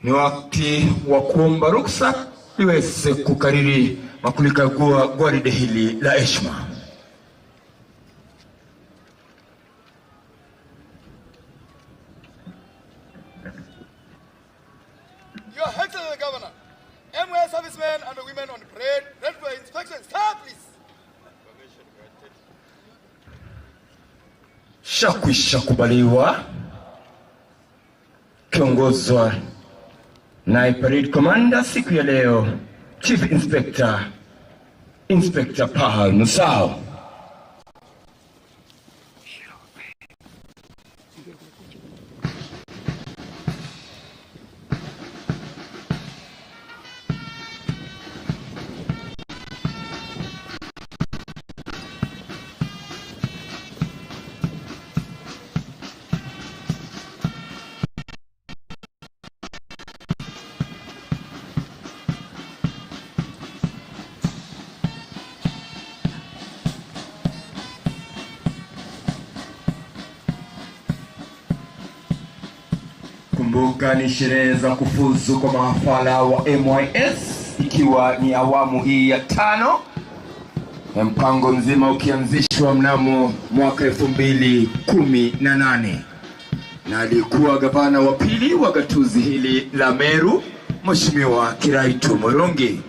Ni wakati wa kuomba ruksa liweze kukariri na kulikagua gwaride hili la heshima. Your Excellency the Governor, MYS servicemen and women on parade, ready for inspection. Sir, please. Shakwisha kubaliwa kiongozwa na parade commander siku ya leo, Chief Inspector, Inspector Paul Musau. Kumbuka ni sherehe za kufuzu kwa mahafala wa MYS, ikiwa ni awamu hii ya 5, na mpango mzima ukianzishwa mnamo mwaka 2018, na aliyekuwa gavana wa pili wa gatuzi hili la Meru, Mheshimiwa Kiraitu Murungi.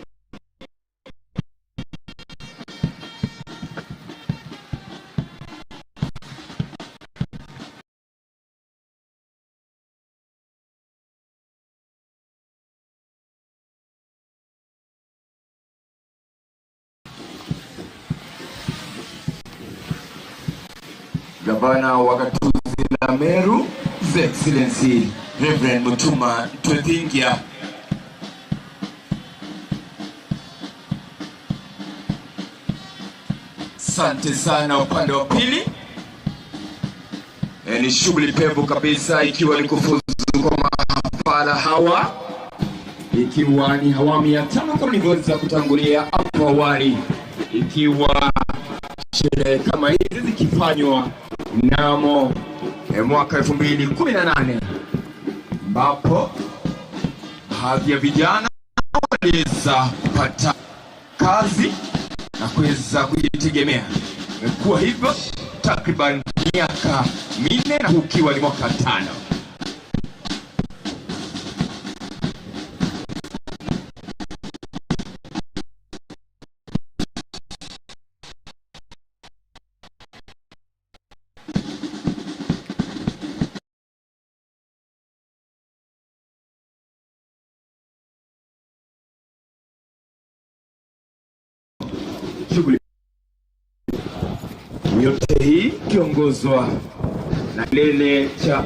Gavana wa gatuzi la Meru, His Excellency Reverend Mutuma M'Ethingia. Asante sana upande wa pili. Ni shughuli pevu kabisa, ikiwa ni kufuzu kwa mahafala hawa, ikiwa ni awamu ya 5 kama nilivyoweza kutangulia hapo awali, ikiwa sherehe kama hizi zikifanywa mnamo mwaka 2018, ambapo baadhi ya vijana waliweza kupata kazi na kuweza kujitegemea. Imekuwa hivyo takriban miaka 4 na ukiwa ni mwaka 5. Shughuli yote hii kiongozwa na kilele cha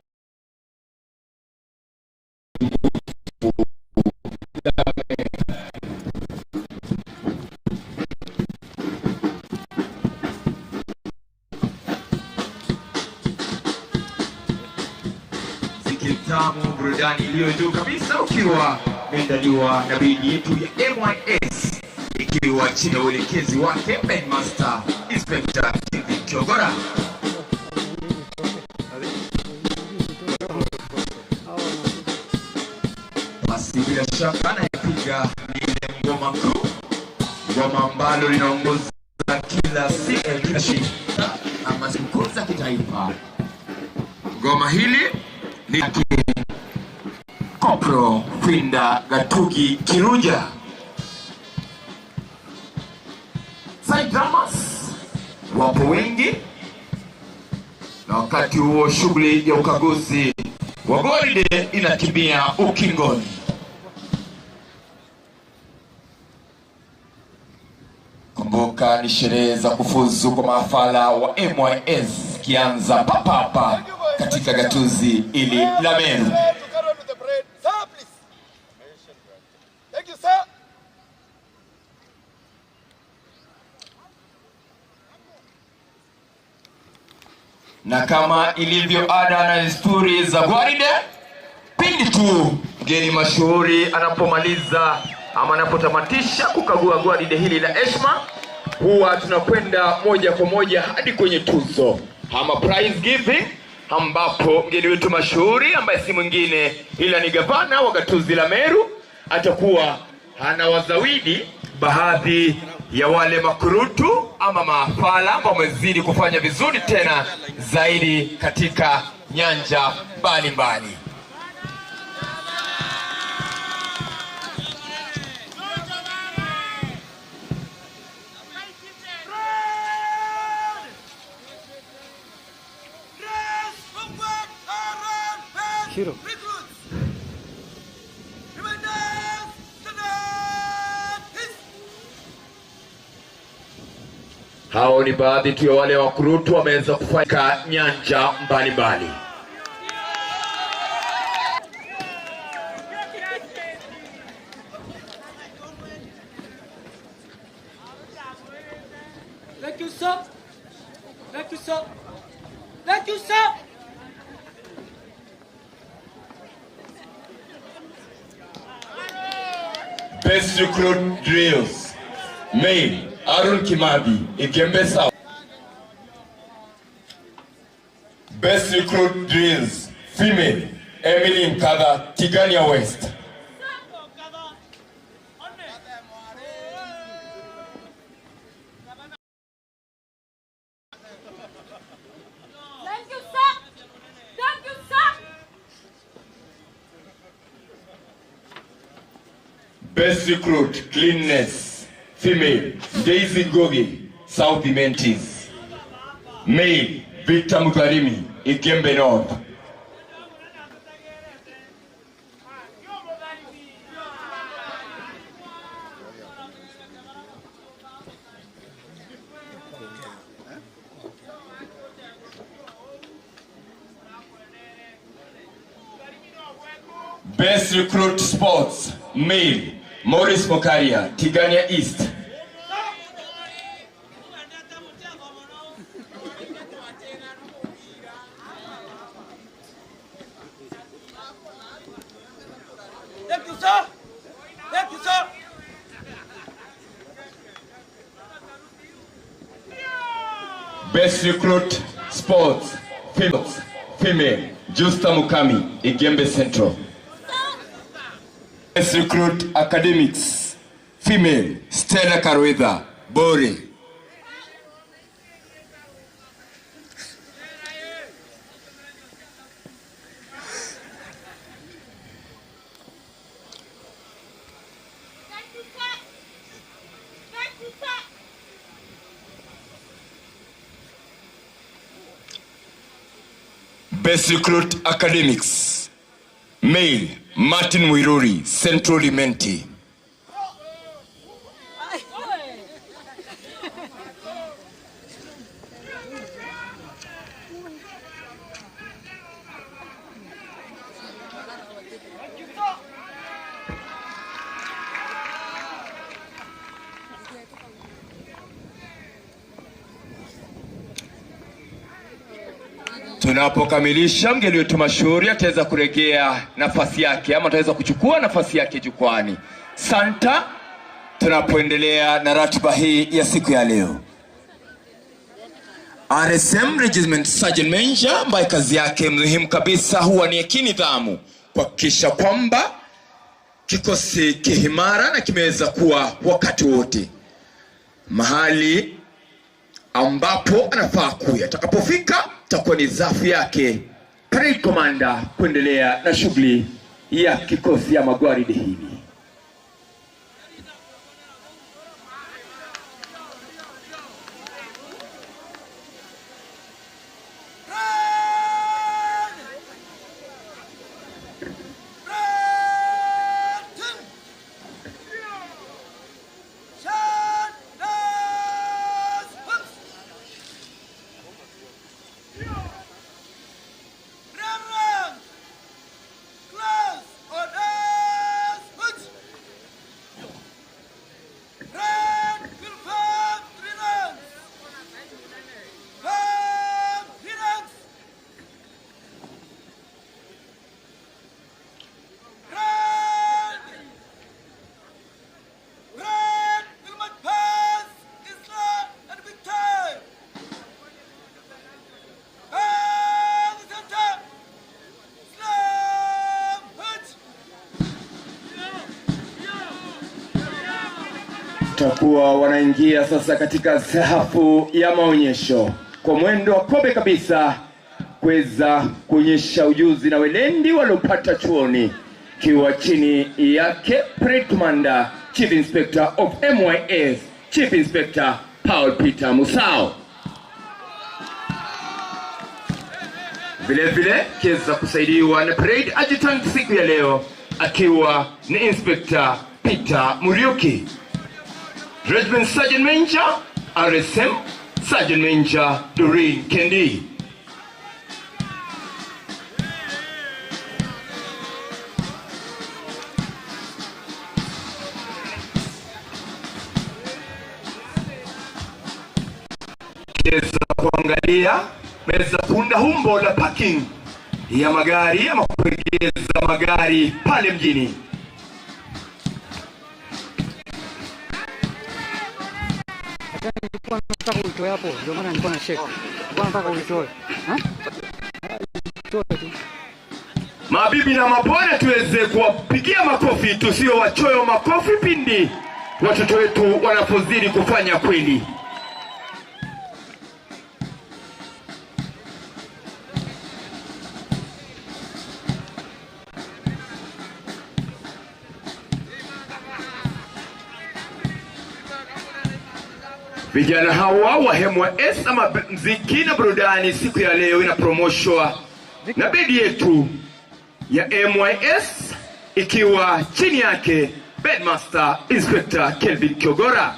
mziki mtamu, burudani iliyo juu kabisa, ukiwa umeandaliwa na bendi yetu ya MYS, ikiwa chini ya uelekezi wake Bandmaster Inspector TV Kiogora. Basi bila shaka anayepiga ni ile ngoma kuu, ngoma ambalo linaongoza kila siku, kila shika ama sikukuu za kitaifa. Ngoma hili ni Kopro Finda Gatugi Kiruja. Side drummers wapo wengi, na wakati huo shughuli ya ukaguzi wa gwaride inatimia ukingoni. Kumbuka ni sherehe za kufuzu kwa mahafala wa MYS kianza papa hapa katika gatuzi ili la Meru. Thank you, sir. Na kama ilivyo ada na desturi za gwaride, pindi tu mgeni mashuhuri anapomaliza ama anapotamatisha kukagua gwaride hili la heshima, huwa tunakwenda moja kwa moja hadi kwenye tuzo ama prize giving, ambapo mgeni wetu mashuhuri ambaye si mwingine ila ni gavana wa gatuzi la Meru atakuwa anawazawidi baadhi ya wale makurutu ama maafala ambao wamezidi kufanya vizuri tena zaidi katika nyanja mbalimbali. Hero. Hao ni baadhi tu ya wale wakurutu wameweza kufanya nyanja mbalimbali. Thank you, sir. Thank you, sir. Thank you, sir. Best recruit drills. Male, Aaron Kimathi, Igembe South. Best recruit drills. Female, Emily Nkatha, Tigania West. Thank you, sir. Thank you, sir. Best recruit cleanness. Female, Daisy Gogi, South Mentis. Male, Victor Mukarimi, Igembe North. Best recruit sports, male, Maurice Mokaria, Tigania East. Thank you, sir. Thank you, sir. Best recruit sports, female, Justa Mukami, Igembe Central. Best recruit academics, female, Stella Karwitha, Bori. Thank you, sir. Thank you, sir. Best recruit academics, male, Martin Mwiruri, Central Imenti. Tunapokamilisha, mgeni wetu mashuhuri ataweza kurejea nafasi yake ama ataweza kuchukua nafasi yake jukwani. Santa, tunapoendelea na ratiba hii ya siku ya leo. RSM Regiment Sergeant Major ambaye kazi yake muhimu kabisa huwa ni ya kinidhamu, kuhakikisha kwamba kikosi kihimara na kimeweza kuwa wakati wote mahali ambapo anafaa kuwa. Atakapofika itakuwa ni zafu yake parade commander kuendelea na shughuli ya kikosi ya magwaride hili. Close on us. Takuwa wanaingia sasa katika safu ya maonyesho kwa mwendo wa kobe kabisa, kuweza kuonyesha ujuzi na welendi waliopata chuoni, kiwa chini yake Parade Commander Chief Inspector of MYS Chief Inspector Paul Peter Musau. Vile vile kiweza kusaidiwa na Parade Adjutant siku ya leo akiwa ni Inspector Peter Muriuki. Regiment Sergeant Major RSM Sergeant Major Doreen Kendi. Kiweza kuangalia meza kuunda humbo la parking ya magari ama kuegeza magari pale mjini. Nilikuwa nataka uitoe hapo, ndio maana nilikuwa na shake. Nilikuwa nataka uitoe. Itoe tu. Mabibi na mabwana, tuweze kuwapigia makofi, tusio wachoyo makofi pindi watoto wetu wanapozidi kufanya kweli. Vijana hawa wa MYS ama mziki na burudani siku ya leo inapromoshwa na bedi yetu ya MYS ikiwa chini yake Bedmaster Inspector Kelvin Kiogora,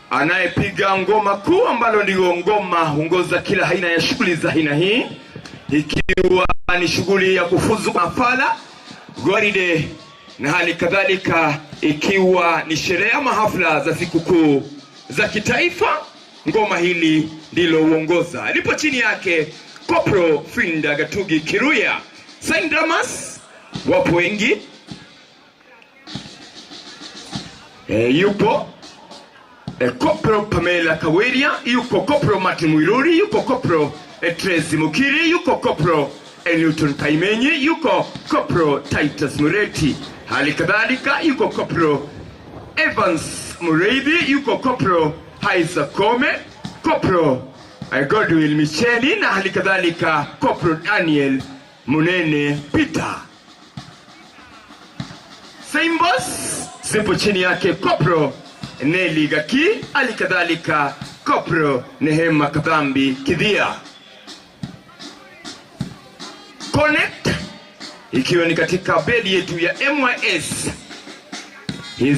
anayepiga ngoma kuu ambalo ndio ngoma huongoza kila aina ya shughuli za aina hii, ikiwa ni shughuli ya kufuzu mafala gwaride na hali kadhalika ikiwa ni sherehe ama hafla za sikukuu za kitaifa. Ngoma hili ndilo huongoza. Lipo chini yake Kopro Finda Gatugi Kiruya. Saint Damas wapo wengi. Yupo Kopro Pamela Kaweria, yuko Kopro Martin Mwiruri, yuko Kopro Tracy Mukiri, yuko Kopro Newton Kaimenyi, yuko Kopro Titus Mureti, hali kadhalika yuko Kopro Evans Mureithi, yuko Kopro Haisa Kome, Kopro Godwill Micheli na hali kadhalika Kopro Daniel Munene Peter. Saimbos zipo chini yake Kopro Nelly Gaki, hali kadhalika Kopro Nehema Kadhambi Kidhia. Connect ikiwa ni katika bedi yetu ya MYS,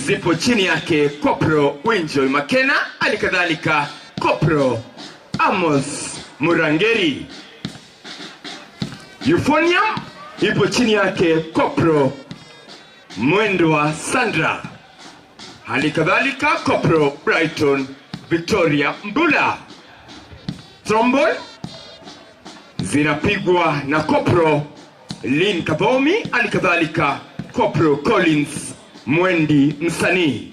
zipo chini yake Kopro Winjoy Makena, hali kadhalika Kopro Amos Murangeri. Euphonium ipo chini yake Kopro Mwendwa Sandra, hali kadhalika Kopro Brighton Victoria Mbula. Trombone zinapigwa na Kopro Lynn Kabomi, hali kadhalika Kopro Collins Mwendi Msanii.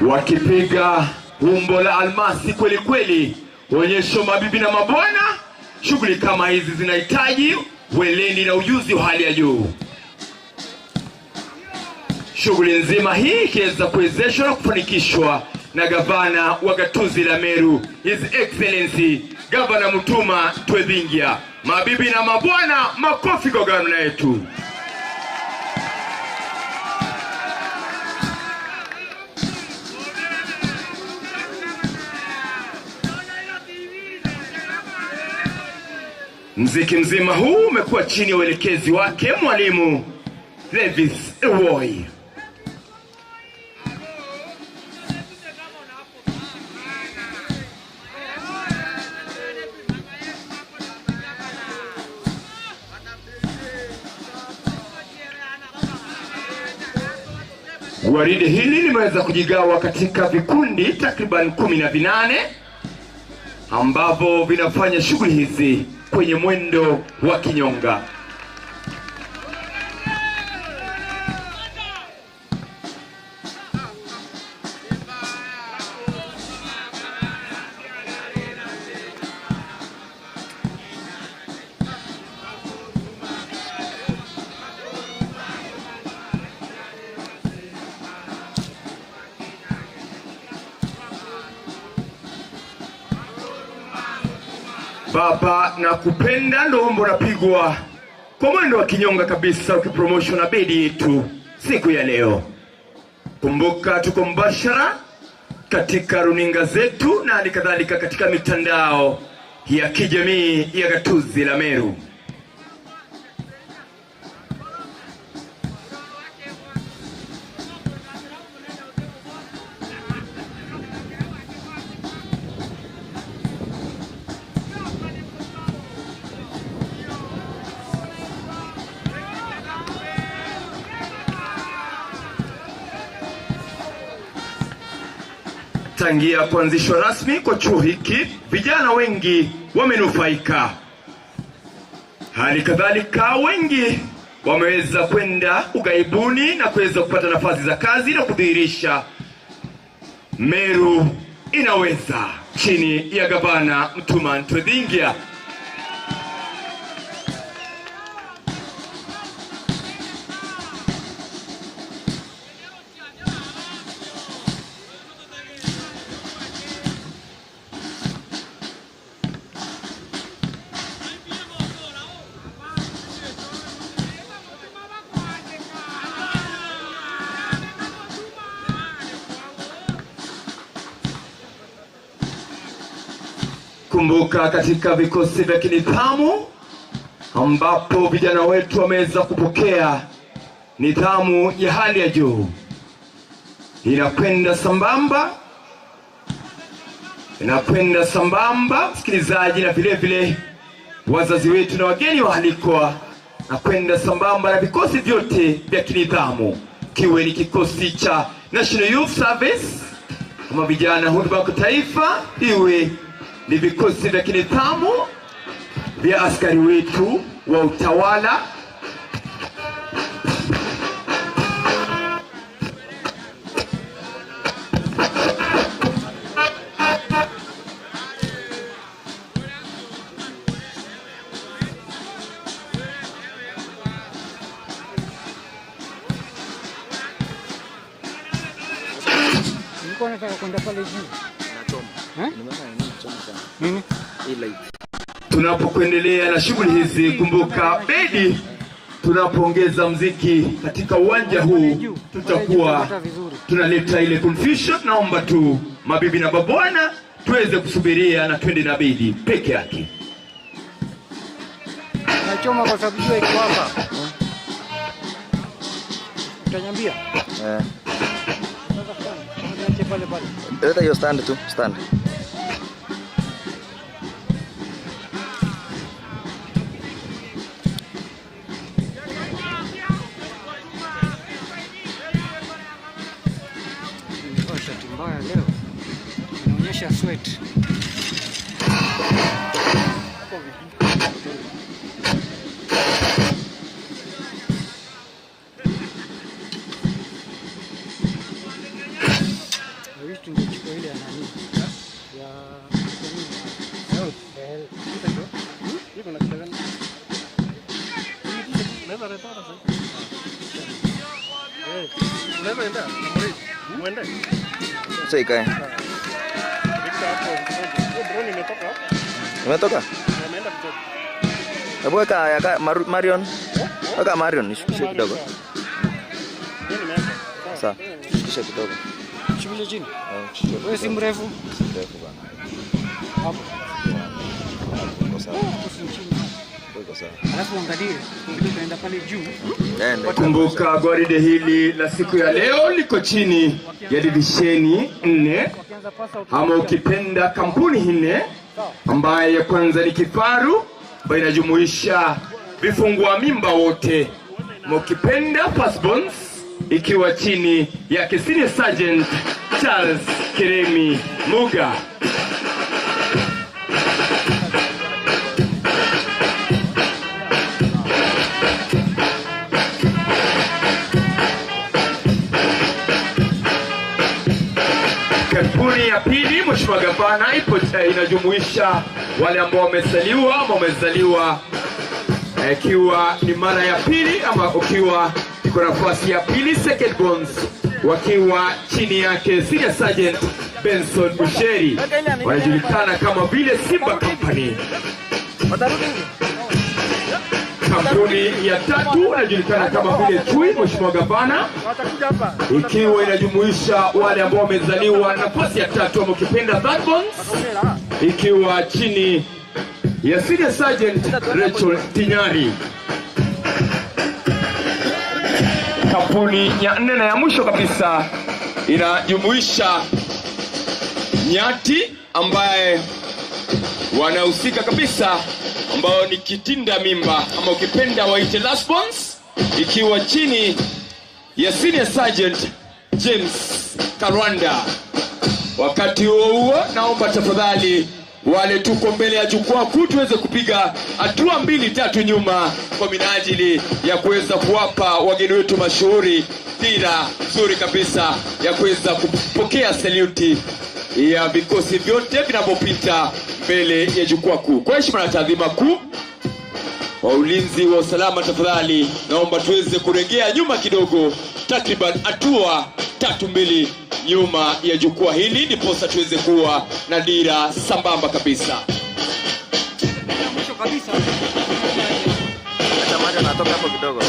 Wakipiga umbo la almasi kweli kweli, onyesho mabibi na mabwana. Shughuli kama hizi zinahitaji weledi na ujuzi wa hali ya juu. Shughuli nzima hii ikiweza kuwezeshwa na kufanikishwa na gavana wa gatuzi la Meru, His Excellency Gavana Mutuma Twethingia. Mabibi na mabwana, makofi kwa gavana yetu. Mziki mzima huu umekuwa chini ya uelekezi wake Mwalimu Levis Ewoi. Gwaride hili limeweza kujigawa katika vikundi takriban 18 ambavyo vinafanya shughuli hizi kwenye mwendo wa kinyonga. Baba na kupenda ndo wimbo unapigwa kwa mwendo wa kinyonga kabisa, ukipromotion na bedi yetu siku ya leo. Kumbuka tuko mbashara katika runinga zetu na hali kadhalika katika mitandao ya kijamii ya gatuzi la Meru. Tangia kuanzishwa rasmi kwa chuo hiki, vijana wengi wamenufaika. Hali kadhalika wengi wameweza kwenda ughaibuni na kuweza kupata nafasi za kazi na kudhihirisha Meru inaweza, chini ya gavana Mutuma M'Ethingia. Kumbuka katika vikosi vya kinidhamu ambapo vijana wetu wameweza kupokea nidhamu ya hali ya juu, inakwenda sambamba, inakwenda sambamba msikilizaji, na vile vile wazazi wetu na wageni waalikwa, na kwenda sambamba na vikosi vyote vya kinidhamu, kiwe ni kikosi cha National Youth Service kama vijana huduma kwa taifa, iwe ni vikosi vya kinidhamu vya askari wetu wa utawala. Nilikuwa nataka kwenda pale juu. Eh? Nini? Tunapokuendelea na shughuli hizi, kumbuka bedi, tunapoongeza mziki katika uwanja huu tutakuwa tunaleta ile confusion. Naomba tu mabibi na mabwana tuweze kusubiria na twende na bedi peke yake. Nachoma kwa sababu jua iko hapa. Utaniambia? Eh. Sasa niache pale pale. Leta hiyo stand tu, stand. Nimevaa shati mbaya leo. Inaonyesha sweat. I wish tungechukua ile ya nani? Ya ya Sasa ikae. Imetoka? Hebu weka ya Marion. Weka Marion nishukishe kidogo. Sawa, shukishe kidogo. Shukishe chini. Eh, Wewe si mrefu. Si mrefu bana. Hapo. Iko sawa. Hapo si chini. Iko sawa. Alafu angalie, utaenda pale juu. Nenda. Kumbuka gwaride hili la siku ya leo liko chini ya divisheni 4 Wakianza pasa ama ukipenda kampuni 4, ambaye ya kwanza ni Kifaru ambayo inajumuisha vifungua mimba wote, ama ukipenda Firstborns ikiwa chini ya Senior Sergeant Charles Kiremi Muga. Kampuni ya pili, Mheshimiwa Gavana, ipo inajumuisha wale ambao wamezaliwa ama wamezaliwa ikiwa ni mara ya pili ama ukiwa iko nafasi ya pili, second bonds, wakiwa chini yake Senior Sergeant Benson Busheri, wanajulikana kama vile Simba Company. Kampuni ya tatu inajulikana kama vile Chui, Mheshimiwa Gavana, ikiwa inajumuisha wale ambao wamezaliwa nafasi ya tatu ama ukipenda third borns, ikiwa chini ya Senior Sergeant Rachel Tinyari. Kampuni ya nne na ya mwisho kabisa inajumuisha Nyati ambaye wanahusika kabisa, ambao ni kitinda mimba ama ukipenda waite last borns, ikiwa chini ya Senior Sergeant James Karwanda. Wakati huo huo, naomba tafadhali wale tuko mbele ya jukwaa kuu tuweze kupiga hatua mbili tatu nyuma kwa minajili ya kuweza kuwapa wageni wetu mashuhuri dira nzuri kabisa ya kuweza kupokea saluti ya vikosi vyote vinavyopita mbele ya jukwaa kuu. Kwa heshima na taadhima kuu wa ulinzi wa usalama, tafadhali naomba tuweze kuregea nyuma kidogo, takriban hatua 3-2 nyuma ya jukwaa hili, ndiposa tuweze kuwa na dira sambamba kabisa. Mwisho kabisa. Hata maji anatoka hapo kidogo.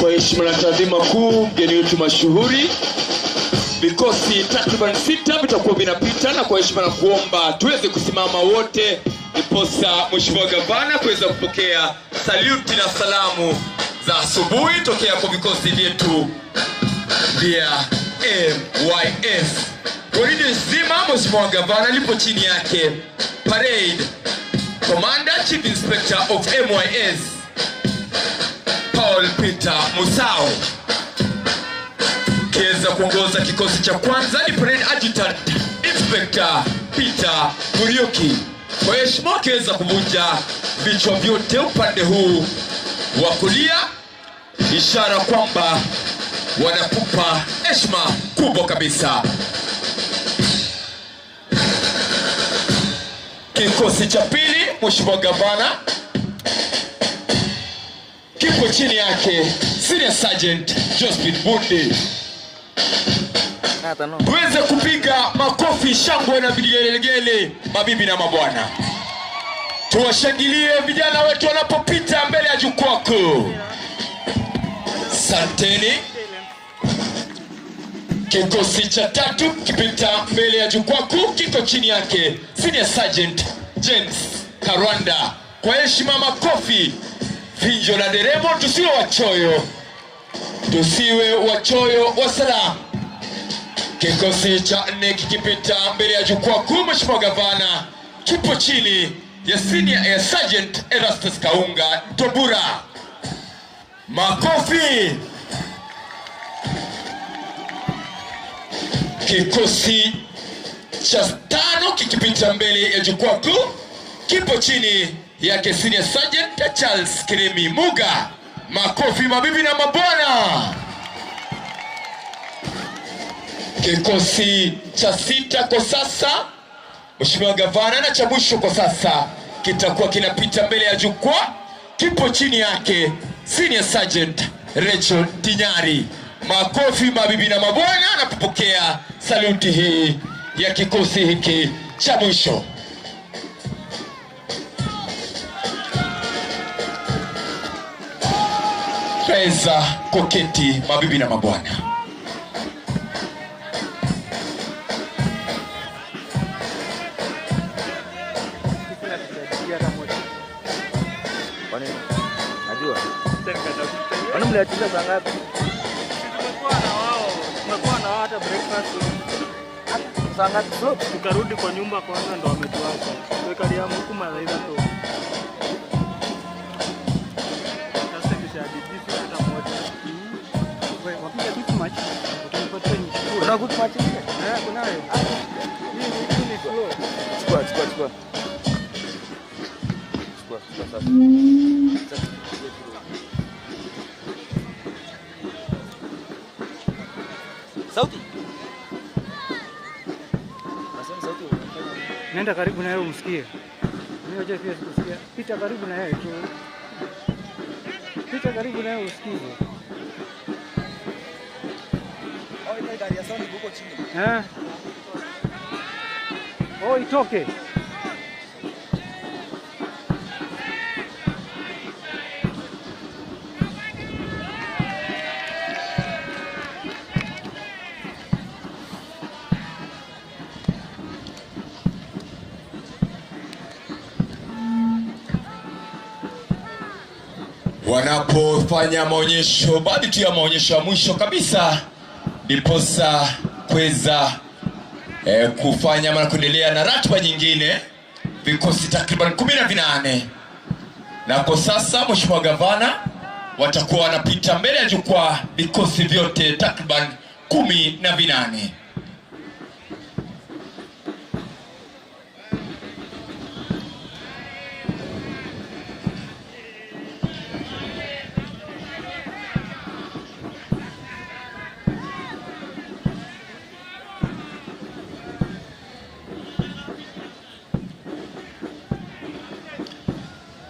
Kwa heshima na taadhima kuu, mgeni wetu mashuhuri, vikosi takriban 6 vitakuwa vinapita, na kwa heshima na kuomba tuweze kusimama wote, ndiposa Mheshimiwa Gavana kuweza kupokea saluti na salamu za asubuhi tokea kwa vikosi vyetu vya MYS. Gwaride nzima Mheshimiwa Gavana lipo chini yake Parade Commander Chief Inspector of MYS Paul Peter Musau. Kiweza kuongoza kikosi cha kwanza ni Parade Adjutant Inspector Peter Muriuki. Kwa heshima akiweza kuvunja vichwa vyote upande huu wa kulia, ishara kwamba wanakupa heshima kubwa kabisa. Kikosi cha pili, Mheshimiwa Gavana, kipo chini yake Senior Sergeant Josephine Bundi. Tuweze kupiga makofi, shangwe na vigelegele, mabibi na mabwana. Tuwashangilie vijana wetu wanapopita mbele ya jukwaa kuu. Santeni. Kikosi cha tatu kipita mbele ya jukwaa kuu, kiko chini yake Senior Sergeant James Karwanda. Kwa heshima, makofi, vinjo na nderemo, tusiwe wachoyo, tusiwe wachoyo wa salamu. Kikosi cha nne kikipita mbele ya jukwaa kuu, Mheshimiwa Gavana, kipo chini ya Senior Sergeant Erastus Kaunga Ntobura. Makofi. Kikosi cha tano kikipita mbele ya jukwaa kuu, kipo chini yake Senior Sergeant Charles Kiremi Muga. Makofi mabibi na mabwana. Kikosi cha sita kwa sasa, Mheshimiwa Gavana, na cha mwisho kwa sasa kitakuwa kinapita mbele ya jukwaa, kipo chini yake Senior Sergeant Rachel Tinyari. Makofi mabibi na mabwana anapopokea saluti hii ya kikosi hiki cha mwisho. Reza koketi mabibi na mabwana. Kwa nini? Najua. Kwani mliachilia saa ngapi? Tumekuwa na wao hata breakfast. Saa ngapi? Tukarudi kwa nyumba kwanza ndo wametuacha. Tukalia huku malaika tu. Sasa kisha hadithi hata moja. Wewe wapiga good match. Utanipatia nichukue. Kuna good match ile? Eh, kunayo. Hii ni slow. Chukua, chukua, chukua. Chukua, chukua sasa. Sasa. Sauti. Nasema sauti. Nenda karibu na yeye umsikie. Mimi pia sikusikia. Pita karibu na yeye tu. Pita karibu na yeye usikize. Eh? Oh, itoke. Wanapofanya maonyesho, baadhi tu ya maonyesho ya mwisho kabisa, ndiposa kuweza kufanya ama kuendelea na ratiba nyingine, vikosi takriban 18. Na kwa sasa Mheshimiwa Gavana watakuwa wanapita mbele ya jukwaa vikosi vyote takriban 18.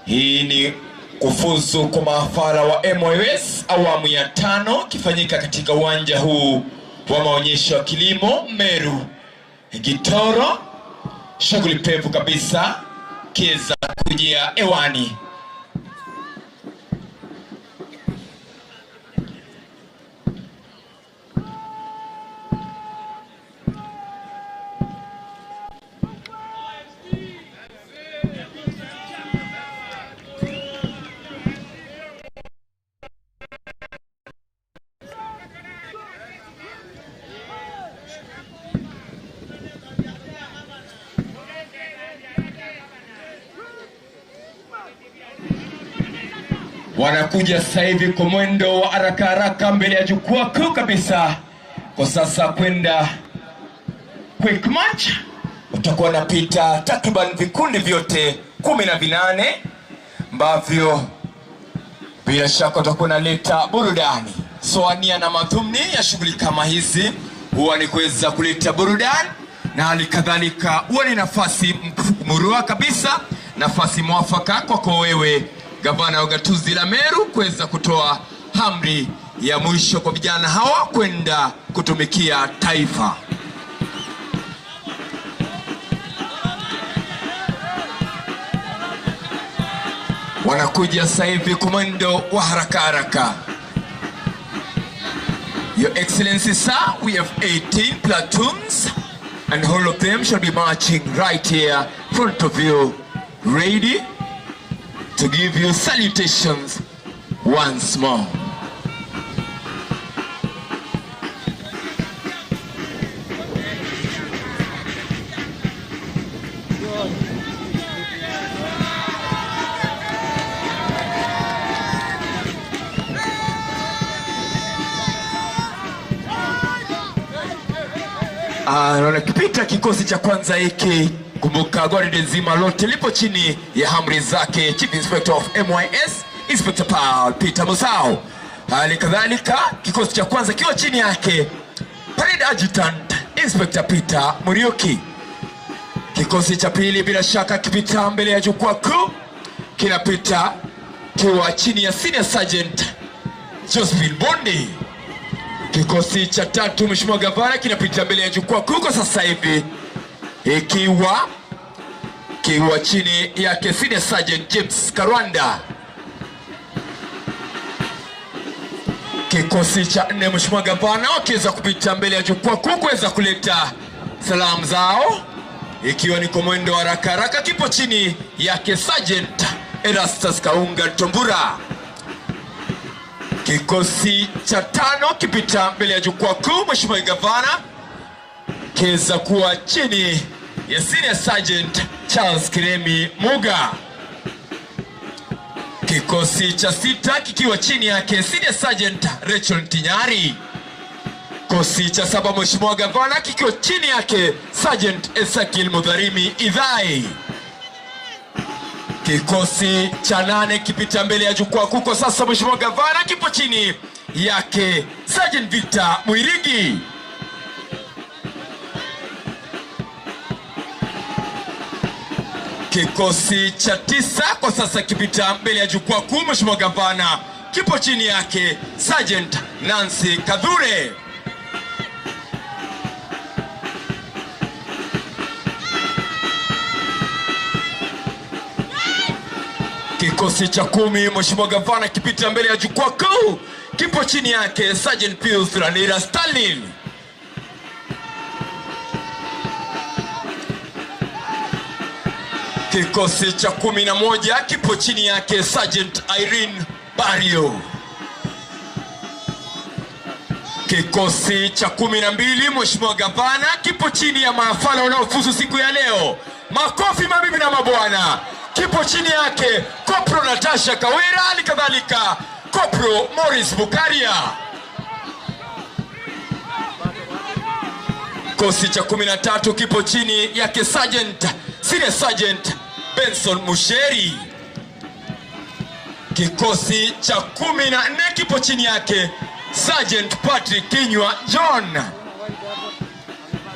Hii ni kufuzu kwa mahafala wa MYS awamu ya 5 kifanyika katika uwanja huu wa maonyesho ya kilimo Meru Gitoro. Shughuli pevu kabisa kiweza kujia hewani. Wanakuja sasa hivi kwa mwendo wa haraka haraka mbele ya jukwaa kuu kabisa kwa sasa kwenda quick march. Utakuwa wanapita takriban vikundi vyote 18 ambavyo bila shaka utakuwa unaleta burudani. So nia na madhumuni ya shughuli kama hizi huwa ni kuweza kuleta burudani, na hali kadhalika huwa ni nafasi murua kabisa, nafasi mwafaka kwako wewe gavana wa gatuzi la Meru kuweza kutoa amri ya mwisho kwa vijana hawa kwenda kutumikia taifa. Wanakuja sasa hivi kwa mwendo wa haraka haraka. Your Excellency sir, we have 18 platoons and all of them shall be marching right here in front of you, ready to give you salutations once more. Naona kipita kikosi cha kwanza hiki. Kumbuka gwaride nzima lote lipo chini ya amri zake Chief Inspector of MYS Inspector Paul Peter Musau. Hali kadhalika kikosi cha kwanza kiwa chini yake Parade Adjutant Inspector Peter Muriuki. Kikosi cha pili bila shaka kipita mbele ya jukwaa kuu kinapita kiwa chini ya Senior Sergeant Josephine Bondi. Kikosi cha tatu Mheshimiwa Gavana kinapita mbele ya jukwaa kuu kwa sasa hivi ikiwa chini yake Senior Sergeant James Karwanda. Kikosi cha nne Mheshimiwa Gavana wakiweza kupita mbele ya jukwaa kuu kuweza kuleta salamu zao, ikiwa ni kwa mwendo wa haraka haraka, kipo chini yake Sergeant Erastus Kaunga Tombura. Kikosi cha tano kipita mbele ya jukwaa kuu Mheshimiwa Gavana kiweza kuwa chini ya Senior Sergeant Charles Kiremi Muga. Kikosi cha sita kikiwa chini yake Senior Sergeant Rachel Tinyari. Kikosi cha saba Mheshimiwa Gavana kikiwa chini yake Sergeant Ezekiel Mudharimi Idhai. Kikosi cha nane kipita mbele ya jukwaa kuko sasa Mheshimiwa Gavana kipo chini yake Sergeant Victor Mwirigi. Kikosi cha 9 kwa sasa kipita mbele ya jukwaa kuu, Mheshimiwa Gavana, kipo chini yake Sergeant Nancy Kadhure. Kikosi cha 10, Mheshimiwa Gavana, kipita mbele ya jukwaa kuu, kipo chini yake Sergeant Pius Ranira Stalin. Kikosi cha 11 kipo chini yake Sergeant Irene Barrio. Kikosi cha 12, Mheshimiwa Gavana, kipo chini ya maafala wanaofuzu siku ya leo. Makofi mabibi na mabwana. Kipo chini yake Kopro Natasha Kawira, hali kadhalika Kopro Morris Bukaria. Kikosi cha 13 kipo chini yake Sergeant, Senior Sergeant Benson Musheri. Kikosi cha 14 kipo chini yake Sergeant Patrick Kinywa John.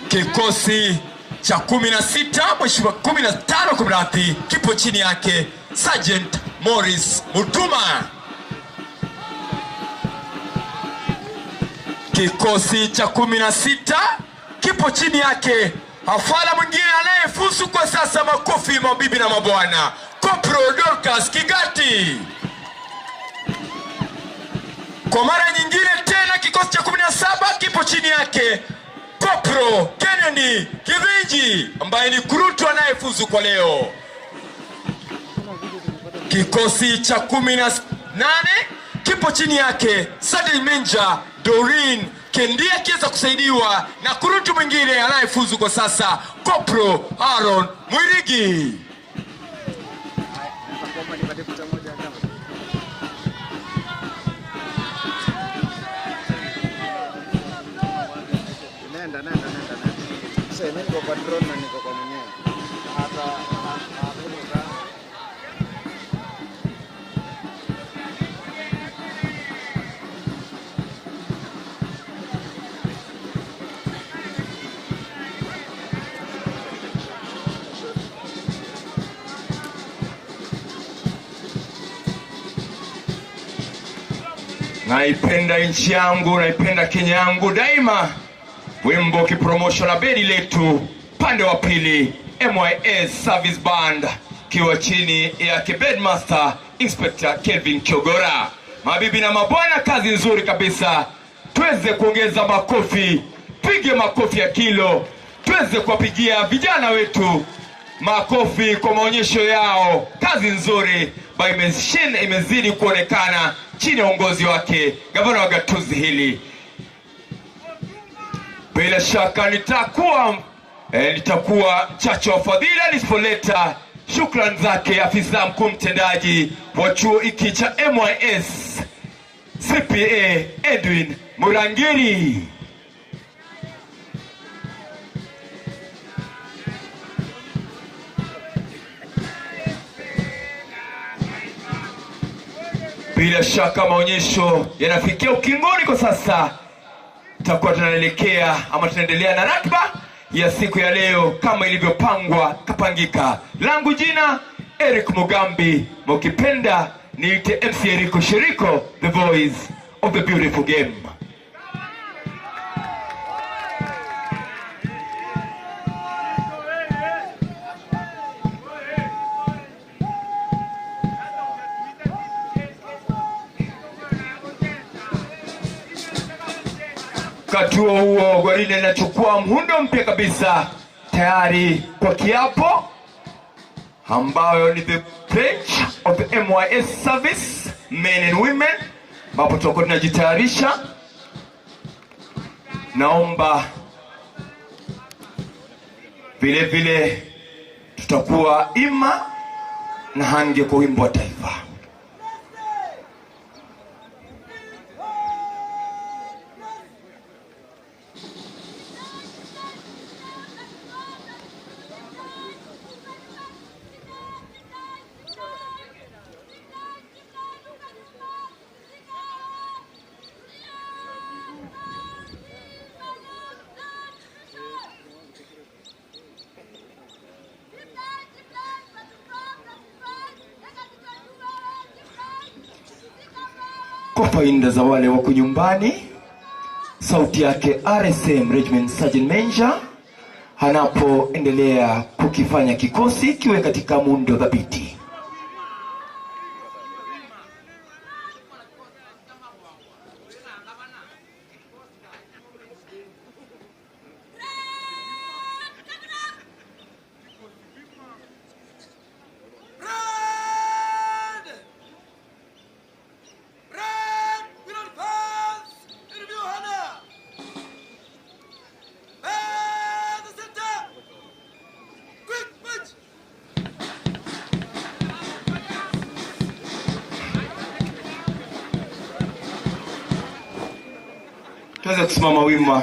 Kikosi cha 16, Mheshimiwa, 15 kumradhi, kipo chini yake Sergeant Morris Mutuma. Kikosi cha 16 kipo chini yake hafala mwingine anayefuzu kwa sasa, makofi mabibi na mabwana, Kopro Dorcas Kigati. Kwa mara nyingine tena kikosi cha 17 kipo chini yake Kopro Kennedy Kivinji ambaye ni kurutu anayefuzu kwa leo. Kikosi cha 18 kipo chini yake Sergeant Major Doreen Kendi akiweza kusaidiwa na kurutu mwingine anayefuzu kwa sasa Kopro Aaron Mwirigi. Nenda, nenda, nenda, nenda. Sasa mimi niko kwa drone na niko kwa mwenyewe. Hata Naipenda nchi yangu, naipenda Kenya yangu daima. Wimbo kipromotion na bedi letu pande wa pili MYS Service Band kiwa chini ya Bedmaster Inspector Kelvin Kiogora. Mabibi na mabwana, kazi nzuri kabisa. Tuweze kuongeza makofi, pige makofi ya kilo, tuweze kuwapigia vijana wetu makofi kwa maonyesho yao. Kazi nzuri by imezidi kuonekana chini ya uongozi wake gavana wa gatuzi hili. Bila shaka nitakuwa mchache wa fadhila nisipoleta shukrani zake afisa mkuu mtendaji wa chuo hiki cha MYS CPA Edwin Murangiri. Bila shaka maonyesho yanafikia ukingoni kwa sasa. Tutakuwa tunaelekea ama tunaendelea na ratiba ya siku ya leo kama ilivyopangwa kapangika. Langu jina Eric Mugambi, mkipenda niite MC Eriko Shiriko, the voice of the beautiful game. Wakati huo huo gwaride linachukua mhundo mpya kabisa tayari kwa kiapo ambayo ni the pledge of the MYS service men and women, ambapo tutakuwa tunajitayarisha. Naomba vile vile tutakuwa ima na hange kwa wimbo wa taifa. Kwa faida za wale wako nyumbani, sauti yake RSM Regiment Sergeant Major anapoendelea kukifanya kikosi kiwe katika muundo thabiti. Tuweze kusimama wima.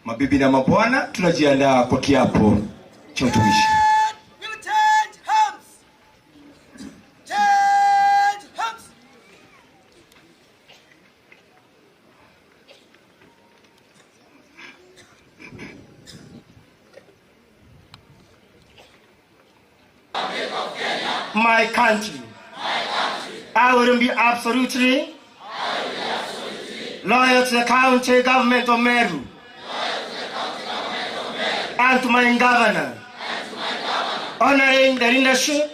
Mabibi na mabwana, tunajiandaa kwa kiapo cha utumishi. My country. I will be absolutely loyal to the county government of Meru and to my governor, honoring the leadership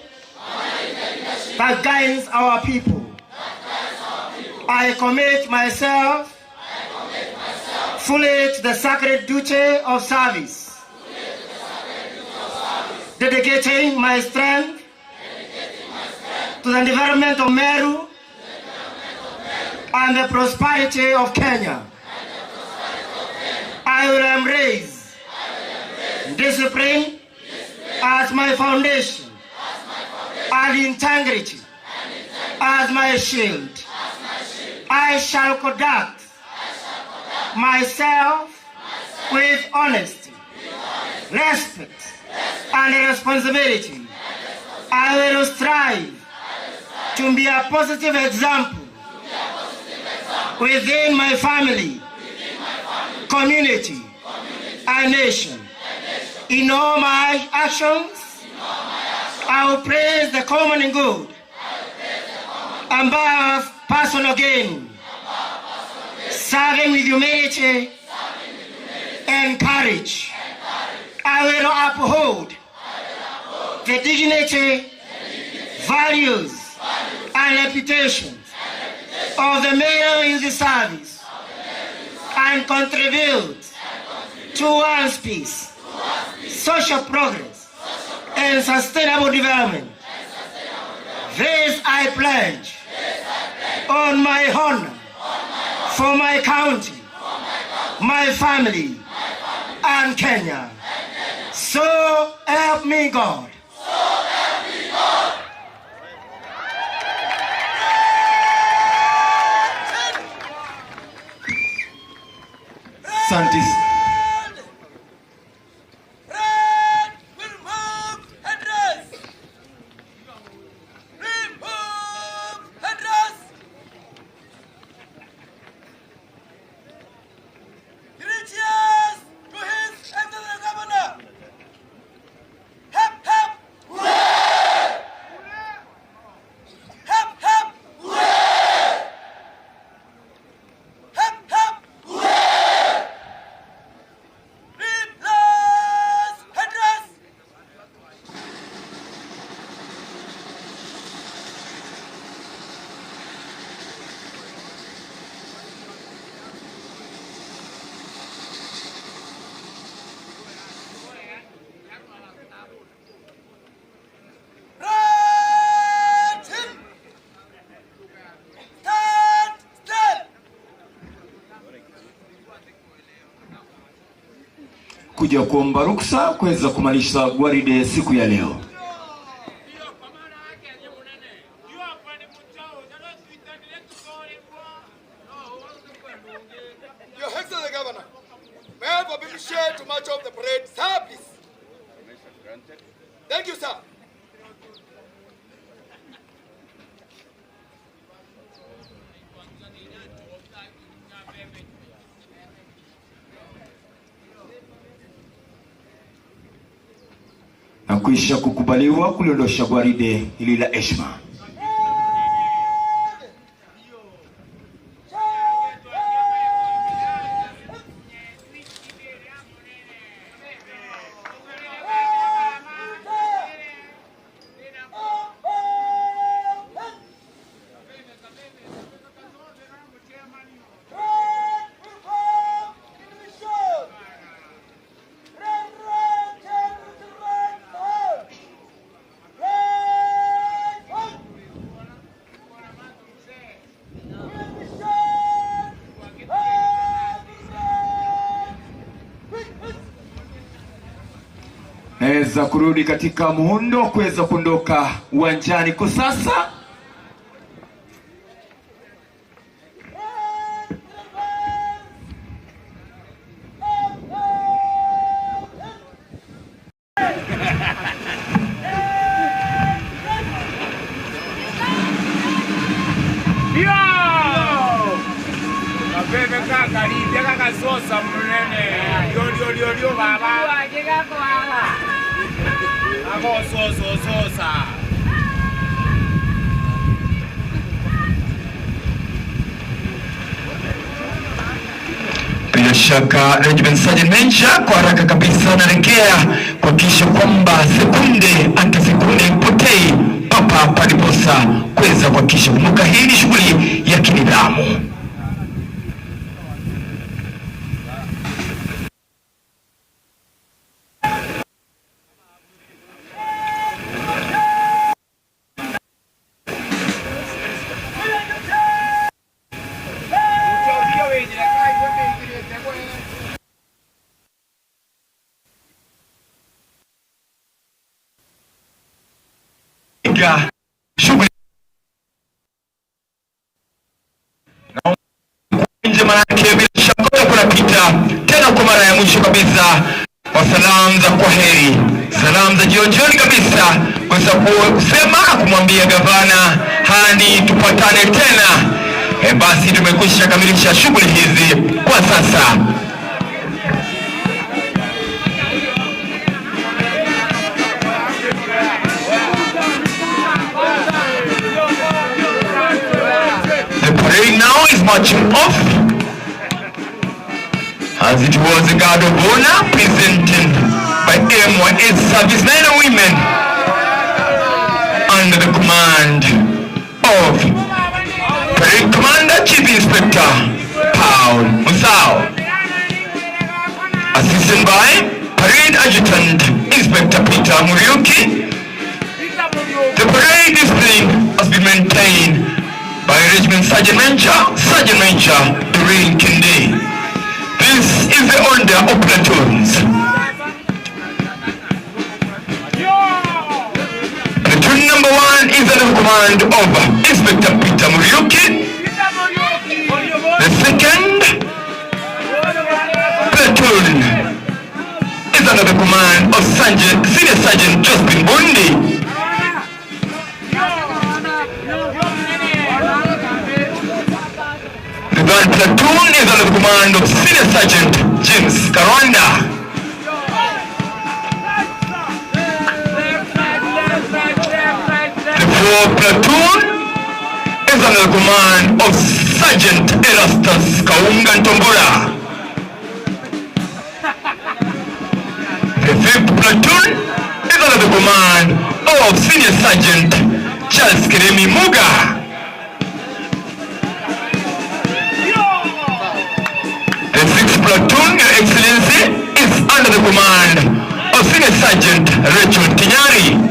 that guides our people. I commit myself fully to the sacred duty of service, dedicating my strength to the development of Meru and the prosperity of Kenya. I will embrace discipline as my foundation and integrity as my shield. I shall conduct myself with honesty, respect, and responsibility. I will strive to be a positive example within my family, community, and nation. In all my actions, I will praise the common good above personal gain, serving with humility and courage. I will uphold the dignity, values, and reputations of the Meru Youth Service and contribute towards peace, social progress, and sustainable development. This I pledge on my honor for my county, my family, and Kenya. So help me God. Asante. Red, remove headdress. Remove headdress. Three cheers to His Excellency the Governor. Hep, hep. Hooray! Hep, hep. Hooray! Hep, hep. Hooray! Replace headdress. Right in. Stand still. Kuja kuomba ruksa kuweza kumalisha gwaride siku ya leo. Your Excellency the Governor, may I have permission to march off the parade, sir, please? Thank you, sir. Na kuisha kukubaliwa kuliondosha gwaride hili la heshima. Naweza kurudi katika muundo kuweza kuondoka uwanjani kwa sasa. Bila shaka Regiment Sergeant Major kwa haraka kabisa anaelekea kuhakikisha kwamba sekunde hata sekunde ipotei papa paliposa kuweza kuhakikisha. Kumbuka hii ni shughuli ya kinidhamu. Shughuli nje, manake bila shaka kunapita tena kwa mara ya mwisho kabisa kwa salamu za kwaheri, salamu za jioni jioni kabisa, kwa sababu kusema kumwambia gavana hadi tupatane tena. Basi tumekwisha kamilisha shughuli hizi kwa sasa. The parade now is marching off as it was the guard of honor presented by MYS servicemen and women under the command of Parade Commander Chief Inspector Paul Musau, assisted by Parade Adjutant Inspector Peter Muriuki. The parade discipline has been maintained by Regiment Sergeant Major, Sergeant Major Doreen Kinde. This is the order of platoons. Platoon number 1 is under the command of Inspector Peter Muriuki. The second under the command of Senior Sergeant Josephine Bundi. The third platoon is under the command of Senior Sergeant James Karanda. The fourth platoon is under the command of Sergeant Erastus Kaunga Ntombura. The fifth platoon is under the command of Senior Sergeant Charles Keremi Muga. The sixth platoon, Your Excellency, is under the command of Senior Sergeant Rachel Tinyari.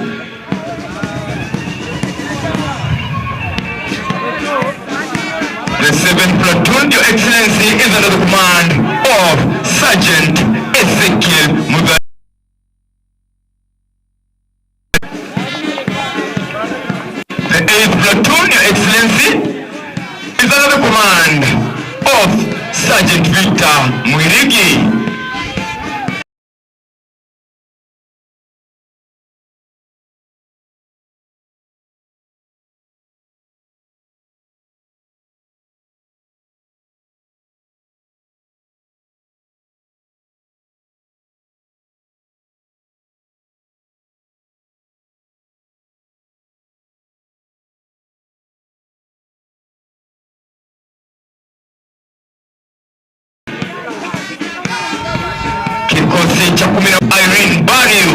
The seventh platoon, Your Excellency, is under the command of Sergeant Ezekiel Muga. The eighth platoon, Your Excellency, is under the command of Sergeant Victor Mwirigi. Kikosi cha 10 Irene Bariu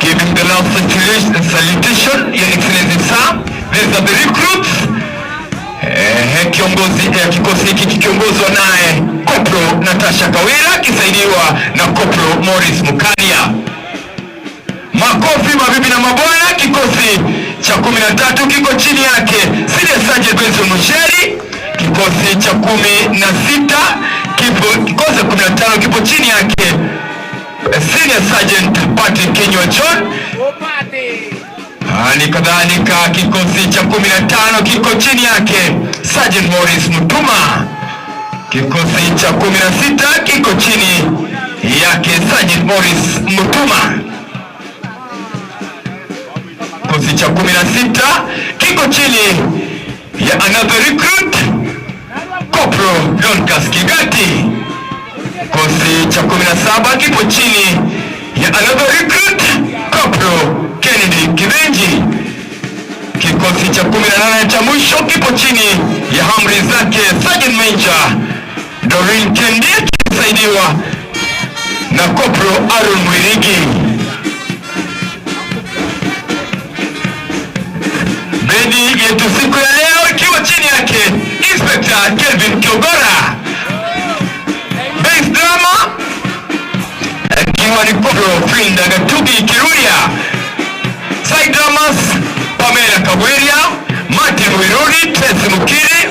giving the last salutation, Your Excellency sir. These are the recruits. Kiongozi kikosi hiki kikiongozwa naye Koplo Natasha Kawira akisaidiwa na Koplo Morris Mukaria. Makofi mabibi na mabwana. Kikosi cha 13 kiko chini yake Senior Sergeant Benson Musheri. Kikosi cha 16 kipo, kikosi cha 15 kipo chini yake Senior Sergeant Patrick Kinywa John. Hali kadhalika kikosi cha 15 kiko chini yake Sergeant Morris Mutuma. Kikosi cha 16 kiko chini yake Sergeant Morris Mutuma. Kikosi cha 16 kiko chini ya another recruit Koplo Dorcas Kigati. Kikosi cha 17 kipo chini ya another recruit Koplo Kennedy Kivenji. Kikosi cha 18 cha mwisho kipo chini ya amri zake Sergeant Major Doreen Kendi akisaidiwa na Koplo Aaron Mwirigi. Bendi yetu siku ya leo ikiwa chini yake Inspector Kelvin Kiogora. Bass drummer akiwa ni Koplo Frinda Gatugi Kiruria. Side drummers Pamela Kabweria, Martin Wiruri, Tracy Mukiri.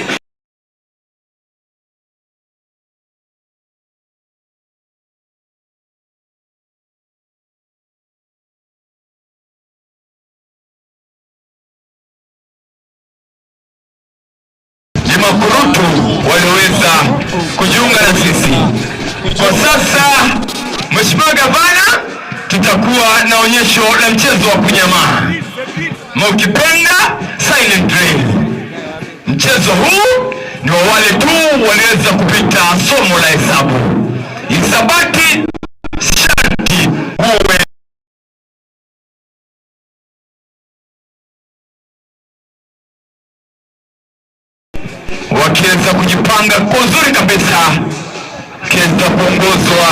Ni makurutu walioweza kujiunga na sisi. Kwa sasa, Mheshimiwa Gavana, tutakuwa na onyesho la mchezo wa kunyamaa, mukipenda silent drill. Mchezo huu ni wa wale tu waliweza kupita somo la hesabu. Hisabati sharti uwe wakiweza kujipanga kwa uzuri kabisa, wakiweza kuongozwa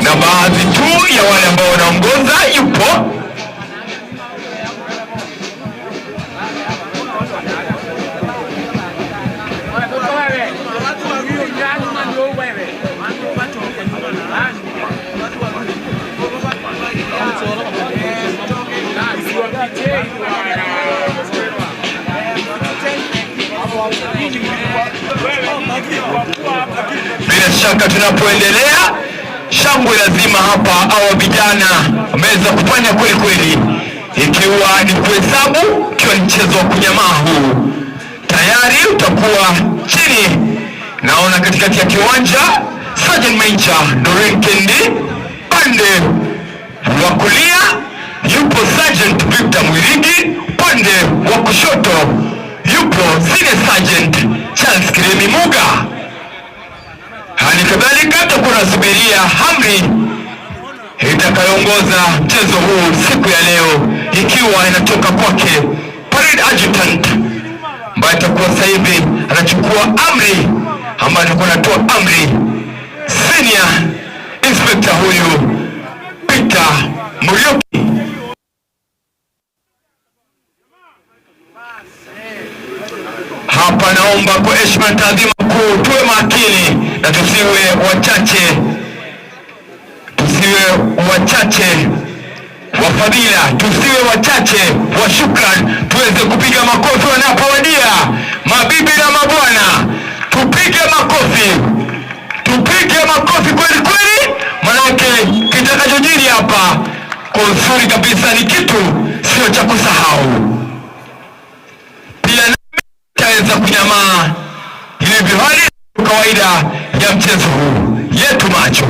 na baadhi tu ya wale ambao wanaongoza. Yupo bila shaka tunapoendelea, shangwe lazima hapa. Hawa vijana wameweza kufanya kweli kweli, ikiwa ni kuhesabu, ikiwa ni mchezo wa kunyamaa huu, tayari utakuwa chini. Naona katikati ya kiwanja Sergeant Major Doreen Kendi, pande wa kulia yupo Sergeant Victor Mwirigi, pande wa kushoto yupo Senior Sergeant Charles Kiremi Muga. Hali kadhalika tutakuwa tunasubiria amri itakayoongoza mchezo huu siku ya leo, ikiwa inatoka kwake Parade Adjutant ambaye atakuwa sasa hivi anachukua amri, ambaye atakuwa anatoa amri Senior Inspector huyu Peter Muriuki. Hapa naomba kwa heshima na taadhima kuu tuwe makini na tusiwe wachache, tusiwe wachache wa fadhila, tusiwe wachache wa shukran, tuweze kupiga makofi wanapowadia mabibi na mabwana, tupige makofi, tupige makofi kweli kweli, manake kitakachojiri hapa kwa uzuri kabisa ni kitu sio cha kusahau. Pia taweza kunyamaa ilivyo hali kawaida ya mchezo huu yetu macho.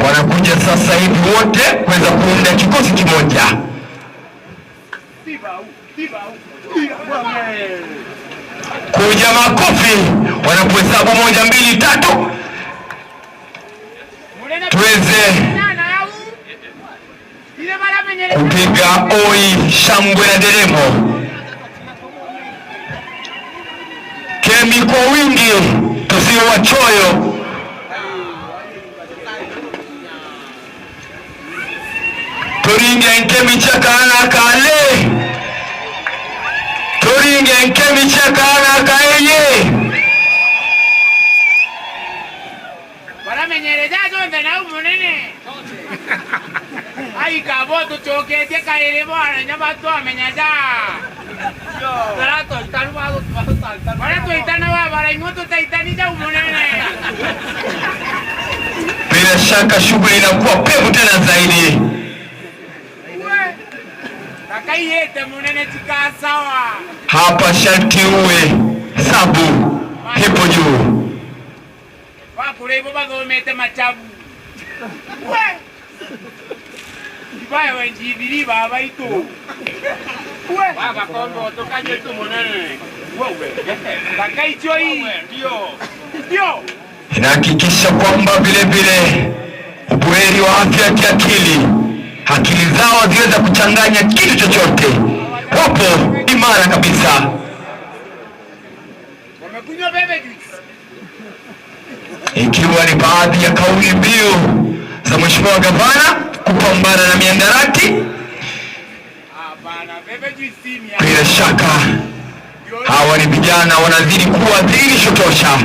Wanakuja sasa hivi wote kuweza kuunda kikosi kimoja. Kuja makofi wanapohesabu 1 2 3, tuweze kupiga oi, shangwe na nderemo, kemi kwa wingi, tusiwe wachoyo. Turinge nkemi chakana kale, turinge nkemi chakana kaeye. Baramenyereza zonde na umunene. Ai kabo tuchoketie kaire bwana nyama tu amenyaza. Bara tuitana wa bara ingoto taitanija umunene. Bila shaka shughuli inakuwa pevu tena zaidi. Hapa sharti uwe sabu hipo juu. Wakure bo bathomete machabu. We. Ibaye wenjibiri baba itu. We. Baba kombo tokaje tu munene. Wewe. Bakaicho hii. Ndio. Ndio. Inahakikisha kwamba vile vile ubuheri wa afya ya kiakili, akili zao haziweza kuchanganya kitu chochote, wapo imara kabisa. Wamekunywa bebe juice. Ikiwa ni baadhi ya kauli mbiu za Mheshimiwa Gavana kupambana na miandarati. Bila shaka hawa ni vijana wanazidi kuwa dhihirisho tosha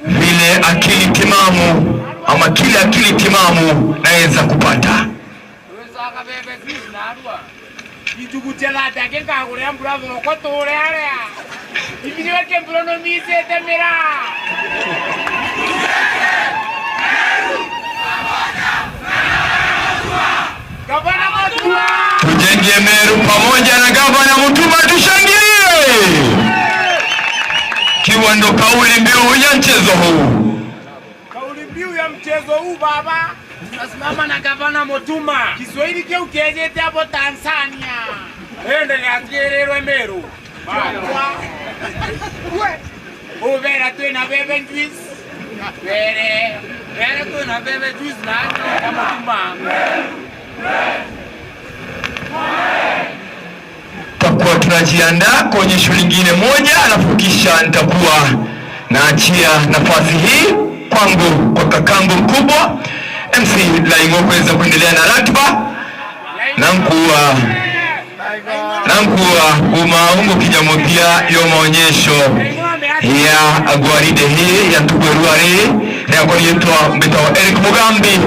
vile akili timamu ama kile akili timamu naweza kupata. Tujenge Meru pamoja na Gavana Mutuma, tushangilie. Kiwa ndo kauli mbiu ya mchezo huu. Kauli mbiu ya mchezo huu baba, tunasimama na Gavana Mutuma. Kiswahili kio kiejete hapo Tanzania. Ende ngatirirwe Meru. Ubera tu na bebe juice. Bere, bere tu na bebe juice na Mutuma. Tutakuwa tunajiandaa kwa onyesho lingine moja, alafu kisha nitakuwa naachia nafasi hii kwangu kwa kakangu mkubwa MC Laingo kuweza kuendelea na ratiba na mkuu umaungu kinyamuthia yo maonyesho ya gwaride hii ya tugweruari yakorietwa mbitao Eric Mugambi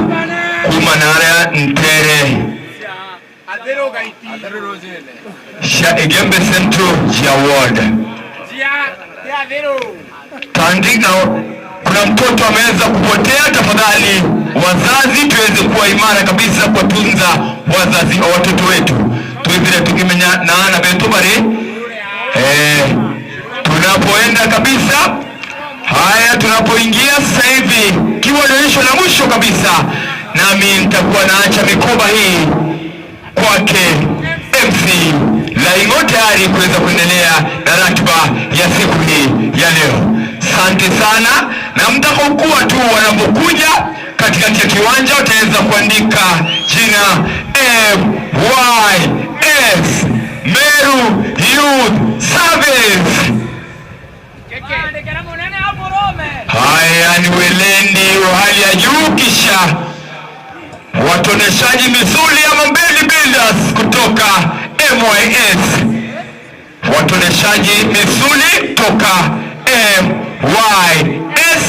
kuma nara Ntere sha Igembe Central ya ward. Tandika, kuna mtoto ameweza kupotea. Tafadhali wazazi, tuweze kuwa imara kabisa kuwatunza wazazi watoto wetu, tuwezile tukimenya naana betu bari tunapoenda kabisa. Haya, tunapoingia sasa hivi kiwa onyesho la mwisho kabisa, nami nitakuwa naacha mikoba hii kwake MC Laingo tayari kuweza kuendelea na ratiba ya siku hii ya leo. Asante sana, na mtakaokuwa tu wanapokuja katikati ya kiwanja wataweza kuandika jina MYS, Meru Youth Service. Haya ni welendi wa hali ya juu, kisha watoneshaji misuli ama belly builders kutoka MYS, watoneshaji misuli toka MYS,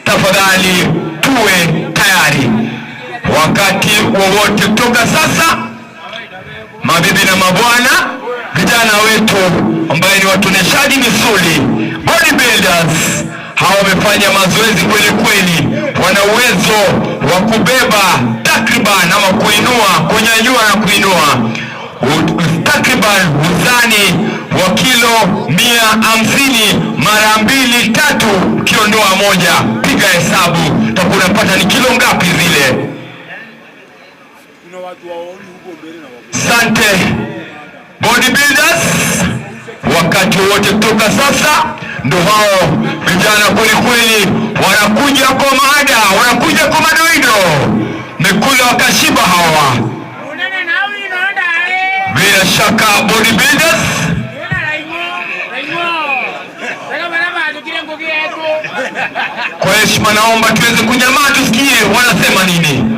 tafadhali tuwe tayari wakati wowote kutoka sasa. Mabibi na mabwana, vijana wetu ambaye ni watoneshaji misuli bodybuilders, hawa wamefanya mazoezi kweli kweli, wana uwezo wa kubeba takriban ama kuinua, kunyanyua na kuinua takriban uzani wa kilo 150 mara mbili tatu, ukiondoa moja, piga hesabu utakuwa unapata ni kilo ngapi zile. Sante bodybuilders, wakati wote kutoka sasa ndo hao vijana kweli kweli wanakuja kwa maada, wanakuja kwa madoido, mekula wakashiba hawa. Bila shaka bodybuilders kwa heshima naomba tuweze kunyamaa tusikie wanasema nini.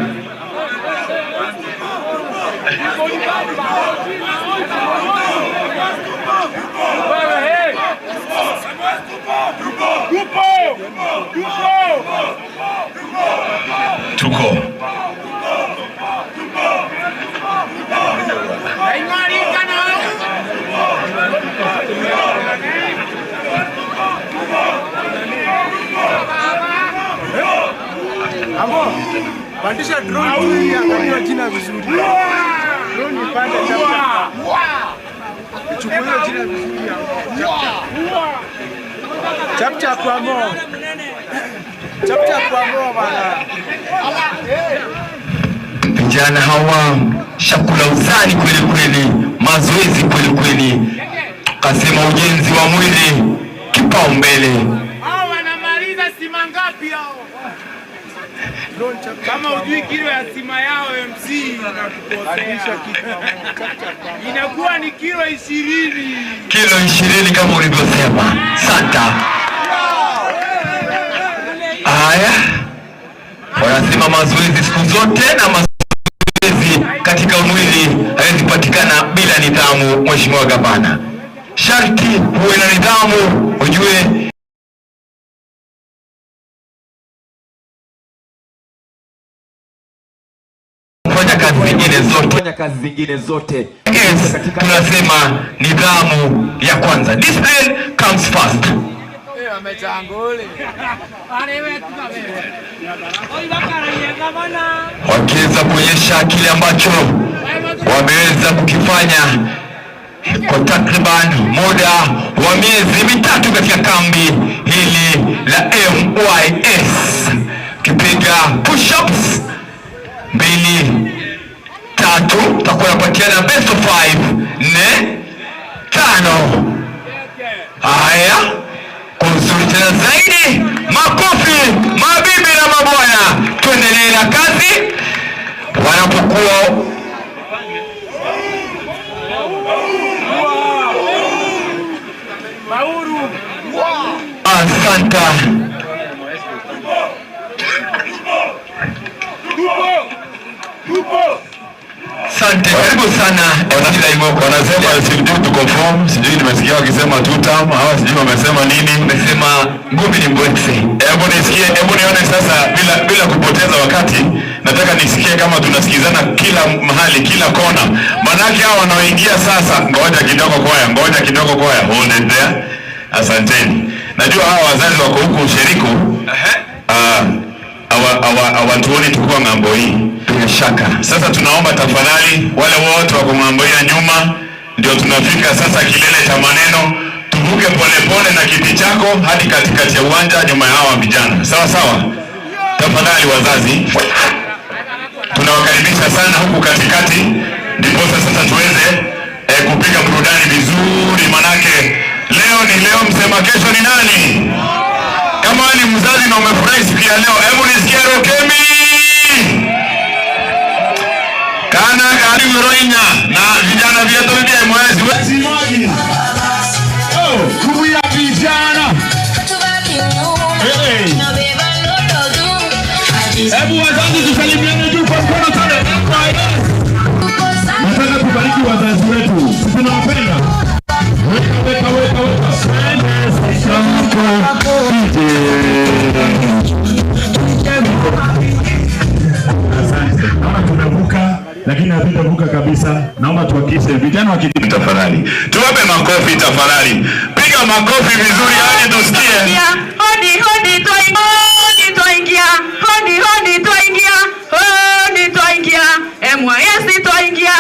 Tuko Pandisha drone juu ili angalia jina vizuri. Drone ipande chap. Ichukue hiyo jina vizuri. Chap chap kwa mo. Chap chap kwa mo bana. Vijana hawa shakula uzani kweli kweli, mazoezi kweli kweli, kasema ujenzi wa mwili kipaumbele. Hao wanamaliza sima ngapi hao? Kama hujui kilo ya sima yao MC inatukosea. Inakuwa ni kilo 20. Kilo 20 kama ulivyosema. Santa. Haya, wanasema mazoezi siku zote na mazoezi katika mwili haiwezi patikana bila nidhamu. Mheshimiwa Gavana, sharti uwe na nidhamu, ujue kufanya kazi zingine zote, kufanya kazi zingine zote. Yes, tunasema nidhamu ya kwanza, discipline comes first. Wakiweza kuonyesha kile ambacho wameweza kukifanya kwa takriban muda wa miezi 3 katika kambi hili la MYS, kipiga push-ups 2 3, tutakuwa napatiana best of 5 4 5. Haya, kwa uzuri tena zaidi, makofi mabibi na mabwana, tuendelee na kazi wanapokuwa Asante. Asante, karibu sana. Wanasema sijui tuko form, sijui nimesikia wakisema two term, hawa sijui wamesema nini. Wamesema ngumi ni mbwekse. Hebu nisikie, hebu nione sasa bila kupoteza wakati, nataka nisikie kama tunasikizana kila mahali, kila kona. Manake hao wanaoingia sasa, ngoja kidogo kwaya, ngoja kidogo kwaya, hold it there. Asanteni. Najua hawa wazazi wako huku Sheriku hawatuoni tukiwa ng'ambo hii. Bila shaka. Sasa tunaomba tafadhali, wale wote wako ng'ambo hii ya nyuma, ndio tunafika sasa kilele cha maneno, tuvuke polepole na kiti chako hadi katikati ya uwanja nyuma ya hawa vijana, sawa sawa. Tafadhali wazazi, tunawakaribisha sana huku katikati, ndiposa sasa tuweze kupiga burudani vizuri, manake leo ni leo, msema kesho ni nani? Kama wewe ni mzazi na umefurahi siku ya leo, hebu nisikie Rokemi kana karibu roinya na vijana vyetu vya mwezi Maji. Oh, kubu ya vijana. Hey. Hebu wazazi tusalimiane juu kwa mkono sana. Nataka tubariki wazazi wetu. Sisi tunawapenda. Weka, weka, weka, weka. DJ. Asante. Naona tunavuka lakini hatutavuka kabisa. Naomba tuhakikishe vijana wa kijiji Tafadhali tuwape makofi tafadhali, piga makofi vizuri hadi tusikie. Hodi hodi twaingia, hodi twaingia, hodi hodi twaingia, hodi twaingia, MYS twaingia.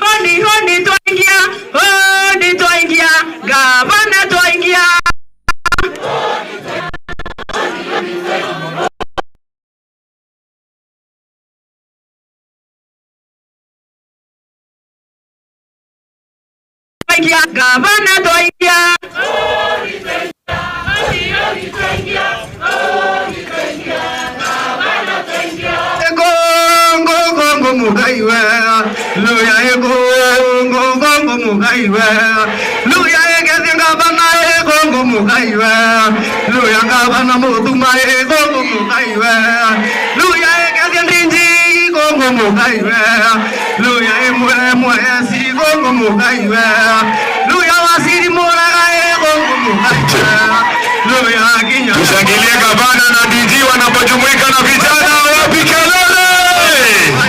Hodi hodi twaingia, hodi twaingia, gavana twaingia. Twaingia, gavana twaingia. Gongo gongo mugaiwe luya gongo gongo mugaiwe luya egezinga bana gongo mugaiwe luya ngabana mutuma gongo mugaiwe luya egezindinji gongo mugaiwe luya emwe emwe si gongo mugaiwe luya wasiri muraga gongo mugaiwe luya kinya. Tushangilie gavana na DG wanapojumuika na vijana, wapi kelele?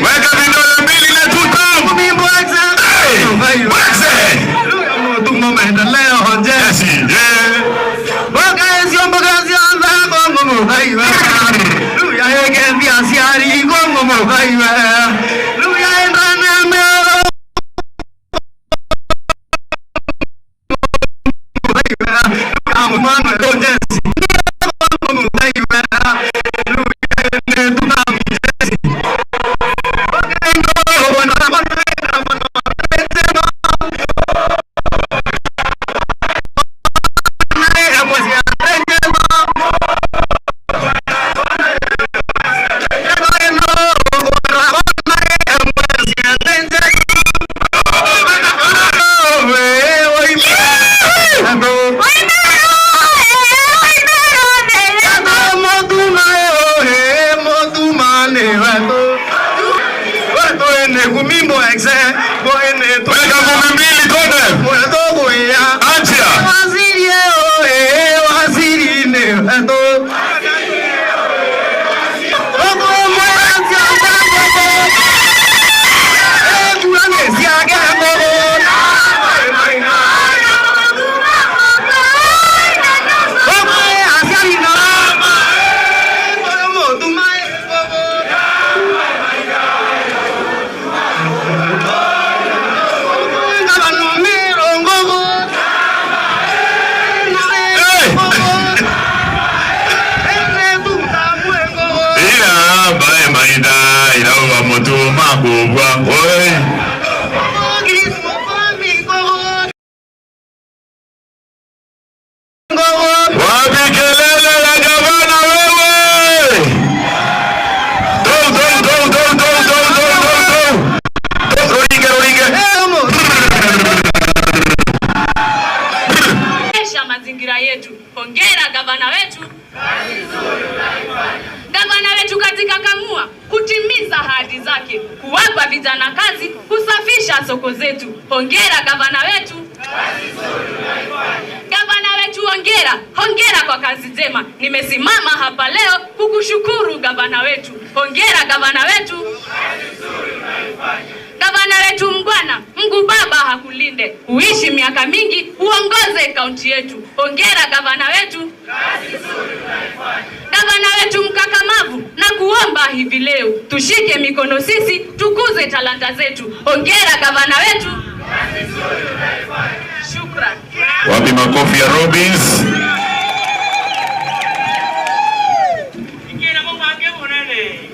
Weka vidole mbili na tuta. Hey! Wekse! Yes, yeah. Weka ngumi mbili twende. Achia. Ila bae maida ila wa moto makubwa. Oi. Wapi kelele ya gavana wewe? Do do do do do do do do do. Roringe roringe. ahadi zake, kuwapa vijana kazi, kusafisha soko zetu. Hongera gavana wetu. Gavana wetu hongera, hongera kwa kazi njema. Nimesimama hapa leo kukushukuru gavana wetu. Hongera gavana wetu. Gavana wetu mgwana, Mungu Baba hakulinde, uishi miaka mingi, uongoze kaunti yetu. Hongera gavana wetu. Gavana wetu mkakamavu, na kuomba hivi leo tushike mikono sisi, tukuze talanta zetu. Hongera gavana wetu. Shukran. Wapi makofi ya Robins?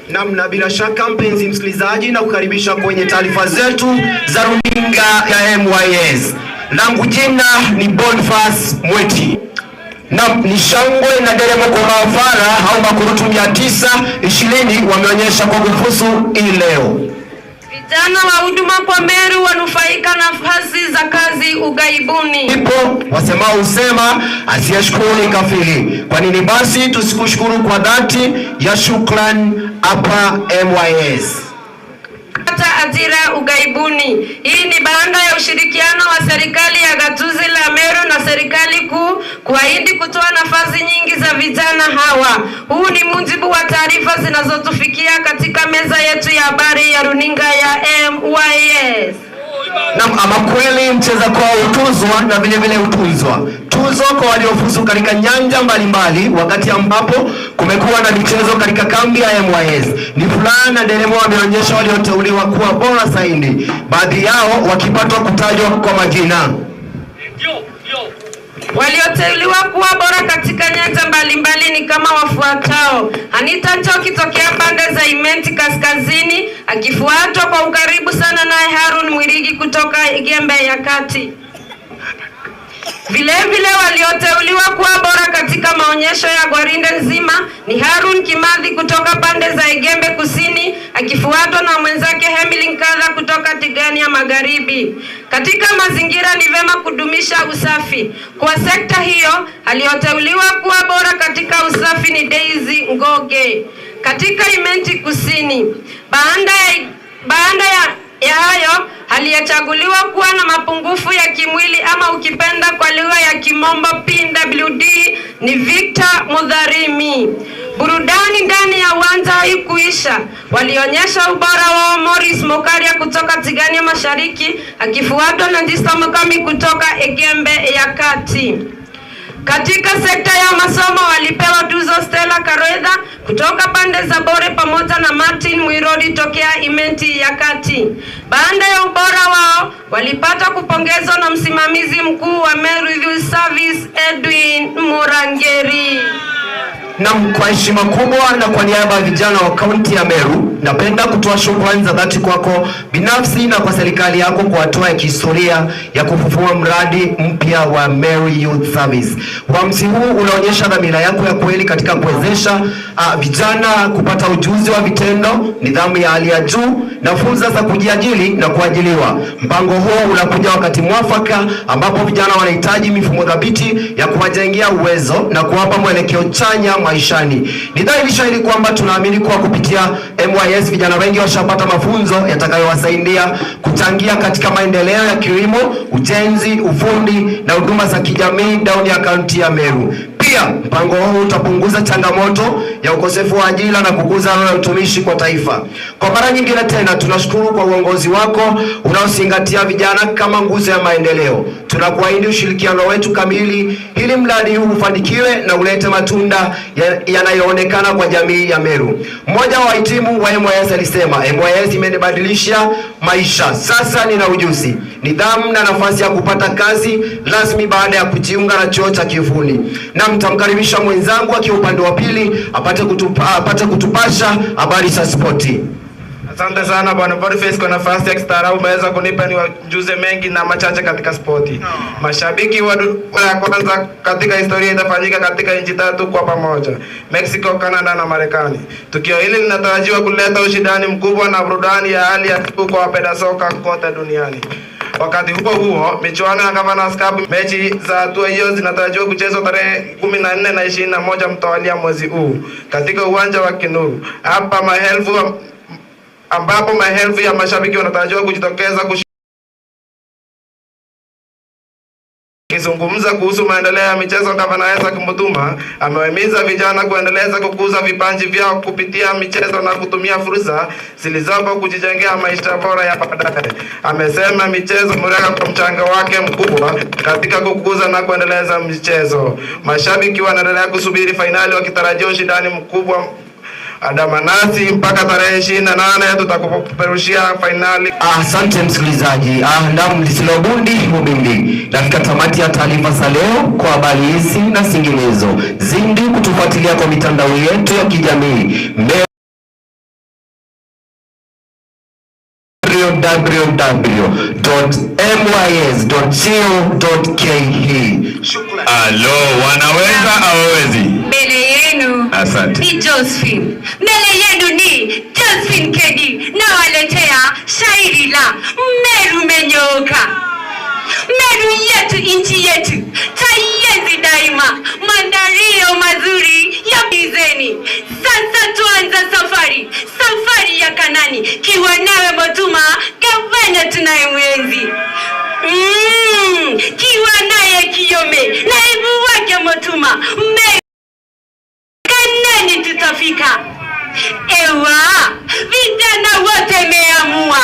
Namna bila shaka mpenzi msikilizaji, na kukaribisha kwenye taarifa zetu za runinga ya MYS. Langu jina ni Boniface Mweti. Na ni shangwe na nderemo kwa maafara au makurutu 920 wameonyesha kwa kufuzu hii leo. Vijana wa huduma kwa Meru wanufaika nafasi za kazi ughaibuni. Ipo wasemao husema asiyeshukuru ni kafiri. Kwa nini basi tusikushukuru kwa dhati ya shukran hapa MYS? Pata ajira ughaibuni. Hii ni baada ya ushirikiano wa serikali ya gatuzi la Meru na serikali kuu kuahidi kutoa nafasi nyingi za vijana hawa. Huu ni mujibu wa taarifa zinazotufikia katika meza yetu ya habari ya runinga ya MYS. Naam, ama kweli mcheza kwao hutuzwa na vile vile hutunzwa. Tuzo kwa waliofuzu katika nyanja mbalimbali, wakati ambapo kumekuwa na michezo katika kambi ya MYS. Ni furaha na nderemo wameonyesha walioteuliwa kuwa bora zaidi, baadhi yao wakipatwa kutajwa kwa majina. Walioteuliwa kuwa bora katika nyanja mbalimbali ni kama wafuatao: Anita Njoki tokea pande za Imenti Kaskazini, akifuatwa kwa ukaribu sana naye Harun Mwirigi kutoka Igembe ya Kati. Vilevile walioteuliwa kuwa bora katika maonyesho ya gwarinde nzima ni Harun Kimathi kutoka pande za Igembe Kusini, akifuatwa na mwenzake Emily Nkatha kutoka Tigania Magharibi. Katika mazingira ni vema kudumisha usafi. Kwa sekta hiyo, aliyoteuliwa kuwa bora katika usafi ni Daisy Ngoge katika Imenti Kusini. Baada ya hayo, aliyechaguliwa kuwa na mapungufu ya kimwili ama ukipenda kwa lugha ya kimombo PWD ni Victor Mudharimi. Burudani ndani ya uwanja haikuisha. Walionyesha ubora wao Morris Mokaria kutoka Tigania Mashariki, akifuatwa na Ndista Mukami kutoka Egembe ya Kati. Katika sekta ya masomo walipewa tuzo Stella Karoetha kutoka pande za Bore pamoja na Martin Mwirori tokea Imenti ya Kati. Baada ya ubora wao walipata kupongezwa na msimamizi mkuu wa Meru Youth Service Edwin Murangeri. Na kwa heshima kubwa na kwa niaba ya vijana wa kaunti ya Meru, napenda kutoa shukrani za dhati kwako binafsi na kwa serikali yako kwa hatua ya kihistoria ya kufufua mradi mpya wa Meru Youth Service. Uamuzi huu unaonyesha dhamira yako ya kweli katika kuwezesha vijana kupata ujuzi wa vitendo, nidhamu ya hali ya juu na fursa za kujiajiri na kuajiriwa. Mpango huu unakuja wakati mwafaka ambapo vijana wanahitaji mifumo thabiti ya kuwajengea uwezo na kuwapa mwelekeo chanya maishani. Ni dhahiri shahiri kwamba tunaamini kuwa kupitia MYS vijana wengi washapata mafunzo yatakayowasaidia kuchangia katika maendeleo ya kilimo, ujenzi, ufundi na huduma za kijamii ndani ya kaunti ya Meru. Pia mpango huu utapunguza changamoto ya ukosefu wa ajira na kukuza roho ya utumishi kwa taifa. Kwa mara nyingine tena tunashukuru kwa uongozi wako unaozingatia vijana kama nguzo ya maendeleo. Tunakuahidi ushirikiano wetu kamili ili mradi huu ufanikiwe na ulete matunda yanayoonekana kwa jamii ya Meru. Mmoja wa wahitimu wa MYS alisema, MYS imenibadilisha maisha. Sasa nina ujuzi, nidhamu na nafasi ya kupata kazi rasmi baada ya kujiunga na chuo cha kiufundi. Na mtamkaribisha mwenzangu akiwa upande wa pili apate kutupasha habari za spoti. Asante sana Bwana Boniface kwa nafasi ya kistaarabu umeweza kunipa niwajuze mengi na machache katika spoti. Mashabiki wa ya kwanza katika historia itafanyika katika nchi tatu kwa pamoja: Mexico, Canada na Marekani. Tukio hili linatarajiwa kuleta ushindani mkubwa na burudani ya hali ya juu kwa wapenda soka kote duniani. Wakati huo huo, michuano ya Governors Cup, mechi za hatua hiyo zinatarajiwa kuchezwa tarehe 14 na 21 mtawalia mwezi huu katika uwanja wa Kinuru. Hapa ambapo maelfu ya mashabiki wanatarajiwa kujitokeza. Akizungumza kuhusu maendeleo ya michezo, Gavana Isaac Mutuma amewahimiza vijana kuendeleza kukuza vipaji vyao kupitia michezo na kutumia fursa zilizopo kujijengea maisha bora ya baadaye. Amesema michezo Murega kwa mchango wake mkubwa katika kukuza na kuendeleza michezo. Mashabiki wanaendelea kusubiri fainali wakitarajia ushindani mkubwa. Andamana nasi mpaka tarehe 28, tutakupeperushia fainali. Asante msikilizaji. Naam, lisilobundi hubindi. Nafika tamati ya taarifa za leo. Kwa habari hizi na zinginezo, zidi kutufuatilia kwa mitandao yetu ya kijamii Meru www.mys.co.ke. Alo, wanaweza hawawezi? Mbele yenu Asante. Ni Josephine. Mbele yenu ni Josephine Kedi, nawaletea shairi la Meru Menyooka. Meru yetu, nchi yetu, taienzi daima, mandario mazuri ya bizeni. Sasa tuanza safari, safari ya Kanani, kiwa nawe Motuma, gavana tunaye mwenzi. Kiwa naye Kiome, naibu wake Motuma, Meru Kanani tutafika. Ewa, vijana wote meamua,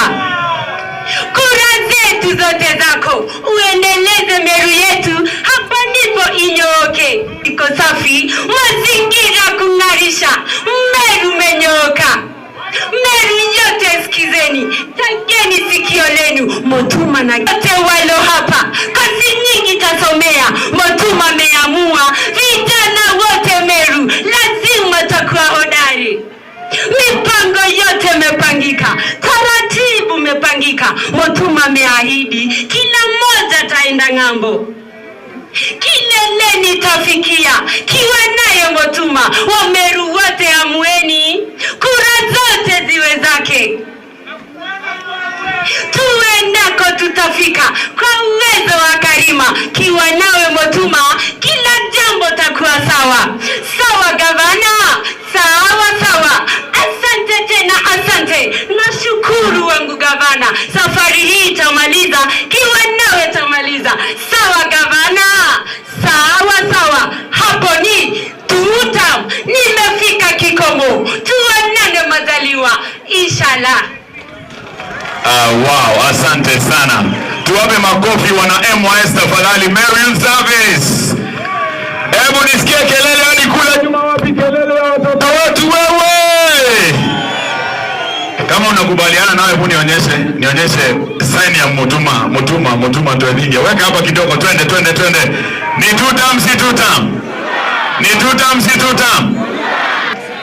kura zetu zote zako, uendeleze Meru yetu, hapa ndipo inyooke. Iko safi, mazingira kung'arisha, Meru menyooka. Meru yote sikizeni, tageni sikio lenu, Motuma na wote walo hapa, kazi nyingi tasomea. Motuma meamua, vijana wote Meru lazima takuwa hodari. Mipango yote mepangika, taratibu mepangika. Motuma meahidi kila mmoja taenda ng'ambo, kileleni tafikia, kiwa naye Motuma. Wameru wote amueni, kura zote ziwe zake. Tuendako tutafika kwa uwezo wa Karima, kiwa nawe Motuma, kila jambo takuwa sawa sawa. Gavana, sawa sawa. Asante tena, asante. Nashukuru wangu gavana, safari hii itamaliza, kiwa nawe tamaliza. Sawa gavana, sawa sawa. Hapo ni tutam, nimefika kikomo. Tuonane majaliwa, inshallah. Wow, asante sana. Tuwape makofi wana MYS tafadhali. Meru Youth Service. Hebu nisikie kelele hadi kule nyuma. Wapi kelele ya watoto wetu wewe? Kama unakubaliana nawe, hebu nionyeshe sign ya Mutuma, Mutuma, Mutuma tuendinge. Weka hapa kidogo, twende, twende, twende. Ni two term, si two term? Ni two term, si two term?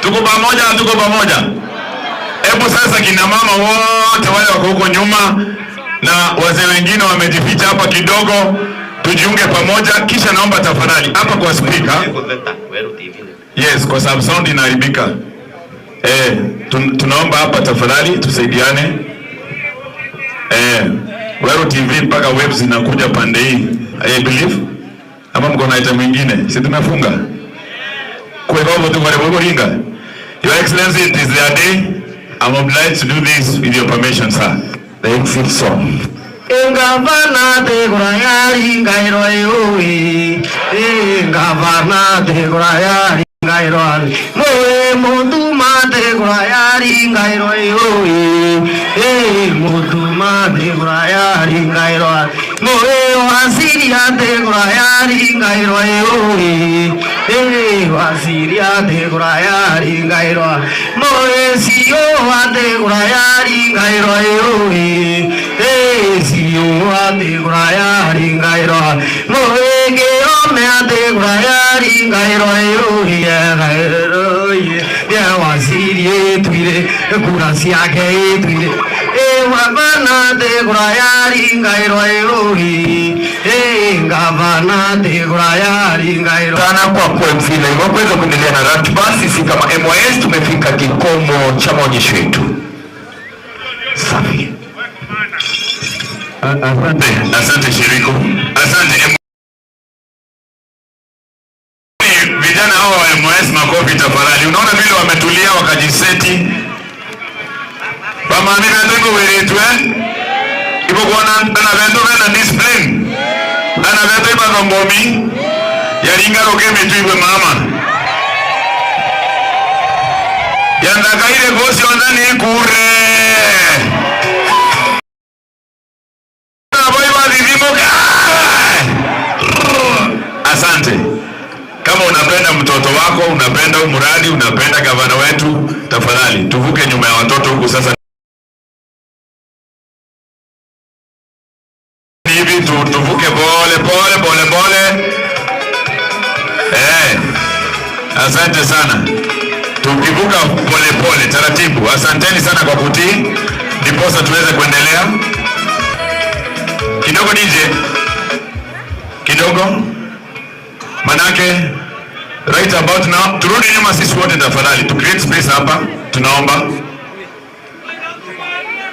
Tuko pamoja, tuko pamoja. Hebu sasa kina mama wote wale wako huko nyuma na wazee wengine wamejificha hapa kidogo, tujiunge pamoja. Kisha naomba tafadhali hapa kwa speaker. Yes, kwa sababu sound inaharibika. Tunaomba hapa tafadhali tusaidiane. Weru TV mpaka waves zinakuja pande hii. I believe. Ama mko na item mwingine? Si tumefunga? Kwa hivyo tu kwa Ringa. Your Excellency, it is their day. I'm obliged to do this with your permission, sir. The exit song. Ngavana tegura yari ngairo yui, ngavana tegura yari ngairo moe mutuma tegura yari ngairo yui, mutuma tegura yari ngairo moe wasiria tegura yari ngairo yui, wasiria tegura yari ngairo moe sio tegura yari ngairo yui, sio tegura yari ngairo moe geome tegura yari ngairo yui, ngairo ya wasirie twire kura ciake twire wabana tegura yari ngairo yui, ngavana tegura yari ngairo Sana kwa kwa MC na hivyo kuweza kuendelea na ratiba. Sisi kama MYS tumefika kikomo cha maonyesho yetu. Safi. Asante, asante Shiriko. Asante. Vijana hawa wa MYS, makofi tafadhali. Unaona vile wametulia wakajiseti. Bamami betu weretwe ibokona bana betu bena discipline, bana betu ibathombomi yaringa roke mitu ibwe mama yandakaire gosi ondani kure boy. Asante. Kama unapenda mtoto wako, unapenda mradi, unapenda gavana wetu, tafadhali tuvuke nyuma ya watoto huku sasa hivi tuvuke pole pole pole pole. Asante sana. Tukivuka pole pole taratibu. Asanteni sana kwa kutii, ndiposa tuweze kuendelea kidogo. DJ kidogo, manake right about now turudi nyuma sisi wote tafadhali, tu create space hapa, tunaomba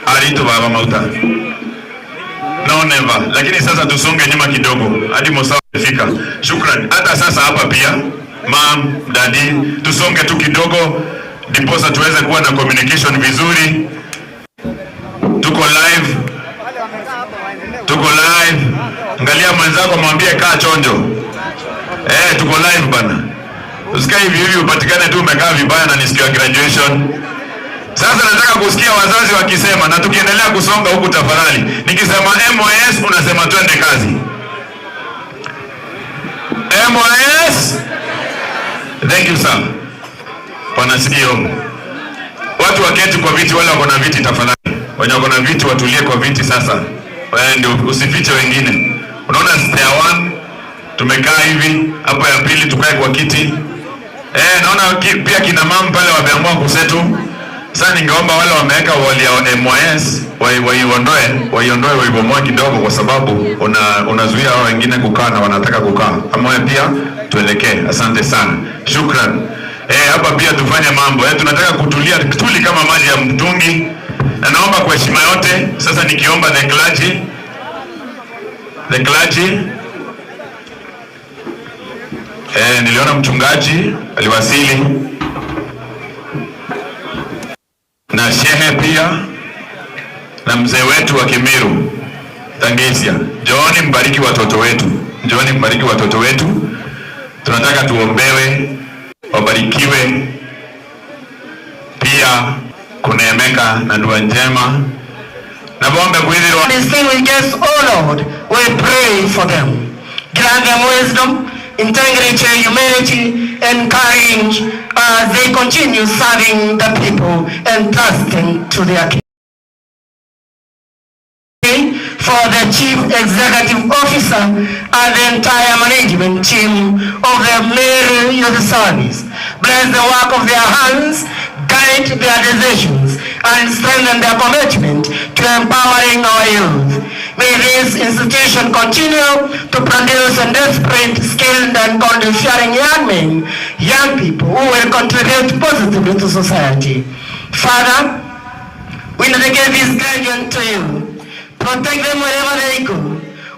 alito baba mauta no never, lakini sasa tusonge nyuma kidogo hadi Musa fika. Shukran. Hata sasa hapa pia mum, daddy, tusonge tu kidogo ndiposa tuweze kuwa na communication vizuri. Tuko live, tuko live. Angalia mwenzako, mwambie kaa chonjo. Tuko live bana. Usikae hivi hivi upatikane tu umekaa vibaya na ni siku ya graduation. Sasa nataka kusikia wazazi wakisema, na tukiendelea kusonga huku tafadhali, nikisema MYS unasema twende kazi. MYS. Thank you sir. Bwana CEO. Watu waketi kwa viti, wale wako na viti tafadhali. Wenye wako na viti watulie kwa viti sasa. Wewe ndio usifiche wengine. Unaona stair 1 tumekaa hivi, hapo ya pili tukae kwa kiti. Naona pia kina mama pale wameamua kusettle. Sasa ningeomba wale wameweka wall ya MYS waiondoe waibomoe kidogo, kwa sababu unazuia hao wengine kukaa na wanataka kukaa. Ama wewe pia tuelekee. Asante sana, shukran. Hapa pia tufanye mambo. Tunataka kutulia tuli kama maji ya mtungi, na naomba kwa heshima yote sasa, nikiomba the clergy. Niliona mchungaji aliwasili na shehe pia na mzee wetu wa Kimiru Tangisia. Njooni mbariki watoto wetu, njooni mbariki watoto wetu. Tunataka tuombewe, wabarikiwe pia kuneemeka na dua njema na bombe kwithirwa. Distinguished guests, oh Lord, we pray for them. Grant them wisdom, integrity, humility, and courage as they continue serving the people and trusting to their King. For the Chief Executive Officer and the entire management team of the Meru Youth Service. Bless the work of their hands, guide their decisions, and strengthen their commitment to empowering our youth. May this institution continue to produce and disciplined, skilled, and God-fearing young men, young people who will contribute positively to society. Father, we dedicate this graduate to you. Protect them wherever they go.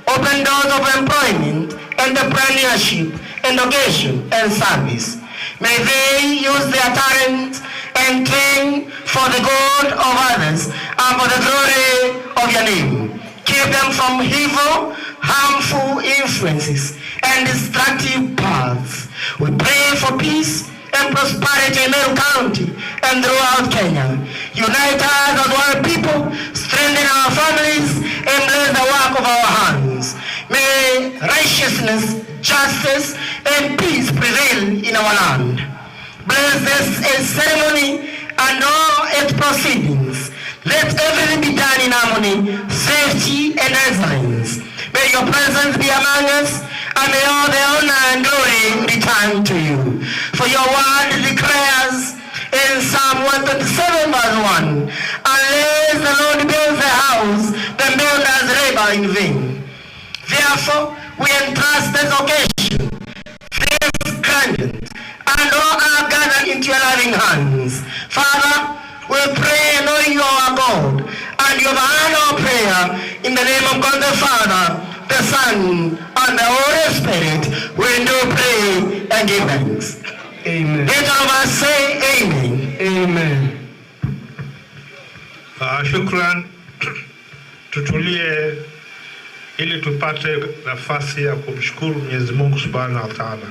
Open doors of employment, entrepreneurship, education, and service. May they use their talents and train for the good of others and for the glory of your name. Keep them from evil, harmful influences and destructive paths. We pray for peace and prosperity in Meru County and throughout Kenya. Unite us as one people, strengthen our families, and bless the work of our hands. May righteousness, justice, and peace prevail in our land. Bless this ceremony and all its proceedings. Let everything be done in harmony, safety, and excellence. May your presence be among us, and may all the honor and glory return to you. For your word declares in Psalm 127 verse 1, "Unless the Lord builds the house, the builders labor in vain." Therefore, we entrust this occasion, this graduate, and all our gathered into your loving hands. Father, we pray knowing you are our God, and you have heard our prayer in the name of God the Father, the Son, and the Holy Spirit. We do pray and give thanks. Amen. Let all of us say amen. Amen. Shukran. Tutulie ili tupate nafasi ya kumshukuru Mwenyezi Mungu Subhanahu wa Ta'ala.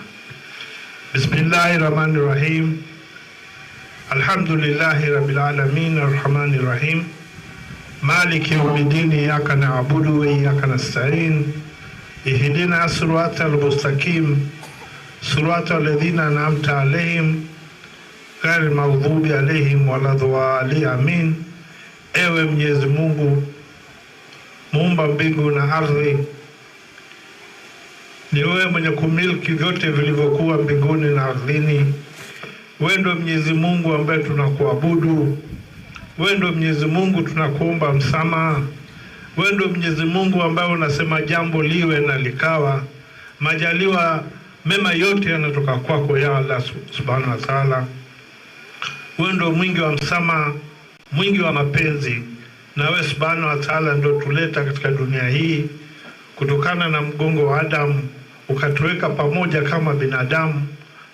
Bismillahir Rahmanir Rahim. Alhamdulillahi Rabbil Alamin Arrahmanir Rahim. Maliki yawmiddin, iyyaka na'budu wa iyyaka nasta'in. Ihdina siratal mustaqim. Siratal ladzina an'amta alaihim ghairil maghdubi alaihim waladhdallin. Amin. Ewe Mwenyezi Mungu muumba mbingu na ardhi, ni wewe mwenye kumiliki vyote vilivyokuwa mbinguni na ardhini. Wewe ndio Mwenyezi Mungu ambaye tunakuabudu. Wewe ndio Mwenyezi Mungu tunakuomba msamaha. Wewe ndio Mwenyezi Mungu ambaye unasema jambo liwe na likawa. Majaliwa mema yote yanatoka kwako ya Allah Subhanahu wa Ta'ala. Wewe ndio mwingi wa msamaha, mwingi wa mapenzi, na wewe Subhanahu wa Ta'ala ndio tuleta katika dunia hii kutokana na mgongo wa Adamu, ukatuweka pamoja kama binadamu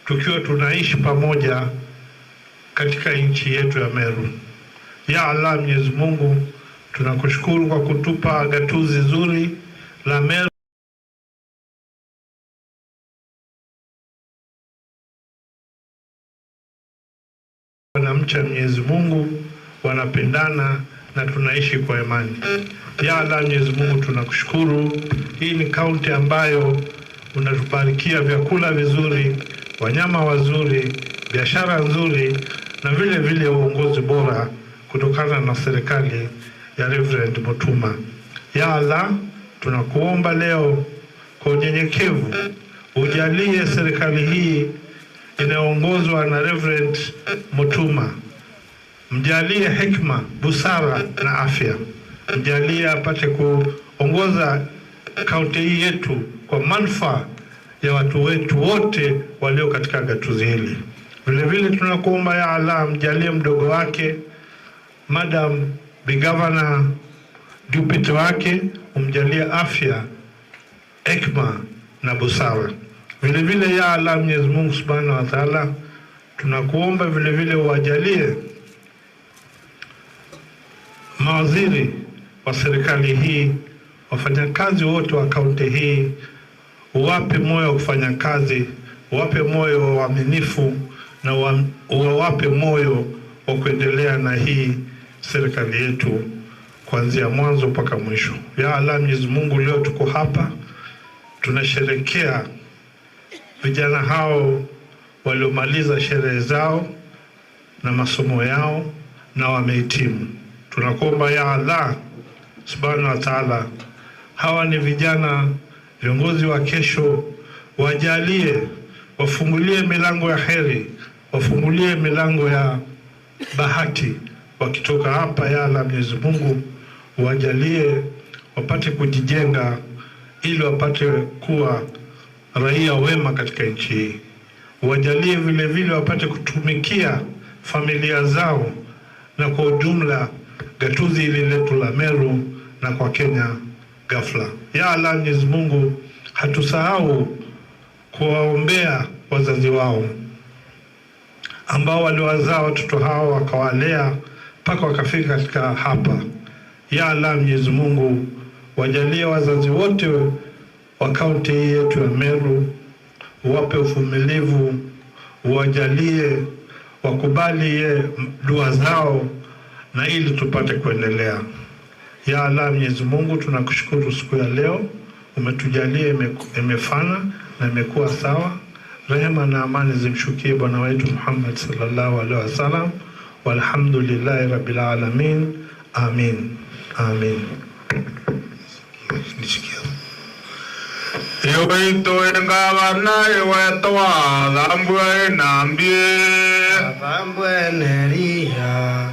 tukiwa tunaishi pamoja katika nchi yetu ya Meru. Ya Allah, Mwenyezi Mungu, tunakushukuru kwa kutupa gatuzi zuri la Meru. Wanamcha Mwenyezi Mungu, wanapendana na tunaishi kwa imani. Ya Allah, Mwenyezi Mungu, tunakushukuru. Hii ni kaunti ambayo unatubarikia vyakula vizuri, wanyama wazuri, biashara nzuri na vile vile uongozi bora kutokana na serikali ya Reverend Mutuma. Ya Allah, tunakuomba leo kwa unyenyekevu ujalie serikali hii inayoongozwa na Reverend Mutuma, mjalie hekima, busara na afya, mjalie apate kuongoza kaunti hii yetu kwa manufaa ya watu wetu wote walio katika gatuzi hili. Vile vile tunakuomba ya Allah, mjalie mdogo wake Madam Bi Governor deputy wake, umjalie afya, hekima na busara. Vile vile ya Allah, Mwenyezi Mungu Subhanahu wa Ta'ala, tunakuomba vile vile uwajalie mawaziri wa serikali hii, wafanyakazi wote wa kaunti hii, uwape moyo wa kufanya kazi, uwape moyo wa uaminifu na uwape moyo wa kuendelea na hii serikali yetu kuanzia mwanzo mpaka mwisho. Ya Allah, Mwenyezi Mungu, leo tuko hapa tunasherekea vijana hao waliomaliza sherehe zao na masomo yao na wamehitimu. Tunakuomba ya Allah Subhanahu wa Ta'ala, hawa ni vijana viongozi wa kesho, wajalie, wafungulie milango ya heri, wafungulie milango ya bahati. Wakitoka hapa, ya Allah Mwenyezi Mungu, wajalie wapate kujijenga ili wapate kuwa raia wema katika nchi hii. Wajalie vile vile wapate kutumikia familia zao na kwa ujumla gatuzi hili letu la Meru na kwa Kenya ghafla. Ya Allah Mwenyezi Mungu, hatusahau kuwaombea wazazi wao ambao waliwazaa watoto hao wakawalea mpaka wakafika katika hapa. Ya Allah Mwenyezi Mungu, wajalie wazazi wote wa kaunti hii yetu ya Meru, wape uvumilivu, wajalie wakubalie dua zao na ili tupate kuendelea. Ya Allah Mwenyezi Mungu, tunakushukuru siku ya leo, umetujalia imefana na imekuwa sawa. Rehema na amani zimshukie bwana wetu Muhammad sallallahu alaihi wasallam. Walhamdulillahi rabbil alamin. Amin, amin. Yoitoengavana iwetwa thambwe na mbie Thambwe neria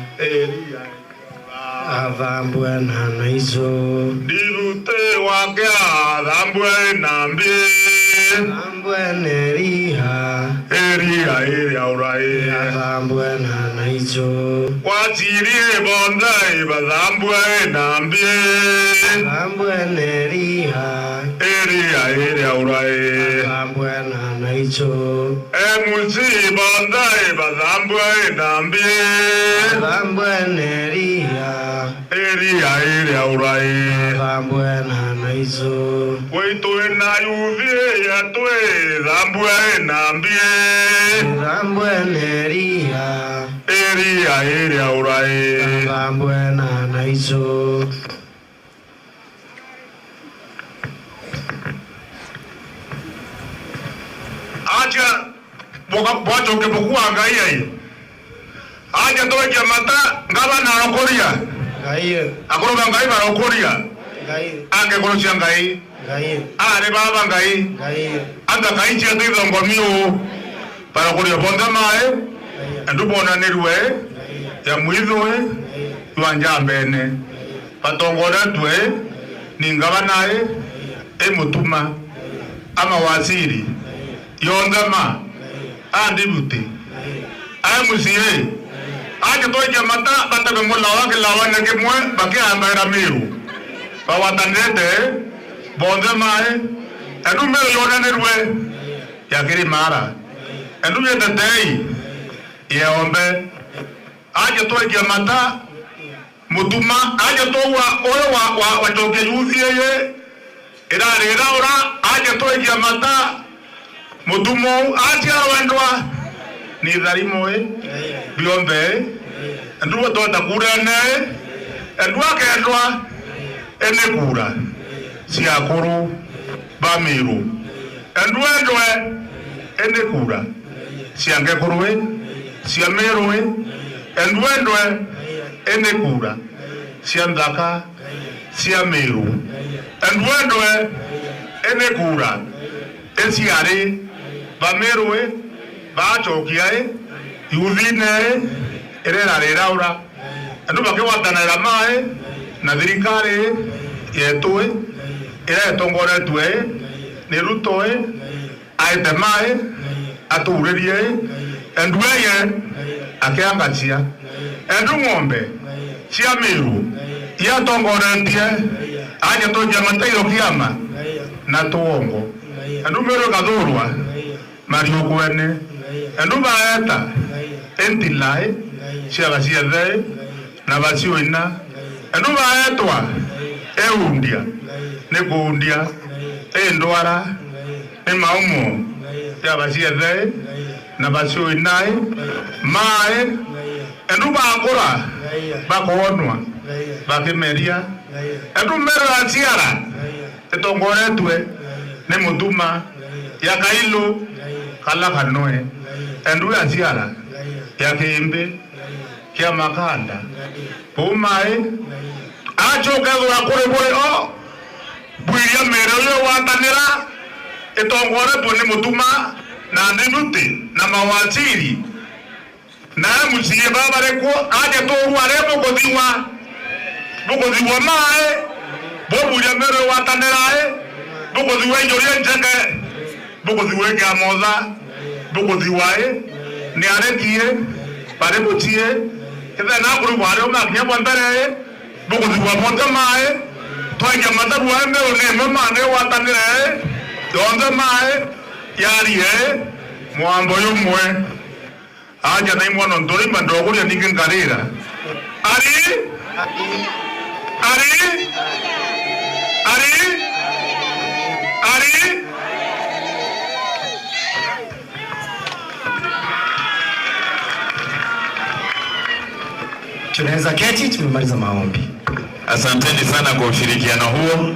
athambwe na naizo Ndirute wake thambwe na mbie Thambwe neria Eria eria urai athambwe na naizo Wachirie bonde bathambwe na mbie Thambwe neria Eria eria urai athambwe na naizo Emuchi bonde bathambwe na mbie Thambwe neria Eria ĩrĩa ũraĩ Thambwe na naizo. Witũ ĩna yuthĩ yatwĩ thambwe ĩna mbie. Thambwe neria. Eria ĩrĩa ũraĩ Thambwe na naizo. Acha bwachoke bukua ngai ai. Acha toekia mata ngaba narokoria. Ngai. Akoroba ngai barokoria. Ngai. Ange koro cia ngai. Ngai. Are baba ngai. Ngai. Anga ngai cia thithongo miu. Barokoria bonde mae. Andubonanirwe. Ya mwithwe. Iwanja mbene. Batongoretwe ni ngabanae emutuma ama waziri yondama andibuti amusie aje toikia mata batame mulawa kilawa na kimwe bakiambaira miru bawatanete bonde mae endu miru yonanirwe ya kirimara endu yetetei yeombe aje toikia mata mutuma aje towa oyo wa wachoke yuthie ye irarira ura aje toikia mata mutumo aje arwendwa ni tharimo e bionthe endu twenda kurene endu akendwa ene kura cia kuru ba miru endu endwe ene kura cia ngekurwe cia miru endu endwe ene kura cia nthaka cia miru endu endwe ene kura eciarĩ ba miru bacokia yuthine ĩrera rĩraura andu makĩgwatanĩra maĩ na thirikari yetũ ĩrĩa ĩtongoretwe nĩ Ruto aete maĩ atũurĩrie endu eye akĩangacia endu ng'ombe cia Meru iatongoretie aje tũnjia matairo kĩama na tuongo endu Meru ĩgathurwa mariũkwene endu baeta entilae cia baciethe na bacioina endu baetwa eundia nĩ kũundia ĩndwara nĩ maumo ya baciethe na bacioina mae endu bakũra bakonwa bakĩmeria endu Meru yaciara ĩtongoretwe nĩ mũtuma ya Kailu kala kanoe endu yaciara ya Kĩĩmbĩ kia makanda pumae acoke thura kũrĩ bũrĩ o bwiria Meru ũyũ watanĩra ĩtongoretwo nĩ mũtuma na ndinuti na mawaziri na MCA babarĩkuo aje tũru arĩa mũkũthiwa maĩ bũburia Meru watanĩra bũkũthiwa injũria njeke bũkũthiwa kĩamotha bũkũthiwa nĩ arekie barĩ mũciĩ kithe na kũrĩ warĩ ũmakinya bwa mbere bũkũthiwa bonthe maĩ twaingia mathabu wa Meru nĩ ĩmwe maĩ watanĩre yonthe maĩ yarie mwambo yũmwe aja na imwono ndũrĩma ndogũria ningĩ ngarĩra ari ari ari ari. Tunaweza keti, tumemaliza maombi. Asanteni sana kwa ushirikiano huo.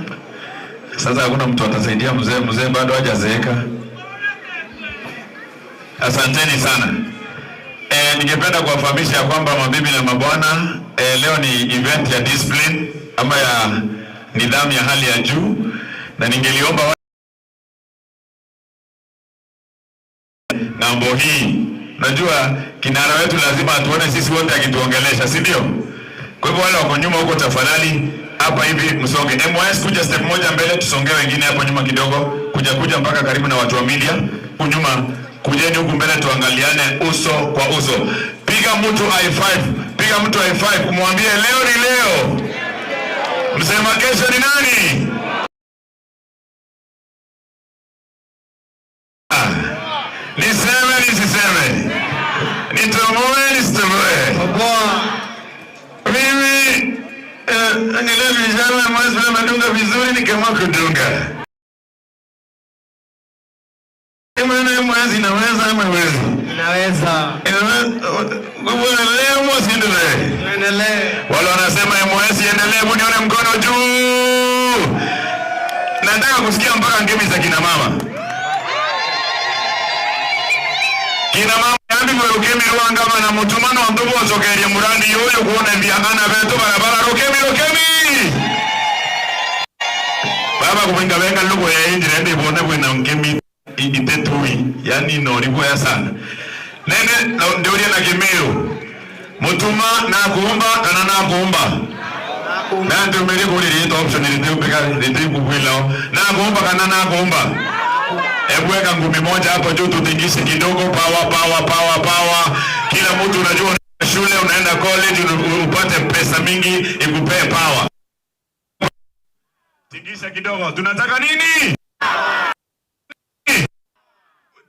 Sasa hakuna mtu atasaidia mzee, mzee bado hajazeeka. Asanteni sana. Ningependa kuwafahamisha kwamba mabibi na mabwana, leo ni event ya discipline ama ya nidhamu ya hali ya juu, na ningeliomba ng'ambo hii. Najua kinara wetu lazima atuone sisi wote akituongelesha, si ndio? Kwa hivyo wale wako nyuma huko tafadhali hapa hivi msonge. MYS kuja step moja mbele, tusongee wengine hapo nyuma kidogo, kuja mpaka karibu na watu wa media. Huku nyuma kujeni huku mbele tuangaliane uso kwa uso. Piga mtu I5, piga mtu I5 kumwambie leo ni leo. Msema kesho ni nani? Niseme nisiseme? Nitoboe nisitoboe? Mimi Angalia vijana mwezi wanadunga vizuri, nikaamua kudunga. Maana mwezi inaweza ama haiwezi? Inaweza. Inaweza. Endelee ama usiendelee? Tuendelee. Wale wanasema MYS iendelee, hebu nione mkono juu. Nataka kusikia mpaka ngemi za kina mama. Kina mama yambi kwa rukemi ruangama na mutumano wa mtubu wa sokeria murandi yoyo kuona mbiangana beto barabara rukemi rukemi. Baba kubenga benga lugo ya injira ende ibone bwena ngemi itetui, yani inoribuya sana. Nene ndiuria na Kimiru. Mutuma na kuumba kana na kuumba. Na ndio kuri rito option rito rito kukwila. Na kuumba kana na kuumba. Hebu weka ngumi moja hapo juu tutingishe kidogo, power power power power. Kila mtu unajua shule unaenda college upate pesa mingi ikupee power. Tingisha kidogo. Tunataka nini?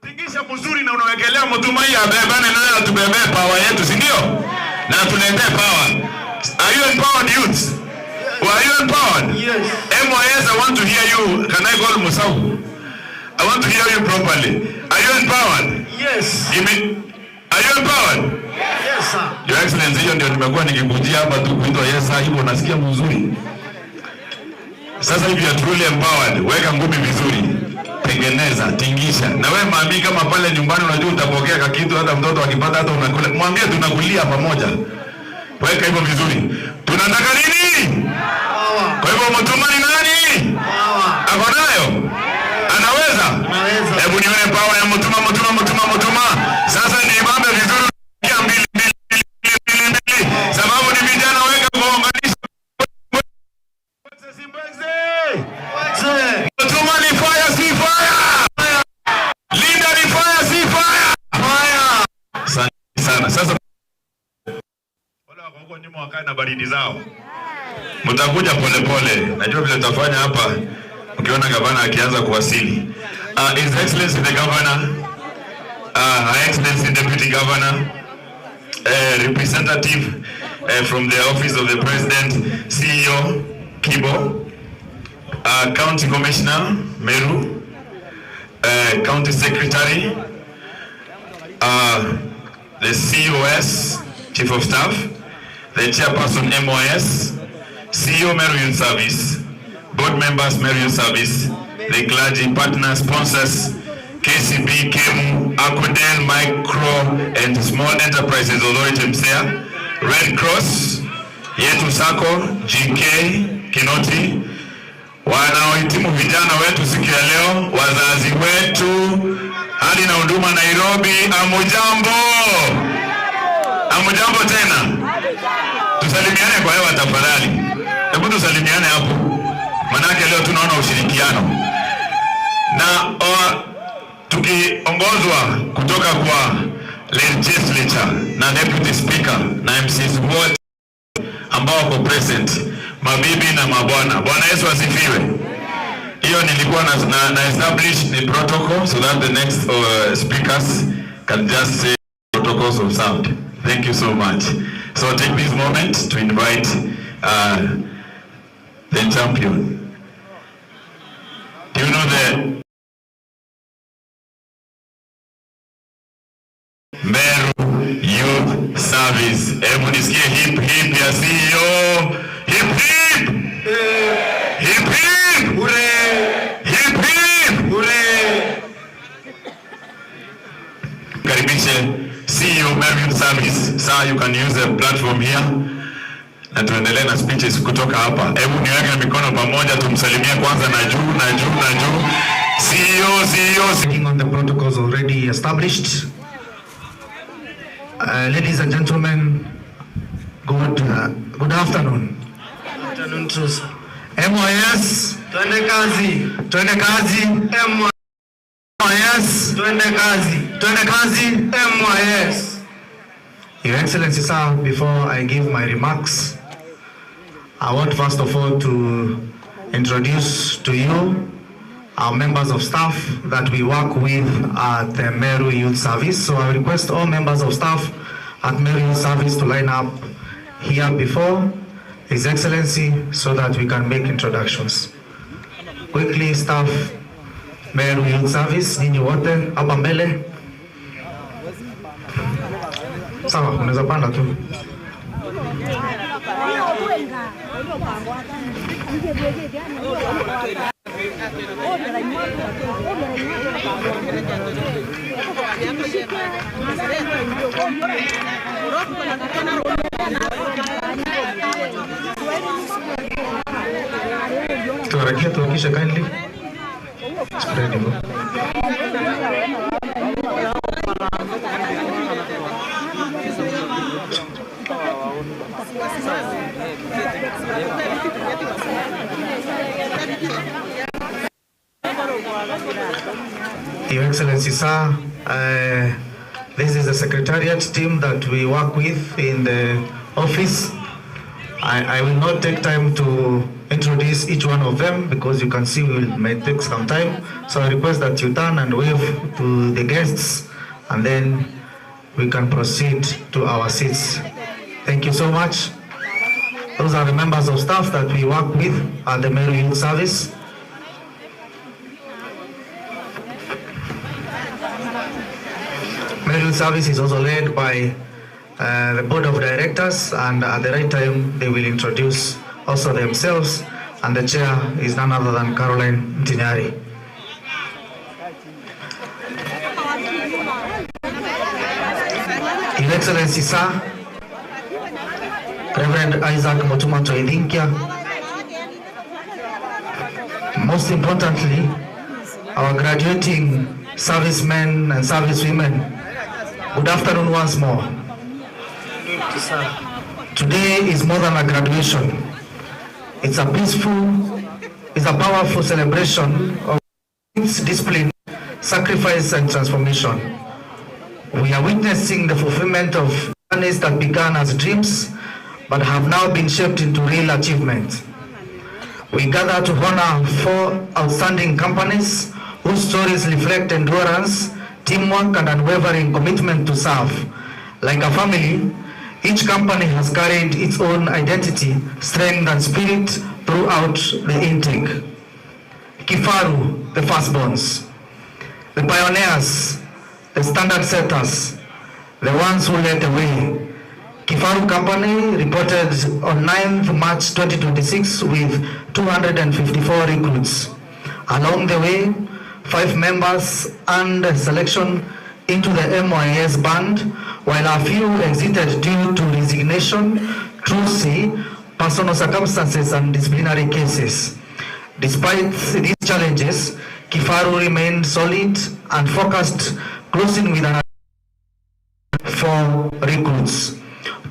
Tingisha mzuri na unawekelea Mutuma hii abebane nayo atubebee power yetu, si ndio? Na tuletee power. Are you empowered youths? Are you empowered? Yes. MYS, I want to hear you. Can I call Musau? I want to hear you properly. Are you empowered? Yes. Give me. Are you empowered? Yes, sir. Your Excellency, hiyo ndio nimekuwa nikikujia hapa tu kuitwa yes sir, hivyo unasikia mzuri. Sasa if you are truly empowered, weka ngumi vizuri. Tengeneza, tingisha. Na wewe mami, kama pale nyumbani unajua utapokea kakitu, hata mtoto akipata hata unakula. Mwambie tunakulia pamoja. Weka hivyo vizuri. Tunataka nini? Power. Kwa hivyo Mutuma ni nani? Power. Ako nayo? Anaweza? Anaweza. Hebu nione power ya Mutuma, Mutuma, Mutuma, Mutuma. Sasa ni ibambe vizuri mbili mbili mbili mbili. Sababu ni vijana, weka kuunganisha. Mutuma ni fire, si fire. Linda ni fire, si fire. Fire. Asante sana. Sasa wale wako huko nyuma wakae na baridi zao. Mtakuja pole pole. Najua vile tutafanya hapa ukiona gavana akianza kuwasili. His Excellency the Governor, Her Excellency Deputy Governor, representative from the Office of the President, CEO Kibo, County Commissioner Meru, County Secretary, the COS, Chief of Staff, the Chairperson MOS, CEO Meru Youth Service, Board members Meru Youth Service, the clergy, partners, sponsors, KCB, KEMU, Aquadel, Micro and Small Enterprises Authority MSEA, Red Cross, Yetu Sacco, GK, Kinoti, wanaohitimu vijana wetu siku ya leo, wazazi wetu, hali na huduma Nairobi, amujambo. Amujambo tena. Tusalimiane kwa hewa tafadhali. Hebu tusalimiane hapo. Manake leo tunaona ushirikiano. Na tukiongozwa kutoka kwa legislature na deputy speaker na MCs wote ambao wako present, mabibi na mabwana. Bwana Yesu asifiwe. Hiyo nilikuwa na establish the protocol so that the next speakers can just say protocols of sound. Thank you so much. So take this moment to invite the champion. Do you know the Meru Youth Service? Hebu nisikie hip hip ya CEO. Hip hip. Hip hip. Hooray. Hip hip. Hooray. Karibishe CEO Meru Youth Service. Sir, you can use the platform here. Na tuendelee na speeches kutoka hapa. Hebu niweke mikono pamoja tumsalimie kwanza na juu na juu na juu. CEO, CEO, Working on the protocols already established. Ladies and gentlemen, good afternoon. Afternoon too, sir. MYS, Twende kazi. twende kazi. MYS, Twende kazi. twende kazi. MYS. Your Excellency, sir, before I give my remarks, I want first of all to introduce to you our members of staff that we work with at the Meru Youth Service. So I request all members of staff at Meru Youth Service to line up here before. His Excellency so that we can make introductions. Quickly, staff, Meru Youth Service, nyinyi wote hapa mbele. Sawa, unaweza panda tu. Tuharakie tuhakishe kindly. Spread hivyo. Your Excellency, sir, this is the secretariat team that we work with in the office. I will not take time to introduce each one of them because you can see we may take some time. So I request that you turn and wave to the guests, and then we can proceed to our seats. Thank you so much. Those are the members of staff that we work with at the Meru Youth Service. Meru Youth Service is also led by the board of directors, and at the right time they will introduce also themselves, and the chair is none other than Caroline Ntinyari. Your Excellency, sir, Reverend Isaac Mutuma Toithinkia, most importantly, our graduating servicemen and servicewomen, good afternoon once more. Today is more than a graduation. It's a peaceful, it's a powerful celebration of discipline, sacrifice, and transformation. We are witnessing the fulfillment of journeys that began as dreams, but have now been shaped into real achievement. We gather to honor four outstanding companies whose stories reflect endurance, teamwork, and unwavering commitment to serve. Like a family, each company has carried its own identity, strength, and spirit throughout the intake. Kifaru, the firstborns, the pioneers, the standard setters, the ones who led the way. Kifaru Company reported on 9th March 2026 with 254 recruits. Along the way, 5 members earned selection into the MYS band, while a few exited due to resignation, truancy, personal circumstances, and disciplinary cases. Despite these challenges, Kifaru remained solid and focused, closing with an 4 recruits.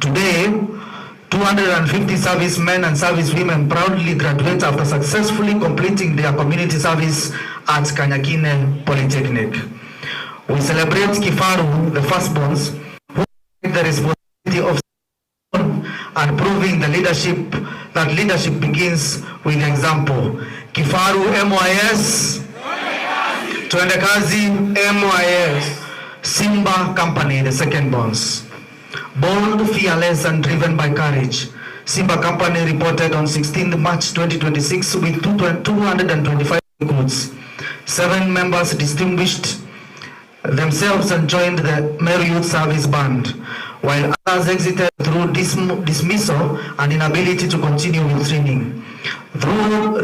Today, 250 servicemen and servicewomen proudly graduate after successfully completing their community service at Kanyakine Polytechnic. We celebrate Kifaru, the firstborns, who take the responsibility of and proving the leadership that leadership begins with example. Kifaru MYS, Twende Kazi MYS. Simba Company, the second bonds. Bold, fearless, and driven by courage. Simba Company reported on 16th March 2026 with 225 recruits. 7 members distinguished themselves and joined the Meru Youth Service Band, while others exited through dismissal and inability to continue with training. Through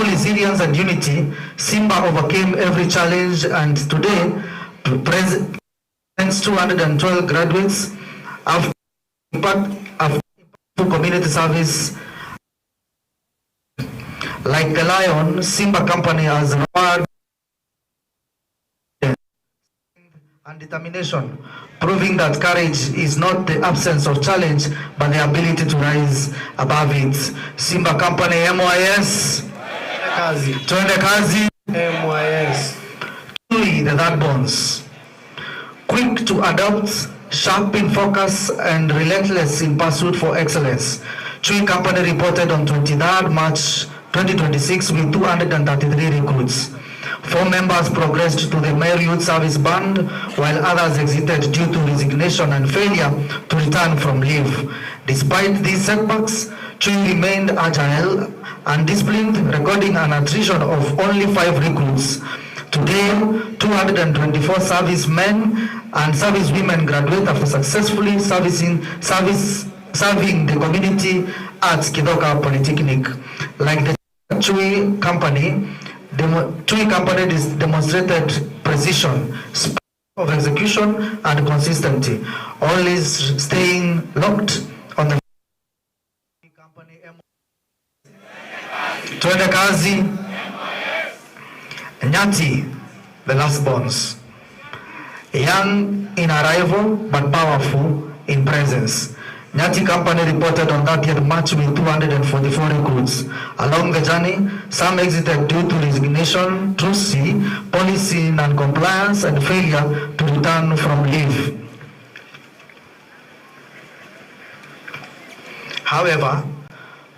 resilience and unity, Simba overcame every challenge and today presents 212 graduates after community service. Like the lion, Simba Company has roared and determination, proving that courage is not the absence of challenge, but the ability to rise above it. Simba Company MYS. Kazi. Twende kazi. MYS. Truly the third bonds. Quick to adopt, sharp in focus, and relentless in pursuit for excellence. Chui Company reported on 23rd March 2026 with 233 recruits. Four members progressed to the Meru Youth Service Band, while others exited due to resignation and failure to return from leave. Despite these setbacks, Chui remained agile and disciplined, recording an attrition of only five recruits. Today, 224 servicemen and servicewomen graduate after successfully serving the community at Kithoka Polytechnic. Like the Chui Company, Chui Company demonstrated precision, speed of execution, and consistency, always staying locked on the company. Twende kazi. Nyati, the last borns. Young in arrival but powerful in presence. Nyati Company reported on 30th March with 244 recruits. Along the journey, some exited due to resignation, truancy, policy non-compliance, and failure to return from leave. However,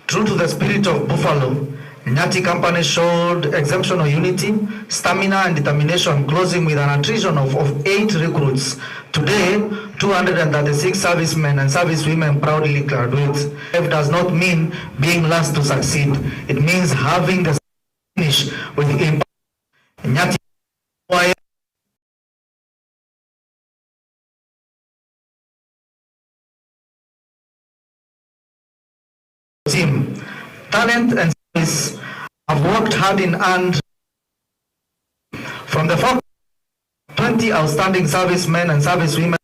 true to the spirit of Buffalo, Nyati Company showed exceptional unity, stamina, and determination, closing with an attrition of eight recruits. Today, 236 servicemen and servicewomen proudly graduate. It does not mean being last to succeed. It means having the finish with impact. Nyati team, talent and service have worked hard in hand. From the 20 outstanding servicemen and servicewomen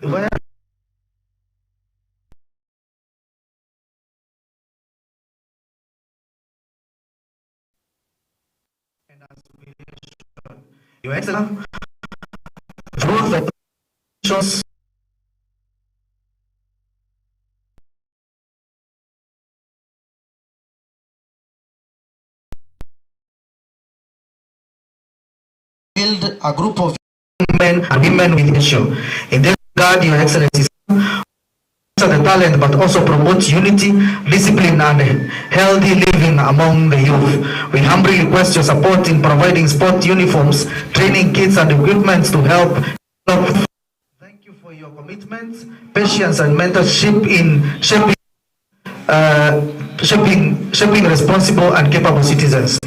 were and aspiration. Your Excellency, through the build a group of men and women with issue. In this regard, Your Excellency, the talent but also promote unity, discipline, and healthy living among the youth. We humbly request your support in providing sport uniforms, training kits, and equipment to help. Thank you for your commitment, patience, and mentorship in shaping responsible and capable citizens.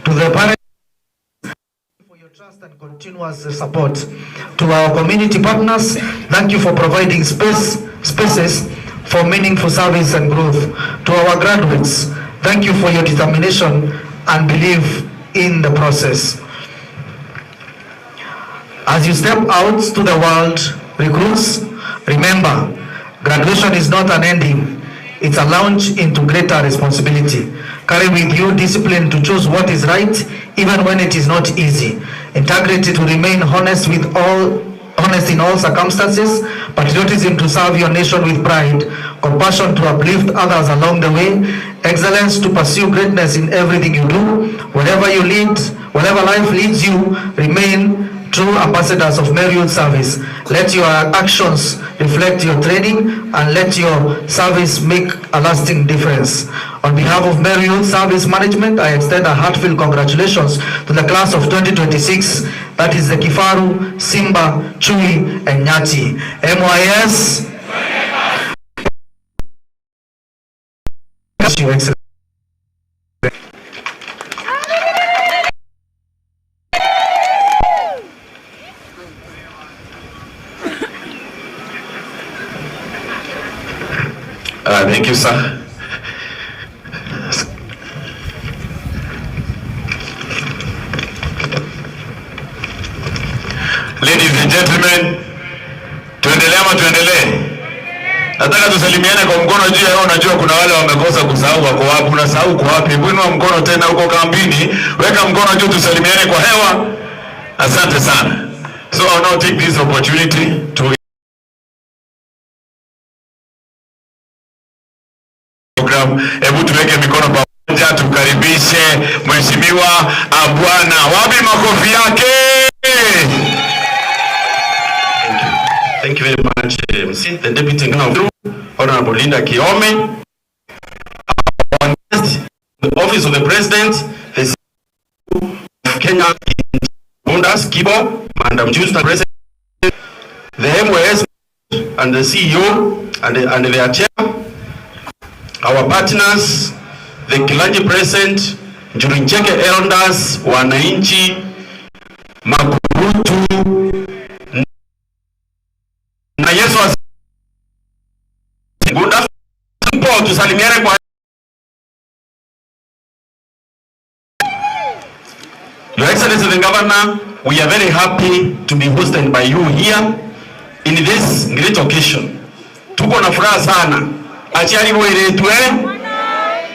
To the parents, for your trust and continuous support. To our community partners, thank you for providing spaces for meaningful service and growth. To our graduates, thank you for your determination and belief in the process. As you step out to the world, recruits, remember, graduation is not an ending. It's a launch into greater responsibility. Carry with you discipline to choose what is right, even when it is not easy. Integrity to remain honest in all circumstances, patriotism to serve your nation with pride, compassion to uplift others along the way, excellence to pursue greatness in everything you do. Wherever you lead, wherever life leads you, remain true ambassadors of Meru Youth Service. Let your actions reflect your training and let your service make a lasting difference. On behalf of Meru Youth Service Management, I extend a heartfelt congratulations to the class of 2026, that is the Kifaru, Simba, Chui, and Nyati. MYS. Your Excellency. Thank you, sir. Ladies and gentlemen, tuendelee ama tuendelee? Nataka tusalimiane kwa mkono juu ya, unajua kuna wale wamekosa kusahau wako wapi, unasahau uko wapi? Hebu inua mkono tena huko kambini, weka mkono juu tusalimiane kwa hewa. Asante sana. So I'll now take this opportunity to program. Hebu tuweke mikono pamoja tukaribishe Mheshimiwa Abwana. Wapi makofi yake? Thank you very much, MC. The Deputy Governor, Honorable Linda Kiome. the Office of the President, the of Kenya Bundas Kibo, Madam Justa President, the MOS and the CEO and their chair, our partners, the Kilanji President, Njurincheke Elders, wananchi, Makurutu na Yesu Ngunda, tusalimiane kwa Your Excellency the Governor, we are very happy to be hosted by you here in this great occasion. Tuko na furaha sana. Achiari bweretwe.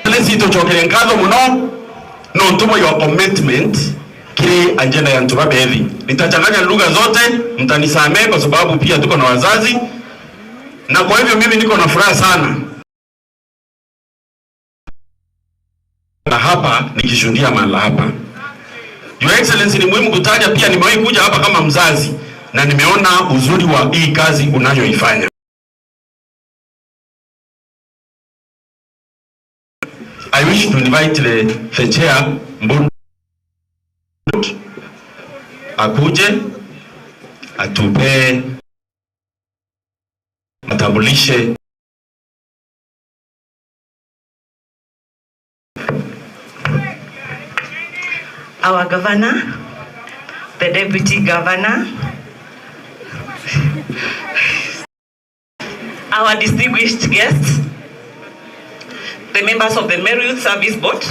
Excellency tuchokere nkatho muno no ntumo your commitment kile agenda ya Ntuba Bethi. Nitachanganya lugha zote, mtanisamee kwa sababu pia tuko na wazazi. Na kwa hivyo mimi niko na furaha sana. Na hapa nikishuhudia mahali hapa. Your Excellency, ni muhimu kutaja pia nimewahi kuja hapa kama mzazi na nimeona uzuri wa hii kazi unayoifanya. I wish to invite the chair Mbundu akuje atupe atambulishe Our governor, the deputy governor, our distinguished guests, the members of the Meru Youth Service Board,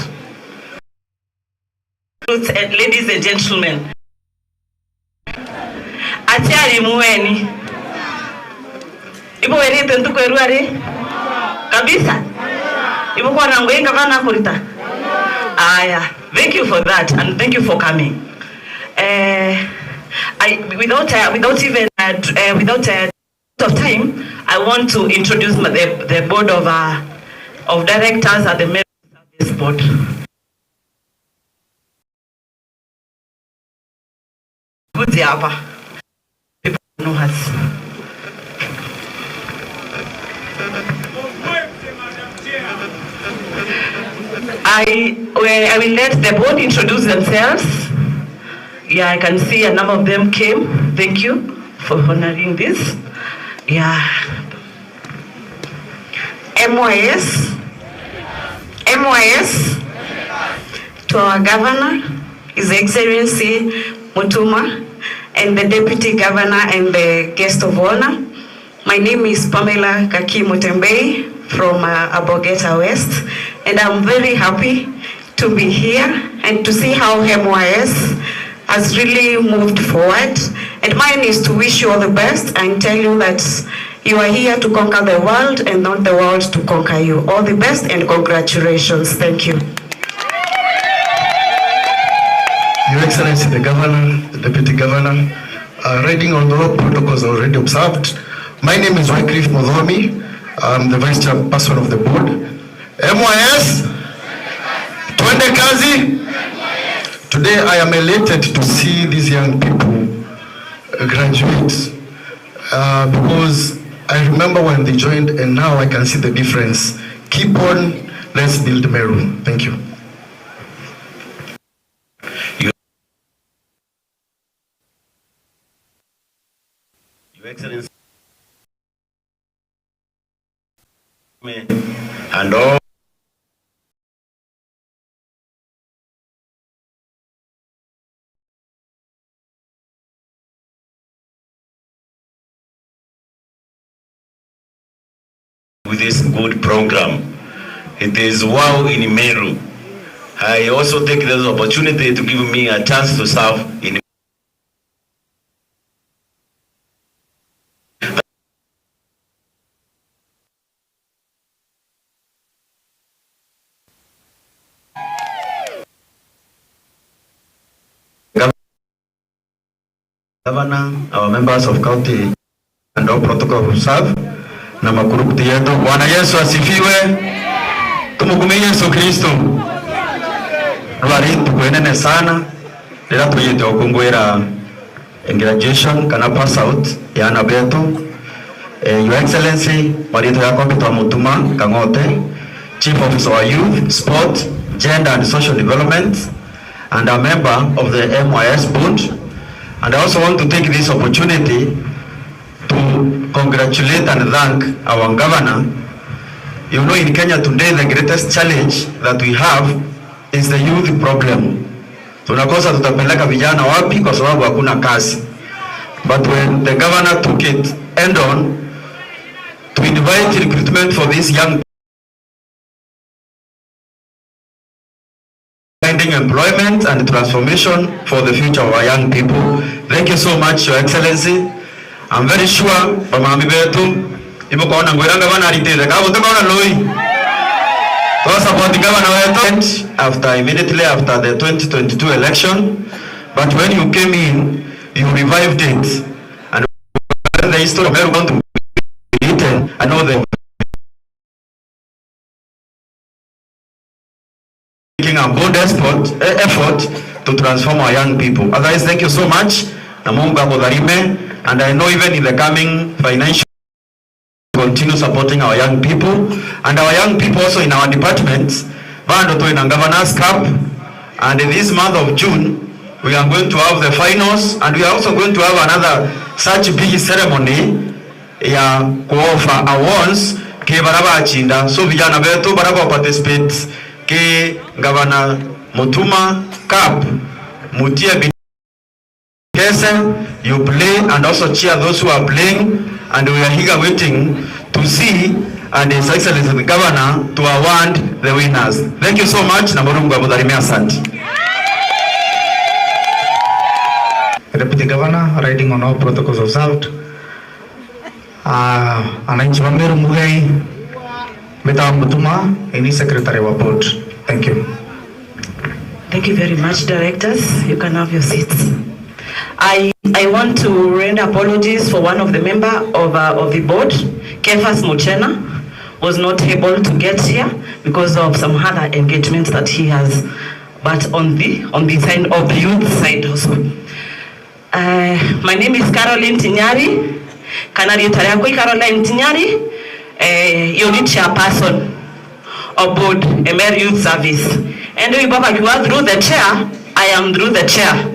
and ladies and gentlemen. Achiari muweni. Ibo werite ntuko eruare? Kabisa? Ibo kwa rango gavana kurita? Aya, thank you for that and thank you for coming. Without of time, I want to introduce the board of directors at the Meru Service Board. Good job. People know us. I will let the board introduce themselves. Yeah, I can see a number of them came. Thank you for honoring this. Yeah. MYS, MYS, to our governor, His Excellency Mutuma, and the deputy governor and the guest of honor. My name is Pamela Kaki Mutembei from Abogeta West, and I'm very happy to be here and to see how MYS has really moved forward. And mine is to wish you all the best and tell you that you are here to conquer the world and not the world to conquer you. All the best and congratulations. Thank you. Your Excellency, the Governor, the Deputy Governor, riding on the road protocols already observed. My name is Wycliffe Modhomi. I'm the Vice Chairperson of the board. MYS, twende kazi. Today I am elated to see these young people graduate because I remember when they joined and now I can see the difference. Keep on, let's build Meru. Thank you. Your Excellency, and all with this good program. It is wow in Meru. I also take this opportunity to give me a chance to serve in Governor, our members of county and all protocol observed, na makuruputi yetu. Bwana Yesu asifiwe. Tumukumie Yesu Kristo. Rwari tukwenene sana rira tuyite okungwira graduation kana pass out ya ana betu. Your Excellency marito yako kitwa Mutuma Kangote, Chief Officer wa Youth, Sport Gender and Social Development, and a member of the MYS Board. And I also want to take this opportunity to congratulate and thank our governor. You know, in Kenya today, the greatest challenge that we have is the youth problem. Tunakosa tutapeleka vijana wapi kwa sababu hakuna kazi. But when the governor took it end on to invite recruitment for these young, finding employment and transformation for the future of our young people. Thank you so much, Your Excellency. I'm very sure bamami betu imukaona ngwiranga bana aritire kabo tukaona loi to support governor wetu after immediately after the 2022 election, but when you came in, you revived it, and when the history of Meru going to be written, I know the making a bold effort to transform our young people. Otherwise, thank you so much. Na Mungu akudharime, and I know even in the coming financial continue supporting our young people, and our young people also in our departments. Bado tu ina Governors Cup, and in this month of June we are going to have the finals, and we are also going to have another such big ceremony ya kuoffer awards ke baraba achinda. So vijana betu baraba participate ke Governor Mutuma Cup, mutie kese, you play and also cheer those who are playing, and we are here waiting to see and His Excellency the Governor to award the winners. Thank you so much, na Mungu akudharimia, asante. The Deputy Governor, riding on all protocols observed. Ananchi wa Meru Mugai, Meta Mutuma, any secretary wa board. Thank you. Thank you very much, directors. You can have your seats. I want to render apologies for one of the member of the board, Kefas Muchena, was not able to get here because of some other engagements that he has, but on the side of the youth side also. My name is Caroline Tinyari. Kanari Tariakoi Caroline Tinyari, unit chairperson of board Meru Youth Service. And we Baba, you are through the chair, I am through the chair.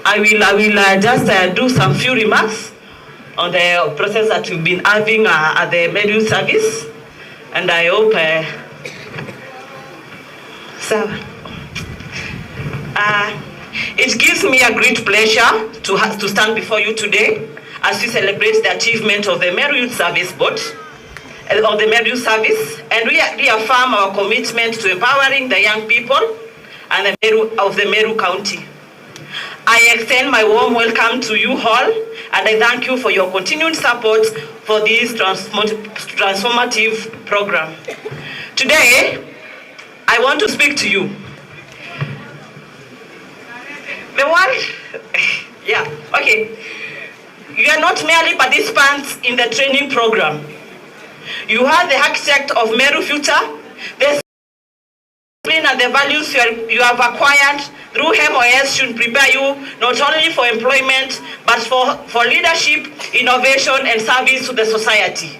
I will just do some few remarks on the process that we've been having at the Meru Youth Service, and I hope so. It gives me a great pleasure to stand before you today as we celebrate the achievement of the Meru Youth Service Board, of the Meru Youth Service, and we reaffirm our commitment to empowering the young people and the Meru County. I extend my warm welcome to you all, and I thank you for your continued support for this transformative program. Today, I want to speak to you. The world, yeah, okay. You are not merely participants in the training program. You are the architect of Meru future, the discipline and the values you have acquired through MOS should prepare you not only for employment, but for leadership, innovation, and service to the society.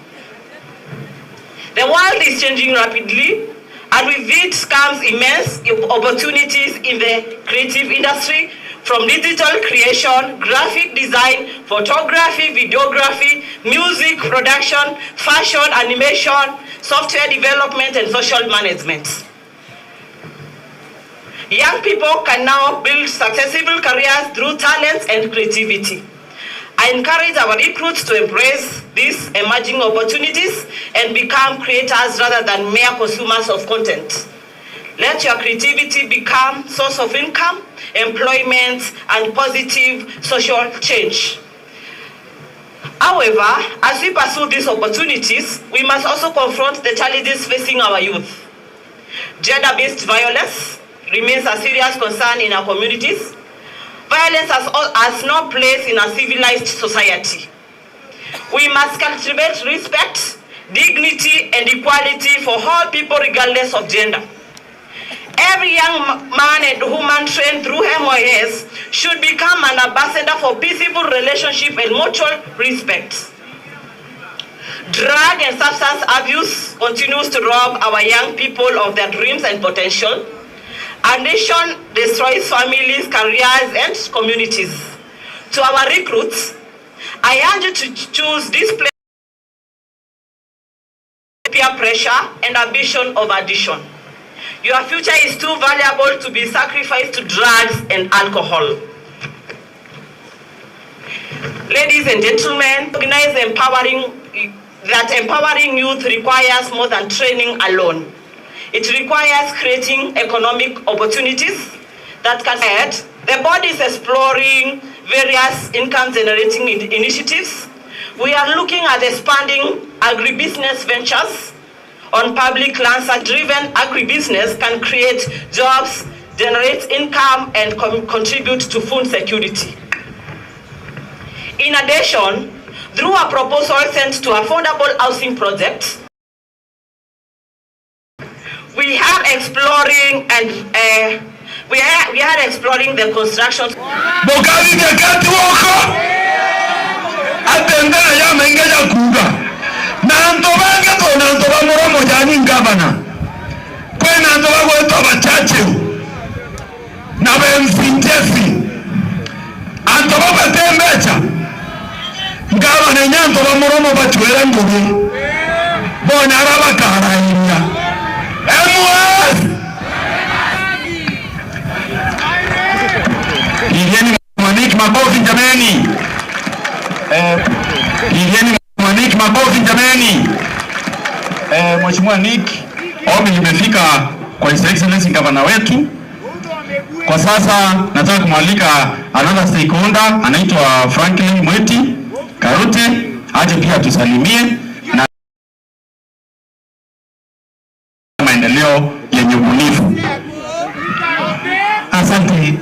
The world is changing rapidly, and with it comes immense opportunities in the creative industry, from digital creation, graphic design, photography, videography, music production, fashion, animation, software development, and social management. Young people can now build successful careers through talents and creativity. I encourage our recruits to embrace these emerging opportunities and become creators rather than mere consumers of content. Let your creativity become source of income, employment, and positive social change. However, as we pursue these opportunities, we must also confront the challenges facing our youth. Gender-based violence remains a serious concern in our communities. Violence has no place in a civilized society. We must cultivate respect, dignity, and equality for all people regardless of gender. Every young man and woman trained through MYS should become an ambassador for peaceful relationship and mutual respect. Drug and substance abuse continues to rob our young people of their dreams and potential. Addiction destroys families, careers, and communities. To our recruits, I urge you to choose discipline, peer pressure, and ambition over addiction. Your future is too valuable to be sacrificed to drugs and alcohol. Ladies and gentlemen, recognize that empowering youth requires more than training alone. It requires creating economic opportunities that can add. The board is exploring various income generating initiatives. We are looking at expanding agribusiness ventures on public lands. Driven agribusiness can create jobs, generate income, and contribute to food security. In addition, through a proposal sent to affordable housing projects, we are exploring and we are exploring the construction. Bokathi nyakati woko atendana ya mengeja kuga na anto bange to na anto ba moromo yani ngabana kwena anto bagwetwa bachache na bemsinjesi anto babatembecha ngabana nyanto ba moromo bachwera ngugi bona arabakarahiria MS. Pigeni Mwaniki makofi jameni. Pigeni Mwaniki makofi jameni. Mheshimiwa Nick, ombi limefika kwa His Excellency gavana wetu. Kwa sasa nataka kumwalika another stakeholder anaitwa Franklin Mweti Karute aje pia tusalimie na maendeleo yenye ubunifu. Asante.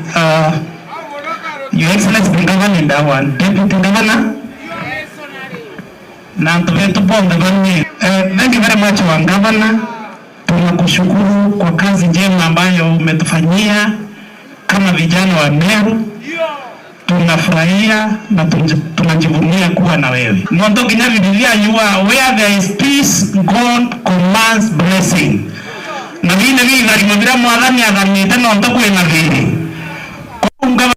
Your Excellency the Governor and our Deputy Governor. Na tuvetu pombe bani. Thank you very much, our Governor. Tunakushukuru kwa kazi njema ambayo umetufanyia kama vijana wa Meru. Tunafurahia na tunajivunia kuwa na wewe. Nondo kinya Biblia yua where there is peace, God commands blessing. Na vile vile alimwambia mwathani athanite nondo kwina thiri. Kunga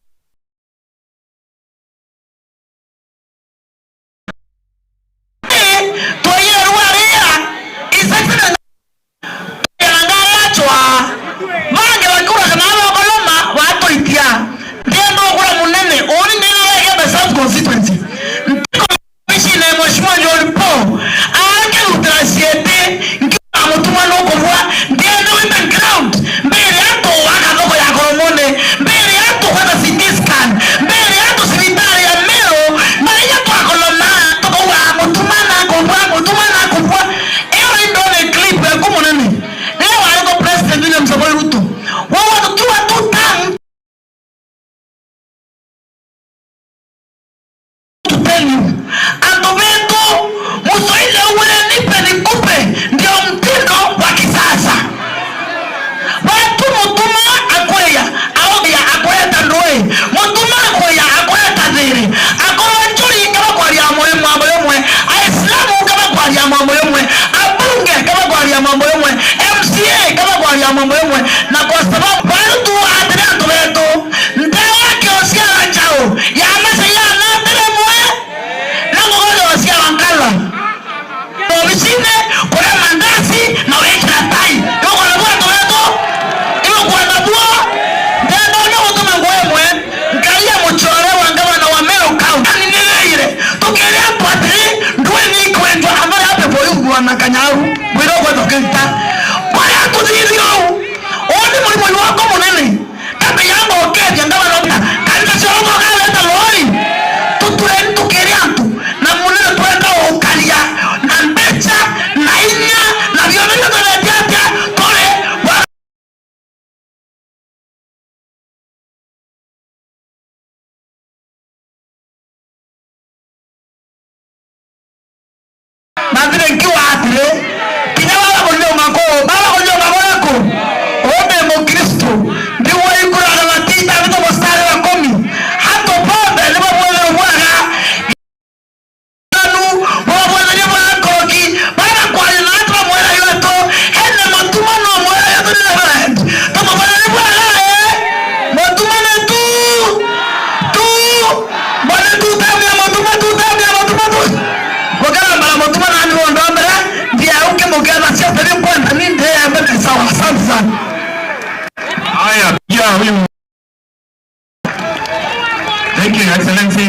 Thank you, Your Excellency.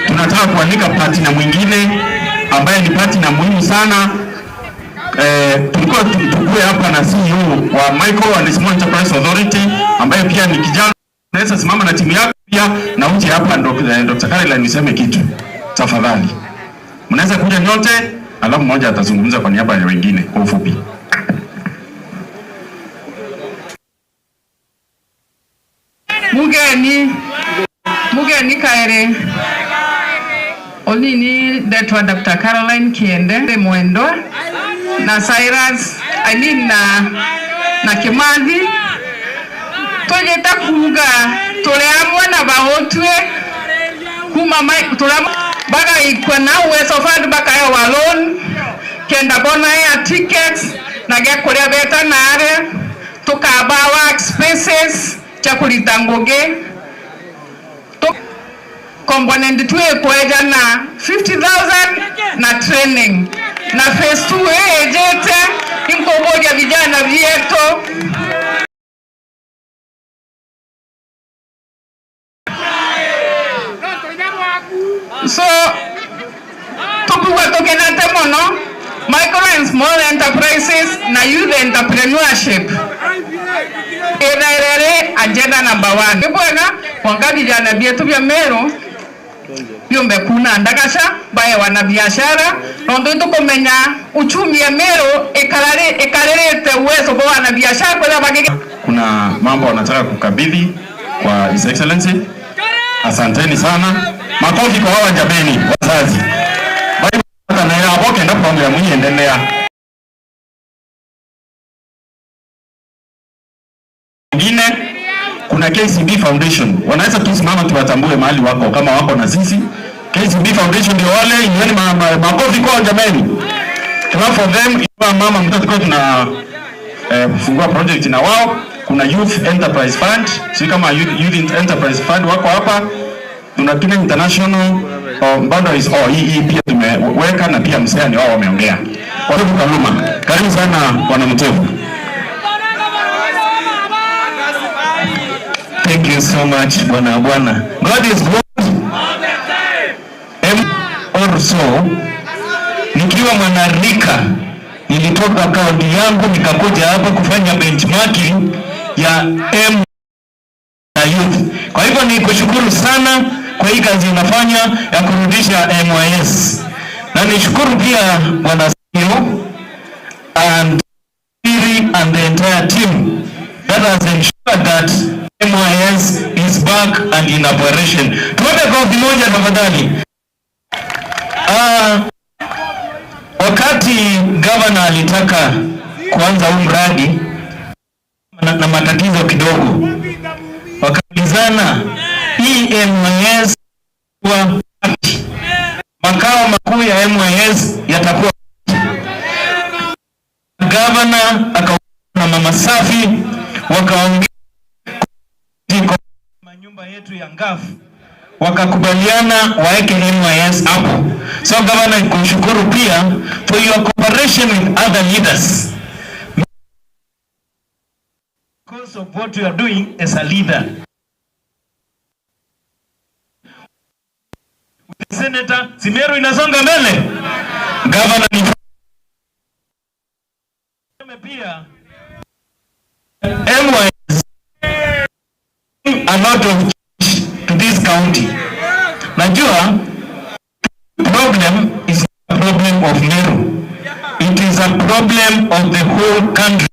Tunataka kualika partner mwingine ambaye ni partner muhimu sana. Tulikuwa tukue hapa na CEO wa Micro and Small Enterprise Authority ambaye pia ni kijana. Unaweza simama na timu yako pia na uje hapa Dr. Caroline niseme kitu tafadhali. Mnaweza kuja nyote, alafu mmoja atazungumza kwa niaba ya wengine kwa ufupi. Mugeni mugeni kaere onini ndetwa Dr. Caroline Kiende Mwendwa na Cyrus, I mean, na Kimathi tugita kuga turi amwe na bautwe kuma bagaikwa na Uwezo Fund bakaewa loan kenda bona air tickets na gĩa kũrĩa beta nare tukaba work spaces cha kurita ngugi component twikweja na 50,000 na training na phase 2 ejete inkoboja vijana vyetu. So tukugwa tukenate muno micro and small enterprises na youth entrepreneurship ĩtherere agenda number 1 ibwega mwanga vijana vyetu vya Meru byumbe kuna ndagaca bae wana biashara nondu tukumenya uchumi ya Meru ikaririte uwezo kwa wana biashara kwa bagige. Kuna mambo wanataka kukabidhi kwa His Excellency. Asanteni sana. Makofi kwa hawa jameni wazazi. Bye na hapo kenda program hii endelea. Mwingine kuna KCB Foundation. Wanaweza tu simama tuwatambue mahali wako kama wako na sisi. KCB Foundation ndio wale, iweni makofi kwa jameni. Clap for them. Iwa mama mtoto kwa tuna kufungua project na wao. Kuna Youth Enterprise Fund, sio kama Youth Enterprise Fund wako hapa. Tuna Kenya International Boundaries, oh, hii pia tumeweka na pia mseani wao wameongea. Kwa hivyo Kaluma, karibu sana Bwana Mtevu. Thank you so much Bwana Bwana. God is good. Also, nikiwa mwanarika nilitoka kaunti yangu nikakuja hapa kufanya benchmarking ya M na youth. Kwa hivyo ni kushukuru sana kwa hii kazi unafanya ya kurudisha MYS. Na nishukuru pia Bwana CEO and and the entire team that has ensured that MYS is back and in operation. Tuombe kofi moja tafadhali. Wakati governor alitaka kuanza huu mradi na matatizo kidogo, wakaulizana hii MYS kwa makao makuu ya MYS yatakuwa. Governor akaongea na Mama Safi, wakaongea manyumba yetu ya ngafu, wakakubaliana waeke MYS hapo. So governor, kushukuru pia for your cooperation with other leaders because of what you are doing as a leader. Senator Simeru inasonga mbele. Governor ni pia MYS a lot of change to this county. Najua problem is a problem of Meru. It is a problem of the whole country.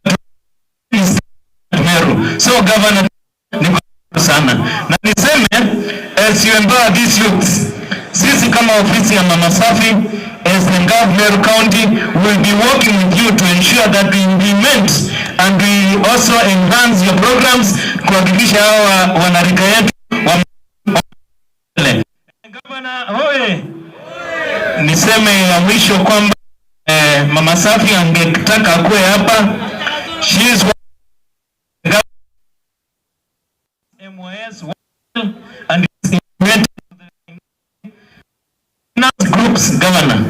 But is Meru. So governor, ni sana. Na niseme as you empower these youths, sisi kama ofisi ya Mama Safi as the Gov Meru County will be working with you to ensure that we implement and we also enhance your programs kuhakikisha hawa wanarika yetu wa Governor, oye. Niseme ya mwisho kwamba Mama Safi angetaka akuwe hapa. She is MYS and is groups governor.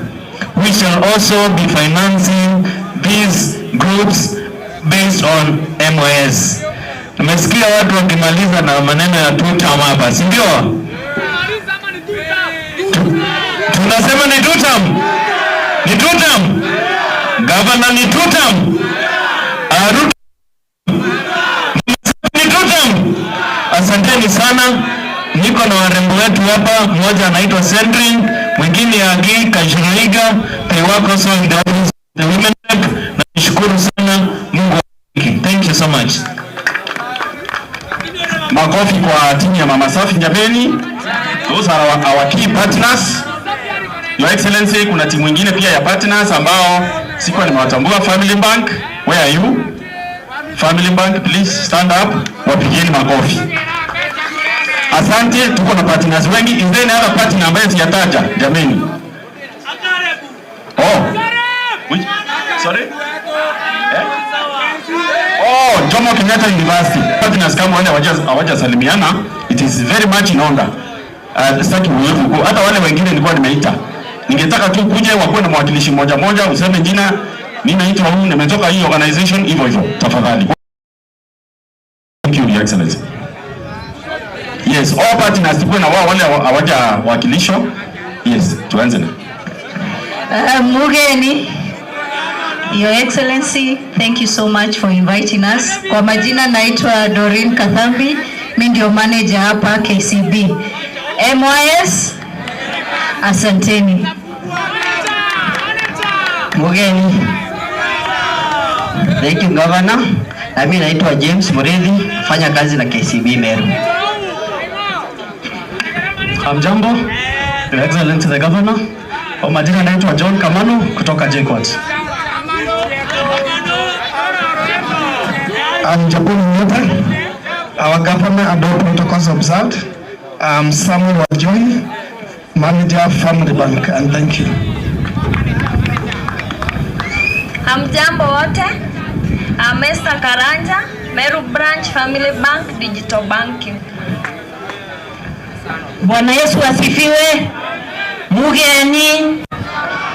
We shall also be financing these groups based on MYS. Nimesikia watu wakimaliza na maneno ya two term hapa, si ndio? Tunasema ni two term. Ni two term. Governor ni two term. Ruto ni two term. Asanteni sana. Niko na warembo wetu hapa, mmoja anaitwa Sandrine, mwingine Agi Kajiraiga. They work also in the office of the women rep. Na nishukuru sana, Mungu awabariki. Thank you so much. Makofi kwa timu ya Mama Safi jameni. Those are our key partners. Your Excellency, kuna timu ingine pia ya partners ambao sikuwa nimewatambua. Family Bank, where are you? Family Bank, please stand up. Wapigieni makofi. Asante, tuko na partners wengi. Is there any other partner ambaye sijataja jameni? Oh. Which? Sorry? Eh? Oh, Jomo Kenyatta University. Partners kama wale hawajasalimiana, it is very much in order. Sitaki uwevu huko. Hata wale wengine nilikuwa nimeita. Ningetaka tu kuje wakuwe na mwakilishi mmoja mmoja, useme jina, mimi naitwa huyu, nimetoka hii organization, hivyo hivyo. Tafadhali. Thank you, Your Excellency. Yes, all partners tukuwe na wao wale hawajawakilishwa. Yes, tuanze na. Mugeni, Your Excellency, thank you so much for inviting us. Kwa majina naitwa Doreen Kathambi, mimi ndio manager hapa KCB. MYS, asanteni. Mugeni. Thank you, Governor. Na mimi naitwa James Muridhi, fanya kazi na KCB Meru. Hamjambo, Your Excellency the Governor. Kwa majina naitwa John Kamano kutoka JKUAT. I'm Jabuni Nyota, our governor and all protocols observed. I'm Samuel Wajoi, manager, Family Bank, and thank you. Hamjambo wote. I'm Esther Karanja, Meru Branch Family Bank Digital Banking. Bwana Yesu asifiwe. Mugeni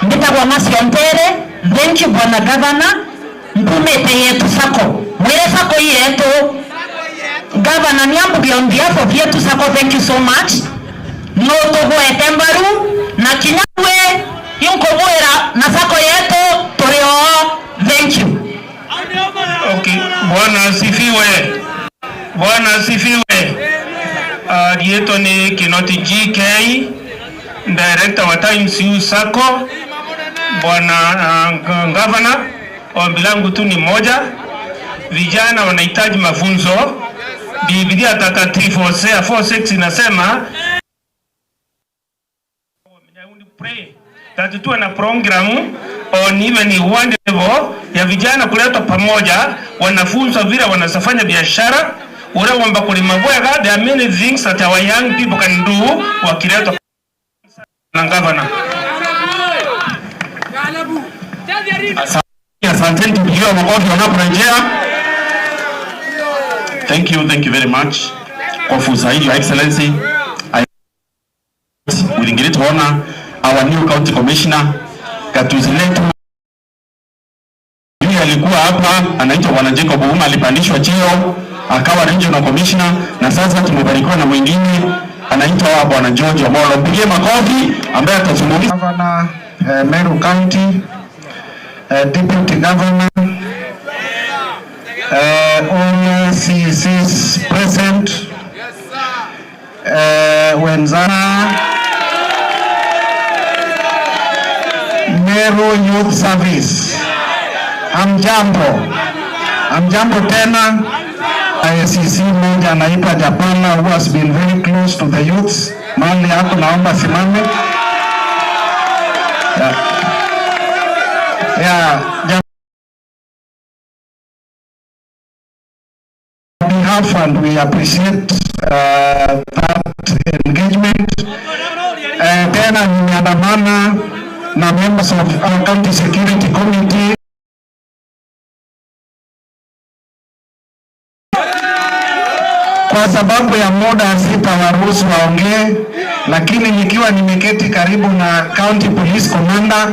mbitagwa Maciontere. Thank you Bwana Governor. Mpumete yetu sako mwire sako yetu Governor niambugia on behalf of yetu sako, thank you so much. No tugwete mbaru na kinyagwe yunkubwira na sako yetu turi oo. Thank you. Okay, Bwana asifiwe. Bwana asifiwe. Yeto ni Kinoti GK, Director wa Times U Sacco. Bwana Governor, ombi langu tu ni moja. Vijana wanahitaji mafunzo. Biblia takatifu Hosea 4:6 inasema pray that tuwe na program on even one level ya vijana kuletwa pamoja, wanafunzwa vile wanasafanya biashara ule wamba kulima bwega. There are many things that our young people can do wakiletwa na governor. Asanteni, tupigiwe makofi wanaporejea. Thank you, thank you very much kwa fursa hii, Your Excellency. I with great honor our new county commissioner gatuzi letu yule alikuwa hapa anaitwa Bwana Jacob Ouma, alipandishwa cheo akawa regional commissioner, na sasa tumebarikiwa na mwingine anaitwa Bwana George Omolo. Mpigie makofi ambaye atazungumza. Governor, Meru County, Deputy Governor, all CCs present, wenzana Meru Youth Service, hamjambo? Hamjambo tena. ICC mmoja anaitwa Japana who has been very close to the youths. Mahali hapo naomba simame. Yeah. Yeah. Behalf and we appreciate that engagement. Tena nimeandamana na members of our county security committee. Kwa sababu ya muda sitawaruhusu waongee, lakini nikiwa nimeketi karibu na county police commander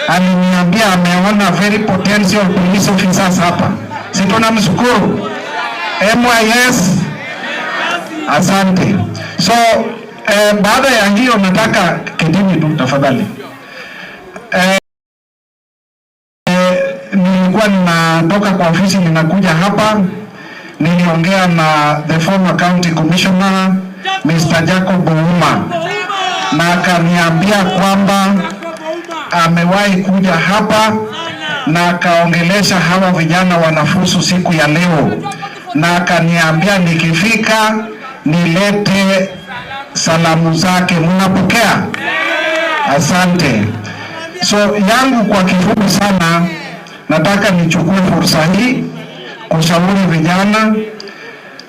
aliniambia ameona very potential police officers hapa. Si tunamshukuru? MYS, asante. So baada ya hiyo nataka ketini tu tafadhali. Nilikuwa ninatoka kwa ofisi ninakuja hapa, niliongea na the former county commissioner, Mr. Jacob Ouma, na akaniambia kwamba amewahi kuja hapa na akaongelesha hawa vijana wanafuzu siku ya leo, na akaniambia nikifika nilete salamu zake. Mnapokea? Asante. So yangu kwa kifupi sana, nataka nichukue fursa hii kushauri vijana.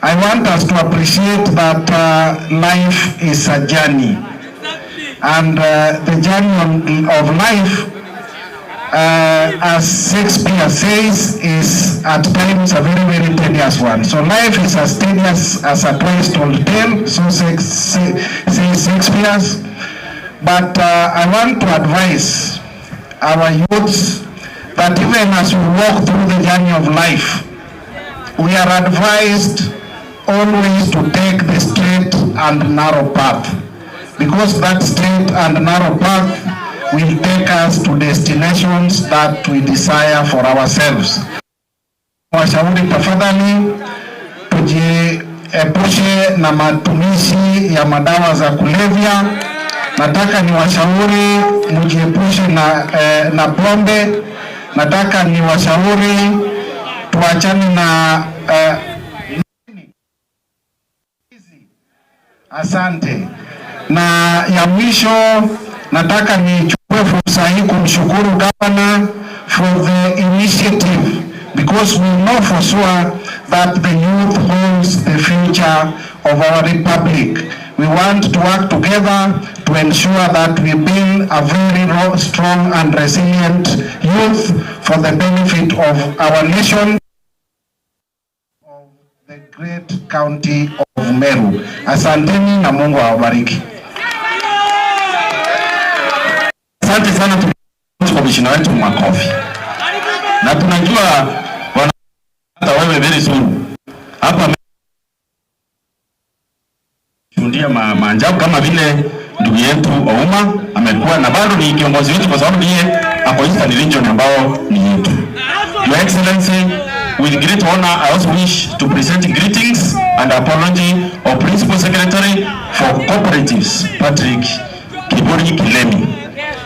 I want us to appreciate that life is a journey and the journey of life, as Shakespeare says, is at times a very, very tedious one. So life is as tedious as a twice told tale, so says Shakespeare. But I want to advise our youths that even as we walk through the journey of life, we are advised always to take the straight and narrow path, because that straight and narrow path will take us to destinations that we desire for ourselves. Washauri tafadhali, tujiepushe na matumizi ya madawa za kulevya. Nataka niwashauri mjiepushe na pombe. Nataka niwashauri tuachane na asante. Na ya mwisho nataka nichukue fursa hii kumshukuru governor for the initiative, because we know for sure that the youth holds the future of our republic. We want to work together to ensure that we build a very strong and resilient youth for the benefit of our nation, of the great county of Meru. Asanteni na Mungu awabariki. Asante sana commissioner wetu, makofi. Na tunajua bwana hata wewe very soon hapa shuhudia maajabu kama vile ndugu yetu Ouma amekuwa na bado ni kiongozi wetu kwa sababu ndiye ako Eastern Region ambao ni yetu. Your Excellency, with great honor, I also wish to present greetings and apology of Principal Secretary for Cooperatives, Patrick Kibori Kilemi.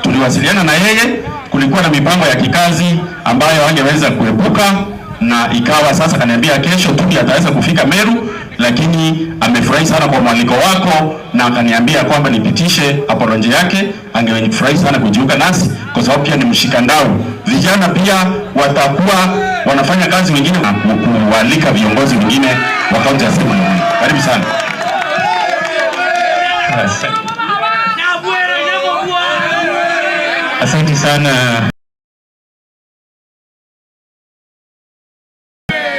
Tuliwasiliana na yeye, kulikuwa na mipango ya kikazi ambayo angeweza kuepuka, na ikawa sasa kaniambia kesho tu ataweza kufika Meru, lakini amefurahi sana kwa mwaliko wako na akaniambia kwamba nipitishe apology yake. Angefurahi sana kujiunga nasi kwa sababu pia ni mshikandau. Vijana pia watakuwa wanafanya kazi wengine na kualika viongozi wengine wa kaunti ya Sembwe. Karibu sana. Asante sana,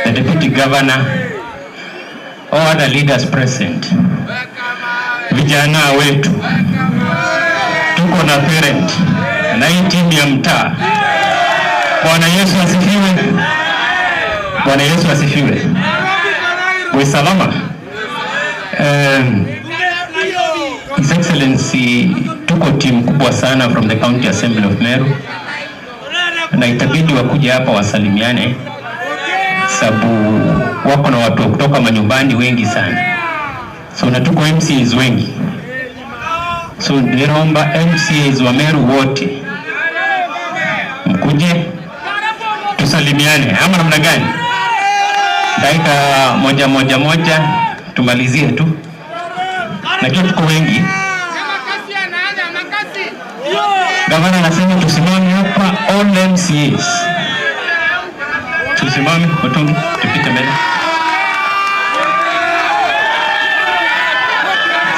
the Deputy Governor, all other leaders present, vijana wetu, tuko na parent na hii timu ya mtaa. Bwana Yesu asifiwe. Bwana Yesu asifiwe. Usalama. His Excellency, tuko timu kubwa sana from the County Assembly of Meru, na itabidi wakuja hapa wasalimiane, sababu wako na watu kutoka manyumbani wengi sana, so na tuko MCAs wengi, so niromba MCAs wa Meru wote mkuje tusalimiane, ama namna gani? Dakika moja moja moja tumalizie tu, lakini tuko wengi. Gavana anasema tusimame hapa, all MCAs tusimame, watungi tupite mbele.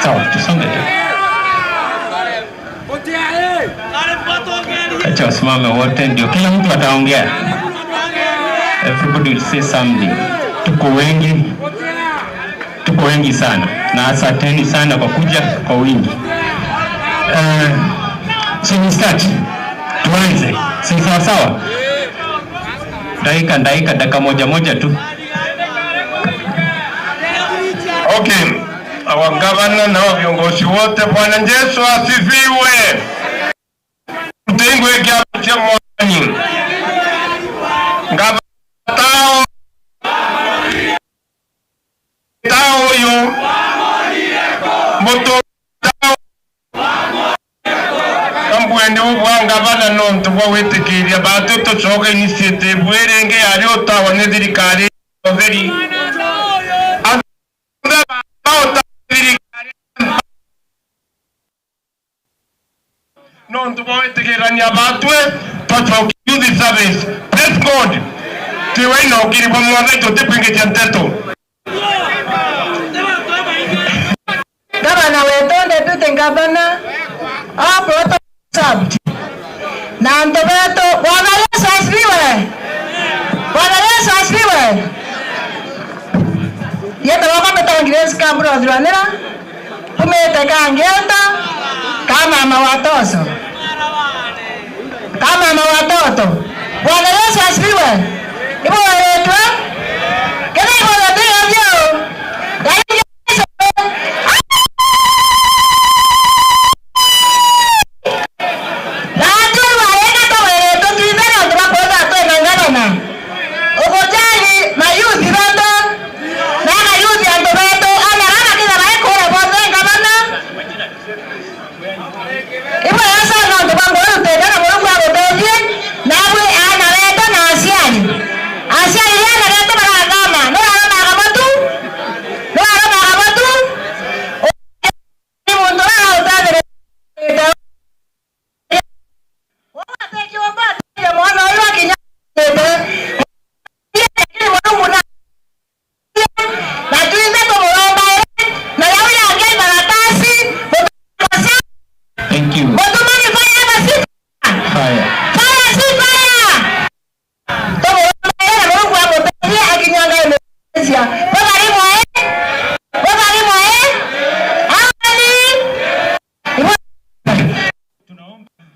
Sawa, tusonge tu, acha wasimame wote, ndio kila mtu ataongea. Everybody will say something. Tuko wengi, tuko wengi sana, na asanteni sana kwa kuja kwa wingi. So we start, tuanze, si sawa sawa? Dakika moja moja tu. Okay, our governor na viongozi wote, Bwana Yesu asifiwe. Mtengwe kia mwani ngavatao tao yu mutu tao kambwene ubwa ngavana nontu bwa witikiria batu tucoka initiative bwirenge yari utawa ni thirikari theri nontu bwa witikirania batwe twacoka youth service. Praise God. Tiwe ino kiri bwa mwathe tutikwingitia nteto. Gavana wetu, deputy governor, hapo sub. Na ndo wetu, Bwana Yesu asifiwe. Bwana Yesu asifiwe. Yeta waka betangire skambro adranera. Kumete kangenda kama mama watoto. Kama mama watoto. Bwana Yesu asifiwe. Ibo wetu. Kena ibo wetu yo. Thank you. Fire.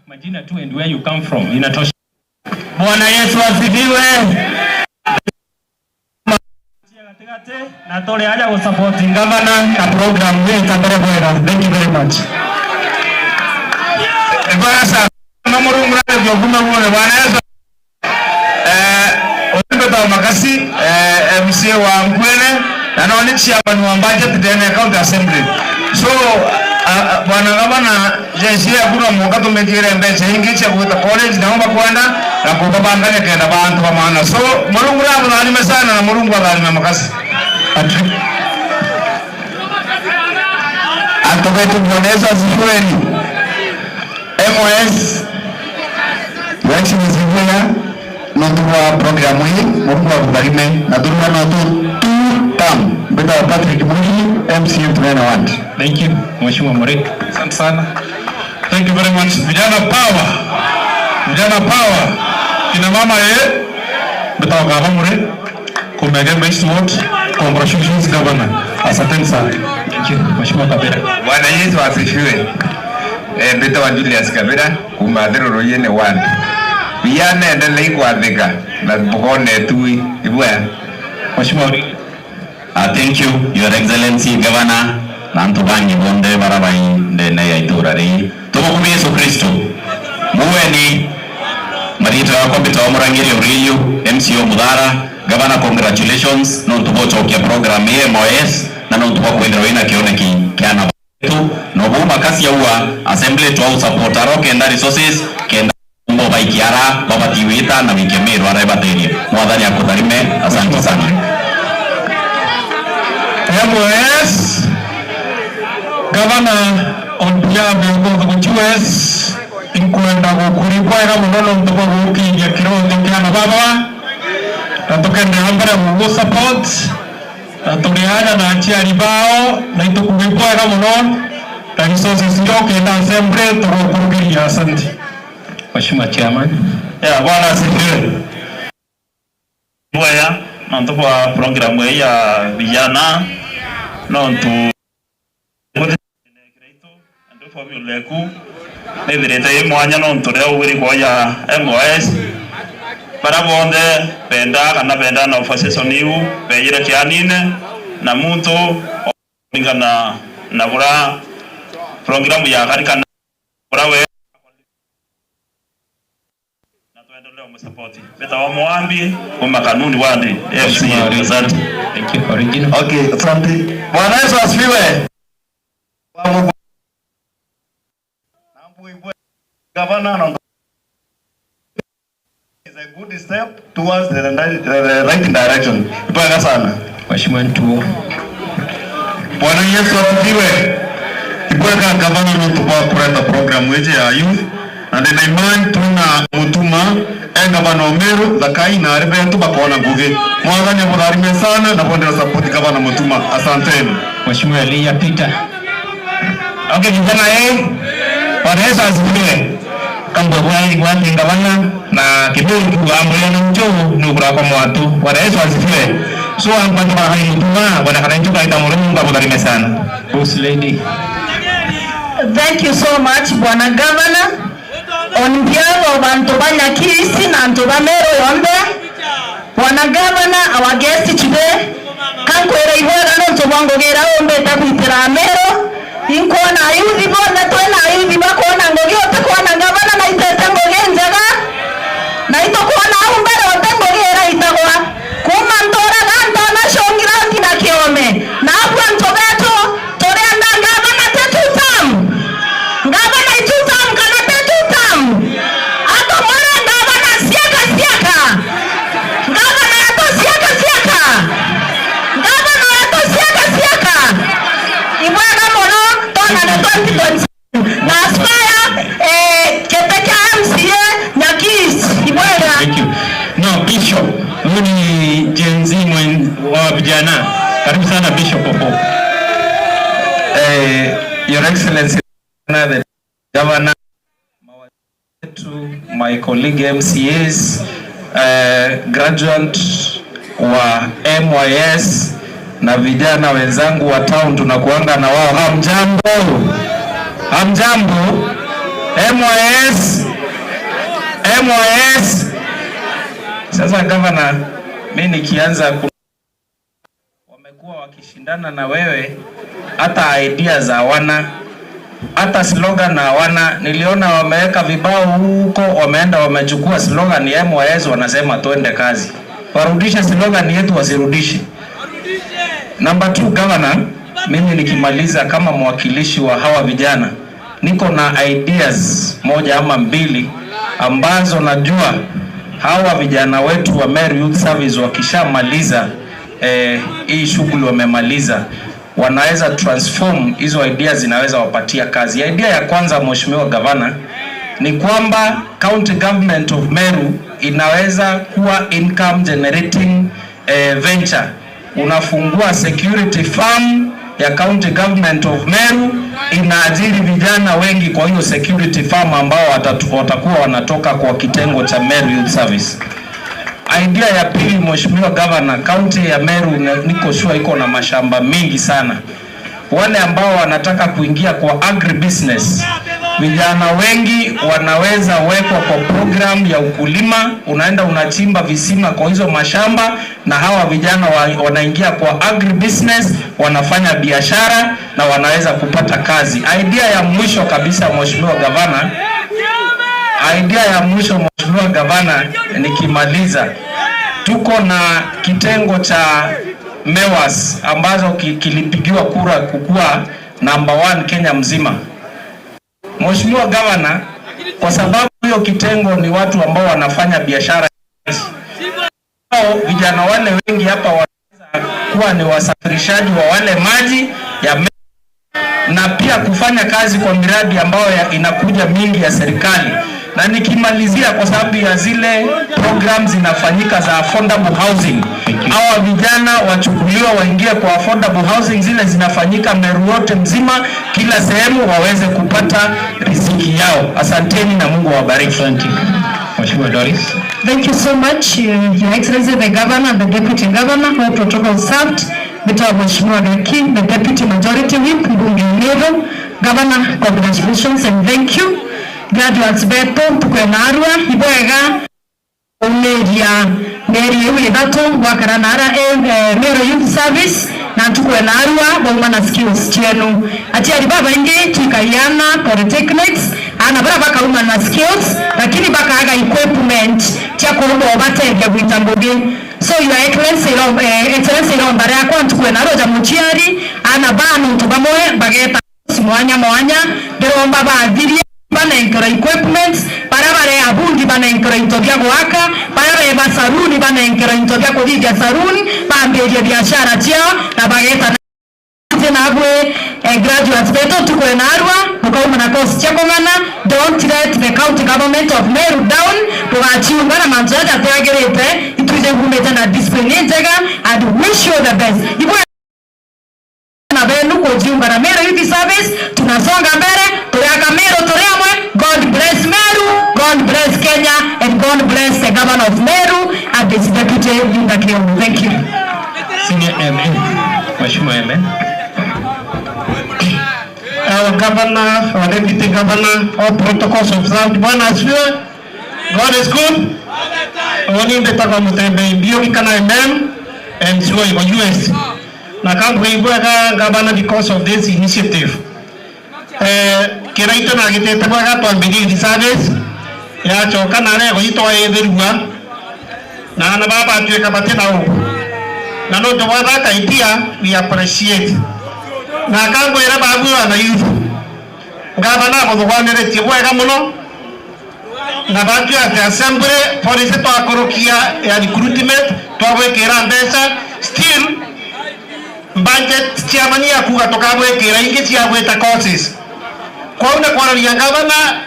Majina tu and where you come from inatosha. Bwana Yesu asifiwe. Na tole aja ku support governor na program hii tambere bwera. Thank you very much. Bwana na murungu na byoguma bwone Bwana Yesu. Olimbe makasi MCA wa Nkwene na no ni chairman wa budget then county assembly. So bwana gavana jeshi ya kuna mwaka tumekire mbeche ingi cha kuta college naomba kwenda na kubabanganya kenda bantu kwa maana. So murungu na mwanalime sana na murungu agalime makasi. Atoke tu Bwana asifiwe. MOS Yesu asifiwe. Nontu wa programu hii Mungu akubariki na turuma no tu tam mbeta wa Patrick Mungi MCA Tunene Ward. Thank you Mheshimiwa More. Asante sana. Thank you very much. Vijana power. Vijana power. Kina mama ye mbeta wa Gavamure kumege Ward. Congratulations governor. Asante sana. Thank you Mheshimiwa Kabera. Bwana Yesu asifiwe. Mbeta wa Julius Kabera kumathiruru yene ward. Vijana endelee kuandika na bukone tui ibwa. Mheshimiwa. Thank you Your Excellency Governor na antu bangi bonde barabai ndene ya itura ri tumukumie Yesu Kristo muweni marito yakwa mbita wa Murangiri Uriyu MCO Muthara. Governor, congratulations nontu bochokia program ya MOS na nontu bwa wina kioneki kiana tu no buma kasi ya ua assembly to support aro kenda resources kenda mbo baikiara babatiwita na wikemirwa arabaterie mwathani akutharime. Asante sana. MOS Governor on behalf of the US inkwenda gukuribwega muno nontu bwa gukiria kironde kiana baba na tukendera mbere gugu support na turiaga na aciari bao na itukugibwega muno na resources yokenda assembly tugukurugiria. Asante Mheshimiwa Chairman. Ya Bwana asifiwe. Bwaya nontu bwa program ya vijana nontu leku nithirite mwanya nontu ria ugiri kwa MOS bara bonde benda kana benda na opposition iu bejire kianine na muntu Kulingana na bura programu ya katika bura we na tuendelee kumsupport. Beta wa Mwambi kwa makanuni wandi FC. Asante. Thank you, original. Okay, asante. Bwana Yesu asifiwe. Governor is a good step towards the right direction. Ipanga sana. Mheshimiwa Ntuo. Bwana Yesu asifiwe. Ikweka gavana nutuba kureta programu eje ya youth na ndina imani tuna mutuma e gavana Omeru thakai na ari betu bakona ngugi mwathani amutharime sana na bondera support gavana Mutuma. Asanteni. Mheshimiwa Elia Peter. Okay, vijana eh. Bwana Yesu asifiwe. Kambwe bwai gwati gavana na kiburi kuambulia na mchovu ni ukura kwa mwatu. Bwana Yesu asifiwe. So amkwanja kwa hai mutuma bwana kananchuka itamurungu Mungu akutharime sana. Boss lady. Thank you so much, Bwana Governor. On behalf of Antu ba Nyakisi na Antu ba Meru yonde, Bwana Governor, our guest today, kankwera ibwega nontu bwangugera umbete gwitira Meru, inkuona ayuthi bonthe twina ayuthi bakuona ngugi utikuona gavana na itete ngugi njega, na itukuona au mbere ote ngugi iraitagwa kuma nturaga ntona cungira nginya kiome, na abu antu betu turienda gavana te tutam, gavana itutam kana te tutam, atomwere gavana siaka siaka, gavana yato siaka siaka, gavana yato siaka siaka, ibwega muno tonane 2027 na aspire kete kia MCA Nyakis ibwega. Thank you. No, Bishop. Huyu ni Gen Z wa vijana. Karibu sana Bishop Opo. Your Excellency the Governor, my colleague MCAs, graduate wa MYS na vijana wenzangu wa town tunakuanga na wao. Hamjambo? Hamjambo? MYS? MYS? Sasa Governor, mimi nikianza wamekuwa wakishindana na wewe, hata ideas hawana, hata slogan hawana. Niliona wameweka vibao huko, wameenda wamechukua slogan ya MYS, wanasema twende kazi. Warudishe slogan yetu, wasirudishe. Number 2, Governor, mimi nikimaliza kama mwakilishi wa hawa vijana, niko na ideas moja ama mbili ambazo najua hawa vijana wetu wa Meru Youth Service wakishamaliza hii shughuli wamemaliza, wanaweza transform hizo ideas, zinaweza wapatia kazi. Idea ya kwanza, Mheshimiwa Governor, ni kwamba County Government of Meru inaweza kuwa income generating venture. Unafungua security firm ya County Government of Meru, inaajiri vijana wengi kwa hiyo security firm ambao watakuwa wanatoka kwa kitengo cha Meru Youth Service. Idea ya pili, Mheshimiwa Governor, county ya Meru niko sure iko na mashamba mengi sana. Wale ambao wanataka kuingia kwa agribusiness, vijana wengi wanaweza wekwa kwa program ya ukulima. Unaenda unachimba visima kwa hizo mashamba, na hawa vijana wanaingia kwa agribusiness, wanafanya biashara na wanaweza kupata kazi. Idea ya mwisho kabisa, Mheshimiwa Governor, idea ya mwisho Mheshimiwa Governor, nikimaliza, tuko na kitengo cha MEWAS ambazo kilipigiwa kura kukua number 1 Kenya mzima. Mheshimiwa Governor, kwa sababu hiyo kitengo ni watu ambao wanafanya biashara, hao vijana wale wengi hapa wanaweza kuwa ni wasafirishaji wa wale maji ya na pia kufanya kazi kwa miradi ambayo inakuja mingi ya serikali. Na nikimalizia, kwa sababu ya zile programs zinafanyika za affordable housing, hawa vijana wachukuliwa waingie kwa affordable housing, zile zinafanyika Meru yote mzima, kila sehemu waweze kupata riziki yao. Asanteni na Mungu awabariki. Asante. Mheshimiwa Doris. Thank you so much, Your Excellency the Governor and the Deputy Governor, who protocol served. Mr. Mheshimiwa Gaki, the Deputy Majority Whip, Mbunge Meru. Governor, congratulations and thank you. Graduates betu tukwenarua ibwega umeria meri iu ithatu gwakara nara Meru Youth Service. Na ntukwe na arua bauma na skills chenu achiari baba ingi tuikaiana polytechnics ana bara bakauma na skills, lakini bakaaga equipment cha kuomba obatebya gwita ngugi. So Your Excellency, Excellency, iromba riakwa ntukwe na roja muchiari ana banu tubamwe bageta mwanya mwanya, ndiromba bathirie banenkera equipment baria bare abundi, banenkera into bia gwaka, baria be basaruni banenkera into bia kuthingia saruni, bambirie biashara ciao na bageta nabwe graduates betu tukwe na arua mukauma na course cia kung'ana. Don't let the county government of Meru down. Tugachiunga na mantu jaja atagirite ituije ngumite na discipline njega, and wish you the best. Ibwe na benu kujiunga na Meru Youth Service, tunasonga mbele, turiaka Meru turi amwe. God bless Meru, God bless Kenya, and God bless the governor of Meru and his deputy, Linda Kioni. Thank you. Senior MN, Mheshimiwa MN. Our governor, our deputy governor, all protocols observed. Bwana asifiwe. God is good. Oni ndetagwa Mutembe Mbio kana MM and so iko US. Na kambu ibwega governor because of this initiative. Kiraito na gitete bwaga twambirie service ya choka na rego itwa ethirua na na baba atuika batina u na no to idea, we appreciate. Na kangwira babu na youth, gavana guthugwaniretie bwega muno na batu ati assembly policy twakurukia ya recruitment, twagwikira mbeca. Still budget chairman ya kuga tukagwikira ingi cia gwita courses kwau. Na kwararia gavana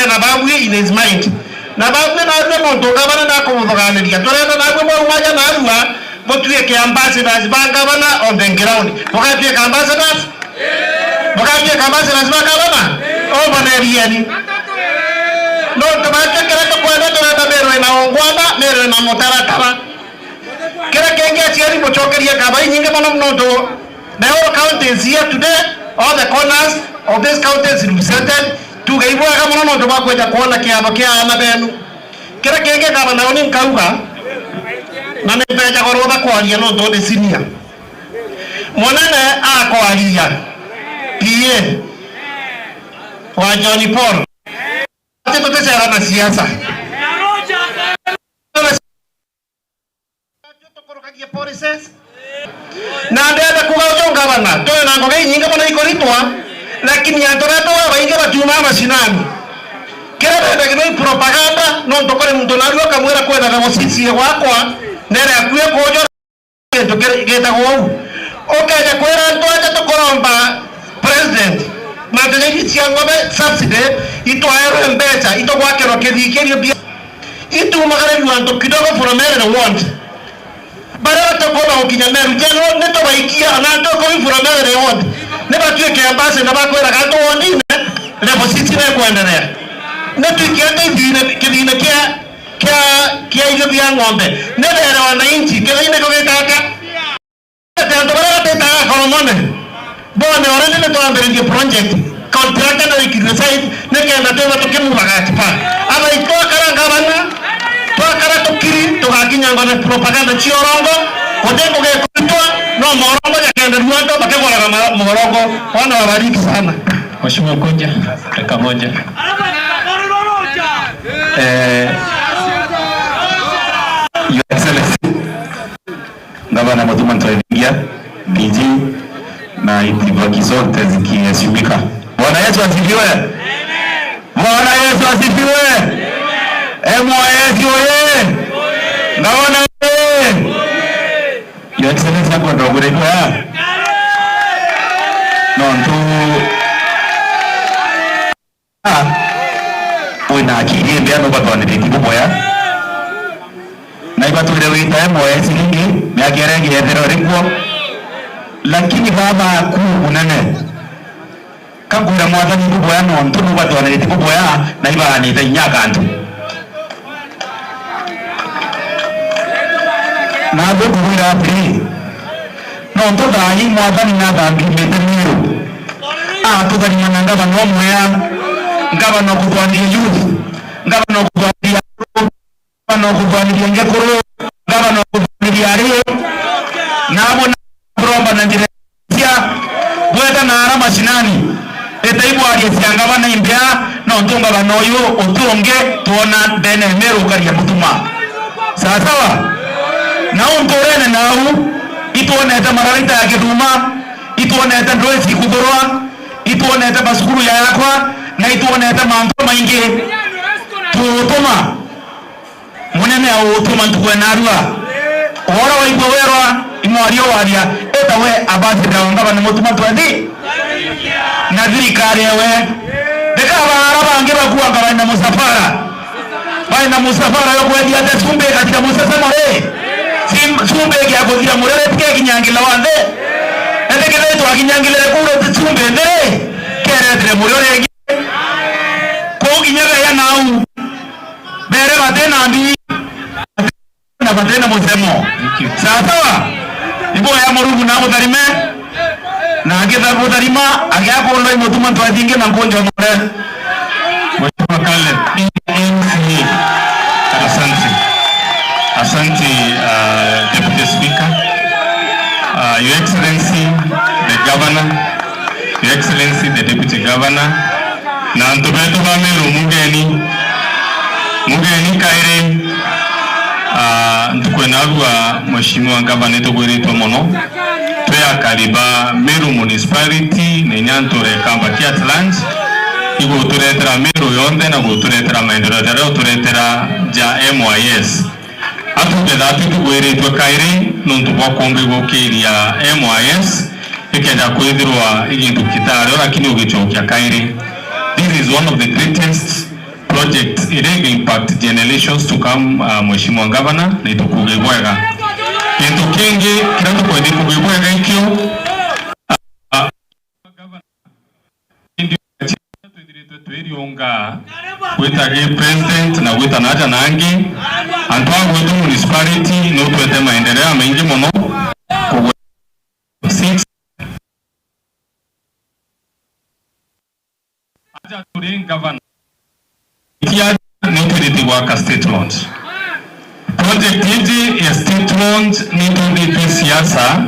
ena babu in his mind na babu na muntu gavana na kumuthuganiria turenda nagwe mwaumaja na arua mutuike ambassadors ba gavana on the ground. Mugatuika ambassadors, mugatuika ambassadors ba gavana obanerieni no tubake. Kira tukwenda, turenda Meru ina ungwana, Meru ina mutaratara. Kira kengi, aciari mucokerie ngatho nyingi muno nundu the whole county is here today. All the corners of this county is represented. Tuge ibwega muno nundu wa kwenda kuona kiatho kia ana benu. Kira kengi, gavana, ni nkauga na nĩ mbenjagwo rũtha kwaria nũndũ nĩ senior mũnene akwaria PA wa John Paul atĩ tũtĩcera na siasa tũkũrũkagia policies. Na ndenda kuga ũcio gavana tũĩ na ngũgĩ nyingĩ mũno ikũritwa, lakini andũ arĩa tũĩ baingĩ batiuma macinani. Kĩrĩa ndenda gĩthũi propaganda no ntũkore muntu narua kamwĩra kwendaga gũcicie gwakwa nere akue kũnjora kĩndũ gĩtagwo ũu ũkeja kwĩra twanja tũkũromba president na ndĩrĩgi cia ng'ombe subsidy itwaerwe mbeca itũgwakĩrwo kĩthikĩrio mbia itumagarĩrio andũ kidogo from every ward barĩa tũkwenda gũkinya Meru General nĩ tũgaikia na tũkũi from every ward nĩ batuĩke ambassador bakwĩraga andũ wondine level 6 nĩ nĩ tuikiate kĩthina kĩa irio bia ng'ombe nĩ there wananchi kĩthina gũgĩtaka atĩ andũ barĩa batĩtaga koromone bone already nĩ twambĩrĩrie project, contractor na wĩkirie site nĩ kenda twĩba tũkĩmuvaga atipa athai twakara ngavana twakara tukiri tugakinya ngone propaganda cia orongo gũtĩ ngũgĩkũitwa no morongo jakenderio andũ makĩgũraga morongo. Bwana wabariki sana. Mheshimiwa Kunja, dakika moja. Your Excellency, Gavana Mutuma Ntwaithingia, DG na itifaki zote zikiheshimika. Bwana Yesu asifiwe. Bwana Yesu asifiwe. MYS oye! Gavana oye! Your Excellency, hapo ndo kunaitwa no ntu wina akili mbia no batwanire kuboya na ibatwire wita MYS ringi miaka ĩrĩa ĩngĩ yethero rĩkuo, lakini baba aku munene kagura mwathani kuboya no ntu no batwanire kuboya na ibaranite inya kantu na ngũkwĩra atĩrĩ no ntũthai mwathani na thambimĩte mĩrũ atũtharima na ngavana ũmwe ya ngavana ũkũthwanirie youth, ngavana ũkũthwanirie ngavana ũkũthwanirie ngekũrũ, ngavana ũkũthwanirie arĩ nabo na kuromba na njĩra. etaibwaria ciangavana imbia no ntungavana uyu utunge tuona ndene Meru ukaria mutuma sawasawa na unturene nau ituonete mararita ya githuma ituonete ndui cikuthurwa ituonete macukuru ya yakwa na ituonete mantu maingi tutuma munene autuma ntukwe narua uhoro waigua werwa imwario waria etawe ambassador wa ngavana mutuma twethi na thirikari ewe ndikabara bangi bakua ngavana na musafara bali na musafara yo kwendia ate cumbi gatira musesemo ri cumbi giakuthira murere tikekinyangila wanthe ethikithe twakinyangilire kuro ti cumbi nthiri keretire murio ringi kuu nginya beya nau bere batena mbi na batena musemo sawasawa ibo ya murugu na mutharime na agitha mutharima agiakulwa imutuma twathingi na nkunjo more. Mheshimiwa Caleb, MCA. Asante. Asante, Deputy Speaker. Your Excellency, the Governor, Your Excellency, the Deputy Governor, na antu betu ba Meru mugeni, mugeni kaire, ntukwenarua Mheshimiwa Governor tugwiritwe muno tweyakariba Meru Municipality na inyanture kamba kia at iguturetera Meru yonthe na guturetera maendeleo taria uturetera ja MYS atugetha atitugwiritwe kairi nuntu bwa kumbi gukiria MYS ikeja kwithirwa igintu kitario lakini ugicokia kairi. This is one of the greatest projects iria impact generations to come. Mheshimiwa Governor na itukuge bwega kintu kingi kiria tukwendi kuge bwega ikio twiriunga gwitagi president na gwita naja nangi antu a gwitu municipality no twete maendeleo maingi muno kugwa 6 aja turi governor kia no twirite gwaka state launch project iji ya state launch ni tundite siasa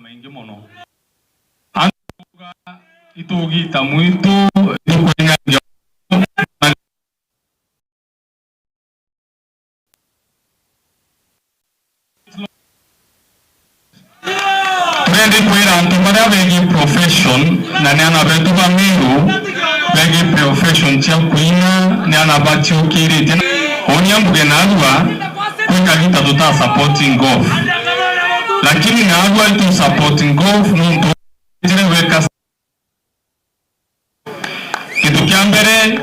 maingi muno itugita mwitu ikwenga twendi kwira antu baria begi profession na ni ana betu ba Meru begi profession cia kuina ni ana baciukiritie onia mbuge narua kwikagita tuta supporting golf lakini narua itu supporting golf nuntu njire weka kitu kia mbere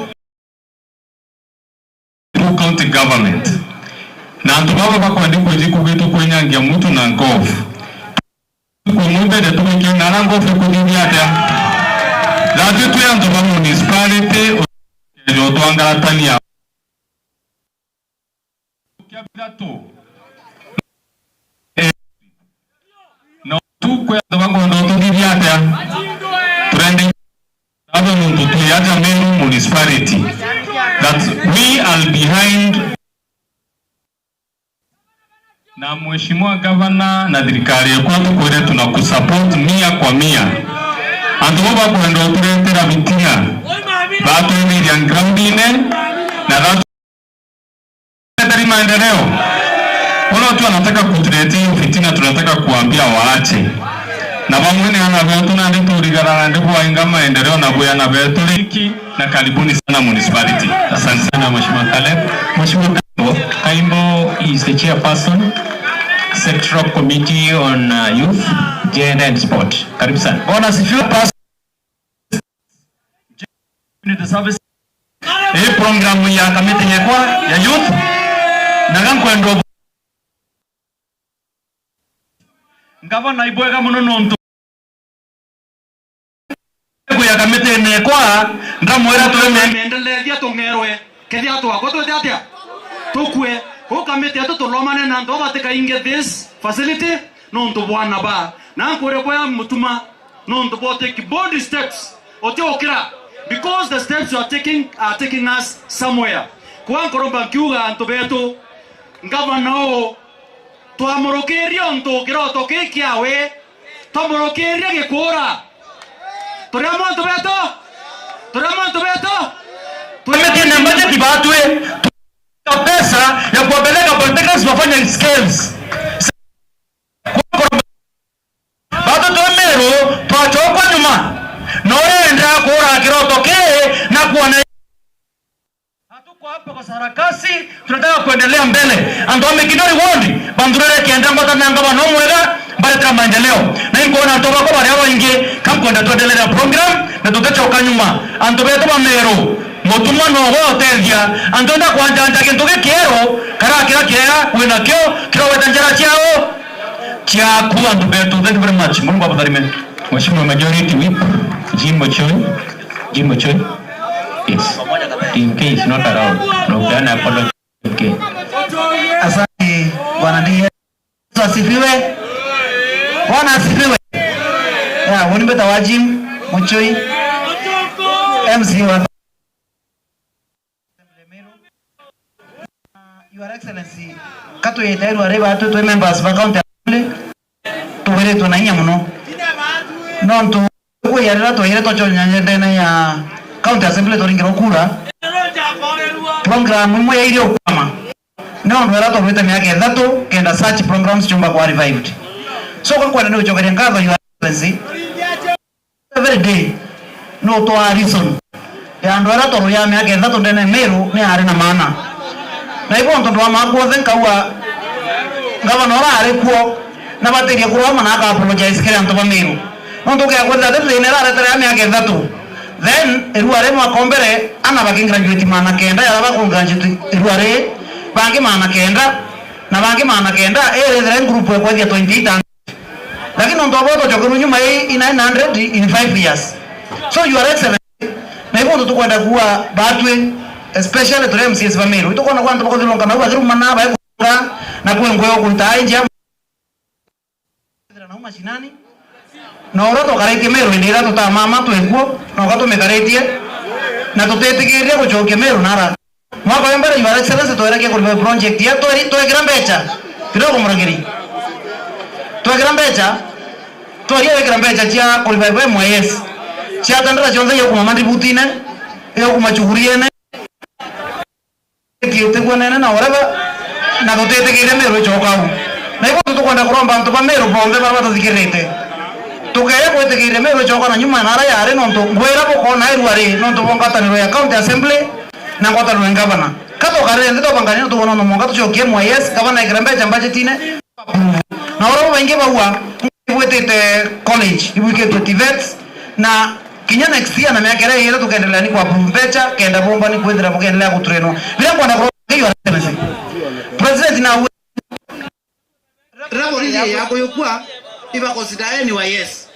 through county government na antu baba bakwendi kwiji kugitu kwinyangia mutu na golf kumubere tugikiona na golf ikuthithia atia thatwi twi antu ba municipality kejo twangaratania kia bithatu no tu kwi antu bakwenda ututhithia atia turendi other muntu tuyaja Meru municipality that we are behind na Mheshimiwa Governor na thirikari yakwa tukwire tunakusupport 100%. Antu bo bakwenda uturetera bitina batwithiria ground-ine na thatari maendeleo. Wale watu wanataka kutuletea hiyo fitina, tunataka kuambia waache na bamwe ni ana betu na ndi turigara na ndi kuwainga maendeleo na buya na betu liki na karibuni sana municipality. Asante sana Mheshimiwa Caleb. Mheshimiwa Kaimbo is the chairperson Sectoral Committee on Youth, Gender and Sport. Karibu sana. Bwana asifiwe. Community service. Hii programu ya kamiti yakwa ya youth na gankwendo ngavana ibwega muno nontu ya kamiti nekwa ndamwira tuendelethia tung'erwe kethia twakwa twete atia tukue ko kamiti atu tulomane na antu batikainge this facility nontu bwana ba na nkure bwa mutuma nontu bo take bold steps otiokira because the steps you are taking are taking us somewhere kwa nkoromba nkiuga antu betu ngavana o twamurukirie ntu kiroto kikiawe twamurukirie gikura Turia mwantu beto. Turia mwantu beto. Tumeke na budget batwe pesa ya kuwapeleka polytechnics wafanye skills. Bado tumeru twachokwa nyuma. Noenda kura kiroto ke na kuona hatuko hapa kwa sarakasi, tunataka kuendelea mbele. Andome kidori wondi bandurere kienda ngota nanga banomwega bareta maendeleo. Na inkoona toba kwa bari abainge kamkwenda tuendelea program na tutachoka nyuma. Antobe toba mero mutumwa no gotethia antonda kwanjanja kintu gikiero kara kira kiega wina kio kiroweta njara chiao chiaku andu betu. Thank you very much. Mungu awabariki. Mheshimiwa Majority Whip Jim Ochoi. Jim Ochoi. Yes. TMK is not around. No peana apology. TMK. Asante bwana ndiye. Asifiwe. Bwana asifiwe. Ya, woni wa Jim Ochoi. MC wa Your Excellency, katu yetairu areba atu tu members ba county assembly tuweretwe na inya muno no ntu kwiyarira twire tochonya ndene ya county assembly turingirwo kura program imwe yaire ukwama no ndu era turwite miaka ithatu kenda such programs chumba kwa revived. So kwa kwenda ni uchokeria ngatho Your Excellency every day no twa reason ya andu era turu ya miaka ithatu ndene Meru ni ari na maana na ibo ntondu wa makuothe nkaua gavana ora ari kuo na batirie kuroma na aka apologize kiri antu ba Meru nondu kia kwetha ati thina iraretere ya miaka ithatu then iruare mwaka mbere ana bakingraduate mana kenda ya bakungraduate iruare bangi mana kenda na bangi mana kenda erethera group ekwethia 28 lakini nondu aboto jokeru nyuma i 900 in 5 years. So Your Excellency, na ibo ndu tukwenda kuwa batwe especially to MCS ba Meru itukona kwa ndu bakothilonga na bathiru mana ba na kwengwe okunta inja na mashinani na ora tokaretie Meru indira tutamama twekuo na ugatumikaretie na tutetikirie gucokia Meru nara mwaka wa mbere Your Excellency twerekie kuriva project ya twekira mbecha kidogo murangiri twekira mbecha twaria wekira mbecha chia kuriva MYS chia tandara chionthe ya kuma mandibutine ya kuma chuguriene kitegwa nene na oraba na tutetikirie Meru ichokau na ibo tukwenda kuromba antu ba Meru bonthe bara batuthikirite tukeya gwitikirie Meru ichoka na nyuma nara yari nontu ngwira bukona iruari nontu bongataniro ya county assembly na ngwataniro ya governor katukarire nthi tobangania tubona no monga tucokie MYS governor ikira mbecha budgetine na oro baingi baua ibwitite college ibwikitwe TVET na kinya next year na miaka ira ira tukendelea ni kwa mbecha kenda bomba ni kwithira bukendelea gutrenwa bila kwenda kuromba Your Excellency President na Rabori yako yokwa iba consider NYS.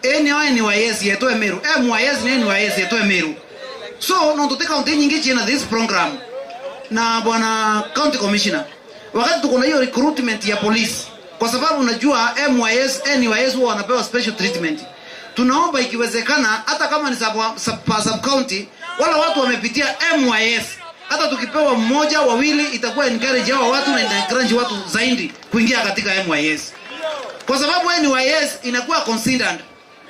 NYS yetu Meru. MYS ni NYS yetu Meru. So no tuteka county nyingi china this program. Na bwana county commissioner, wakati tuko na hiyo recruitment ya police, kwa sababu unajua MYS NYS huwa wanapewa special treatment. Tunaomba ikiwezekana hata kama ni sub county wala watu wamepitia MYS, hata tukipewa mmoja wawili itakuwa encourage hao watu na encourage watu zaidi kuingia katika MYS. Kwa sababu NYS inakuwa considered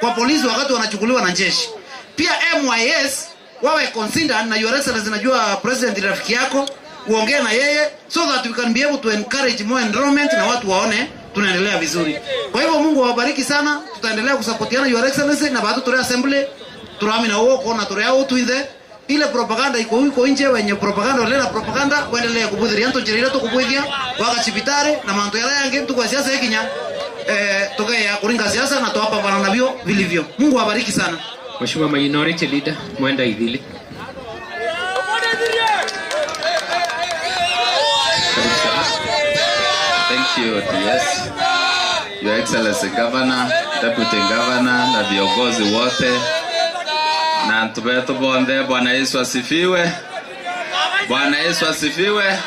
kwa polisi wakati wanachukuliwa na jeshi. Pia MYS wawe considered na Your Excellency, najua president rafiki yako, uongee na yeye so that we can be able to encourage more enrollment na watu waone tunaendelea vizuri. Kwa hivyo Mungu awabariki sana, tutaendelea kusapotiana Your Excellency na bado tule assembly turami na uo kona tule au tuithe ile propaganda iko huko nje, wenye propaganda wale propaganda waendelee kubudhiria nto jirira tukubwithia wakachibitare na manto yala yange tukwa siasa yekinya tukeya kuringa siasa na tuwapambana navyo vilivyo. Mungu awabariki sana. Mheshimiwa Minority Leader Mwenda Ithili. Thank you DS. Your Excellency Governor, Deputy Governor na viongozi wote na antu betu bonthe. Bwana Yesu asifiwe. Bwana Yesu asifiwe.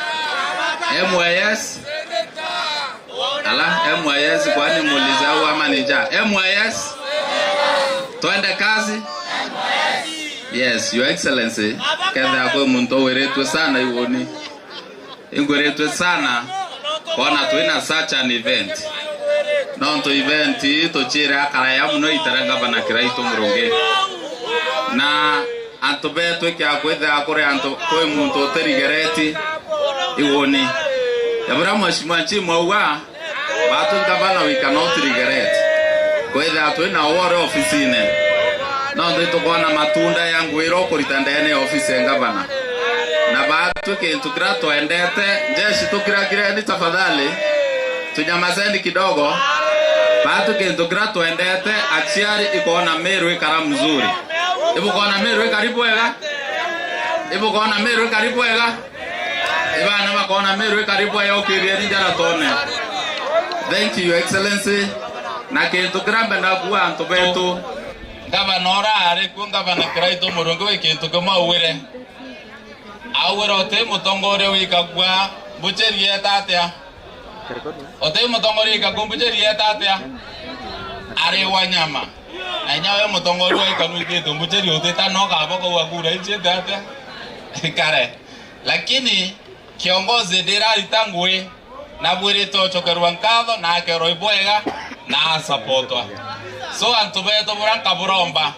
MYS. Ala, MYS kwani muulize au ama ni ja? MYS. Twende kazi. Yes, Your Excellency, ketha kwe muntu wiritwe sana iwoni. Ingwiritwe sana kona twina such an event. Nonto event tuchire akaraya muno itara gavana Kiraitu Murungi na antu betu ikia kwithira kuri antu kwi muntu utirigereti iguni yabura mheshimiwa Nchimwa auga batu gavana we cannot regret kwithira twina wore ofisine no ndio matunda yangu iro kurita ndene ofisi ya gavana na batu kintu kira twendete jeshi tukirakireni tafadhali tunyamazeni kidogo batu kintu kira twendete achiari ikona Meru ikara mzuri ibukona Meru karibu wega ibukona Meru karibu wega ibana bakona Meru karibu ya okirie ni jara tone. Thank you Your Excellency na kintu kira mbenda kuwa antu betu gavana ora ari ku gavana Kiraitu Murungi we kintu kimauwire awere ote mutongoria wikagwa mbucherie tatia ote mutongoria wikagwa mbucherie tatia ari wanyama na nyawe mutongoria wikanuikite mbucherie oteta no gabo kwa kura iche tatia kare lakini kiongozi ndirarita ngui na bwirite ochokerwa nkatho na akerwo ibwega na asapotwa so antu betu bura nkaburomba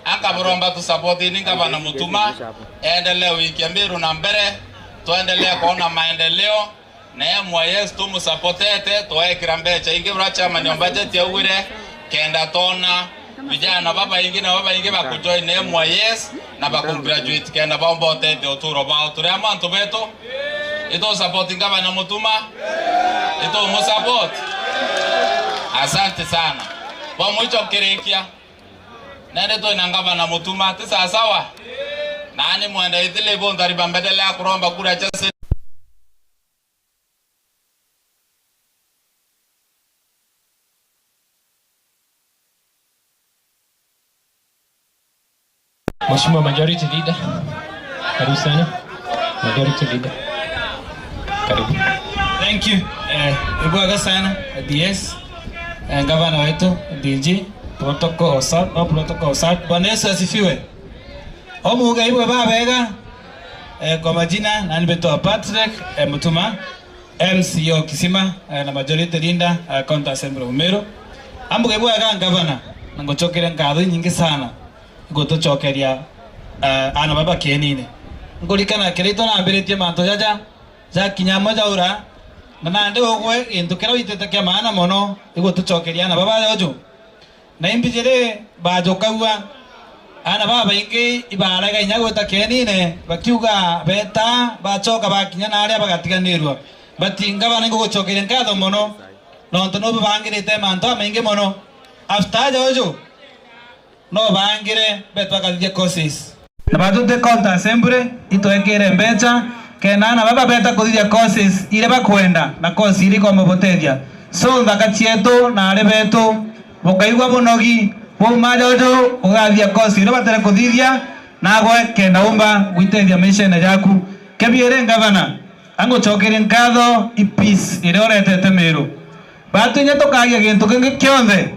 akaburomba tusapoti ni gavana Mutuma endelee wikia Meru na mbere tuendelee kuona maendeleo na MYS tumusapotete twekira mbecha ingi bura chama ni budget yaugire kenda tona vijana baba ingi na baba ingi bakujoin MYS na bakugraduate kenda baombotete uturo bao turia mantu betu ito supporting gavana Mutuma ito musupport. Asante sana bomwicho kirikia nende to na gavana Mutuma tisa sawa nani mwenda ithile bontari bambedele akuromba kura cha Mheshimiwa Majority Leader, karibu sana. Majority Leader, karibu. Thank you. Ibwaga sana DS gavana wetu DG protocol osat no protocol osat. Bwana Yesu asifiwe. Omuga ibwe babega kwa majina na nibetoa Patrick Mutuma MCO Kisima na Majority Leader County Assembly Meru. Ambuga ibwaga gavana ngochokere ngatho nyingi sana gotochokeria ana baba kenine ngorikana kirito na ambiritie manto jaja jakinya mojaura na nande ogwe gintu kira witete kia maana mono igotochokeria ana baba yojo na imbijire bajokaua ana baba ingi ibaraga inya gweta kenine bakiuga beta bachoka bakinya na aria bagatiganirwa batinga bana ngogochokeria ngatho mono nonto no bangirite manto maingi mono after jojo no bangire betwa kathie courses na batute county assembly itwekire mbecha kenana baba beta kuthithia courses ire bakwenda na course iri komobotethia so thaka cietu na ari betu bukaigua bunogi buma jojo ugathia course ire batere kuthithia nagwe kenda umba gwitethia mission yaku kebiere gavana angucokerie nkatho i peace ire uretete Meru batunya tukagia gintu kingi kionthe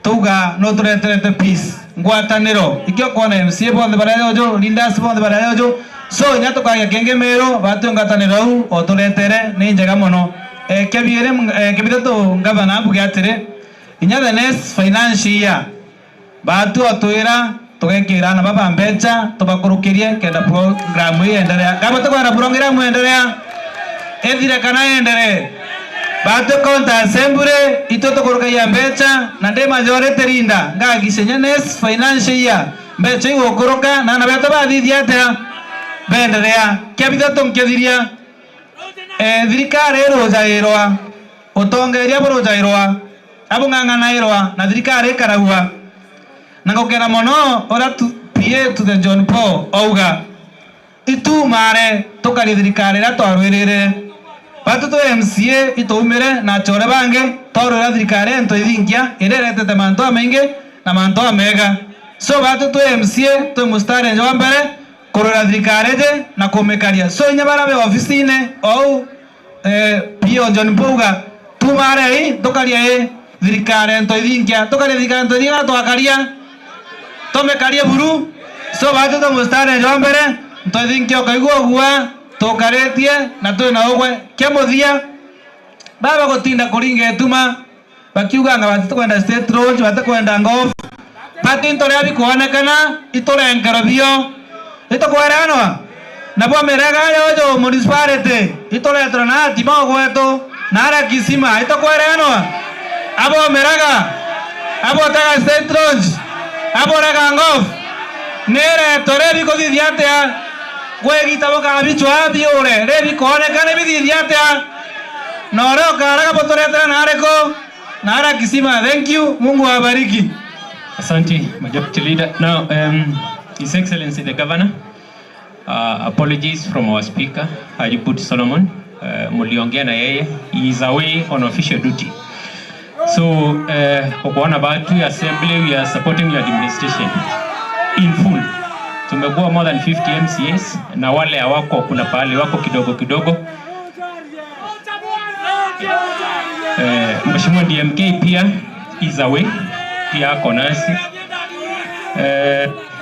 tuga no tureterete peace ngwataniro ikio kona MCA bonthe baria jojo leaders bonthe baria jojo so nya tukagia kingi Meru batu ngwataniro au oturetere ni njega mono kebiere kebithatu gavana mbuge atiri inya the next financial year batu atwira tugekira na baba mbecha tubakurukirie kenda program ienderea kama tukwenda program ienderea ethire kana iendelee batu county assembly ito tukurukagia mbecha na ndi majority leader ngagicenya next financial year mbecha igukuruka na na beto bathithia atia benderea kebithatu nkethiria thirikari irujairwa utongeria burujairwa abung'ang'anairwa na thirikari ikaragua na ngukena mono uria PA to the John Paul auga itumare tukaria thirikari iria twarwirire batu tu MCA ituumire na chore bange twarwira thirikari ento ithinkia iria iretete mantu maingi na mantu mega so batu tu MCA twi mustari nje wa mbere kurora thirikari nje na kumikaria so inya bara be ofisine ou PA John Paul auga tumare i tukaria i thirikari ento ithinkia tukaria thirikari ento ithinkia twakaria tomekarie buru so batu tu mustari nje wa mbere ntothinkia ukaigua gua tukaretie na twina ugwe kia muthia baba gutinda kuringa etuma Bakiuganga batikwenda State Lodge, batikwenda golf. Bati ntoria bikuonekana iturengero bio. Itukweranwa. Nabo merega yojo municipality ituretwo na atima gwetu na ara kisima itukweranwa. Abo meraga abo taga State Lodge abo raga golf. Nere tore bikuthithia atia gwegitabo ka bichwa biure re bikuonekana bithithia atia na ore okaraga botoretera na areko na ara kisima. Thank you, Mungu awabariki. Asante, Majority Leader. Now, His Excellency the Governor, apologies from our Speaker, Hajibut Solomon. Muliongea na yeye. He is away on official duty. So, ukuona batu assembly, we are supporting your administration in full. Tumekuwa more than 50 MCAs na wale hawako kuna pahali wako kidogo kidogo. Mheshimiwa DMK pia is away, pia ako nasi.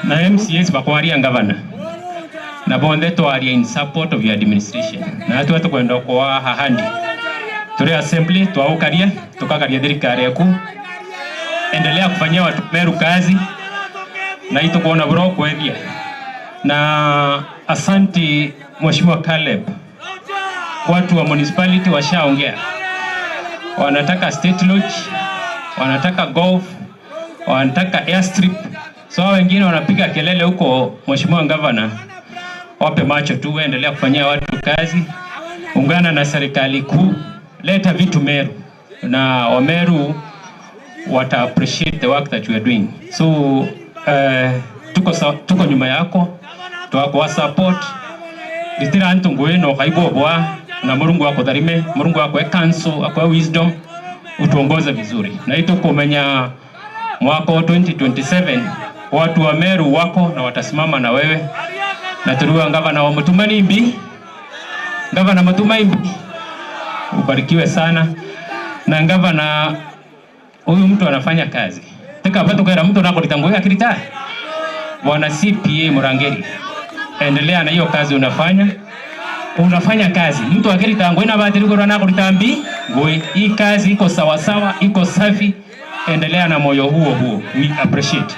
Na MCAs bakwaria governor na bonde twaria in support of your administration na atu atukwenda kwa hahandi turi assembly twaukaria tukakaria thirikari yaku endelea kufanyia watu Meru kazi na itukuona bro kwethia. Na asanti Mheshimiwa Caleb, watu wa municipality washaongea, wanataka State Lodge, wanataka golf, wanataka airstrip. So wengine wanapiga kelele huko. Mheshimiwa Governor, wape macho tu, endelea kufanyia watu kazi, ungana na serikali kuu, leta vitu Meru na Wameru wata appreciate the work that you are doing. So tuko nyuma yako, twakuwa support litira antu ngwino kaibobwa na Murungu akutharime, Murungu akwe counsel, akwe wisdom, utuongoze vizuri. Na ito kumenya mwaka 2027 watu wa Meru wako na watasimama na wewe. Na turuwa gavana wa Mutuma Nimbi, gavana Mutuma Imbi, ubarikiwe sana. Na gavana huyu mtu anafanya kazi. Tika watu kaira mtu nakolitangua akirita. Bwana CPA Murangeri, endelea na hiyo kazi unafanya. Unafanya kazi. Mtu akirita ngwe na batiri kwa nakolita ngwe. Hii kazi iko sawa sawa, iko safi. Endelea na moyo huo huo. We appreciate.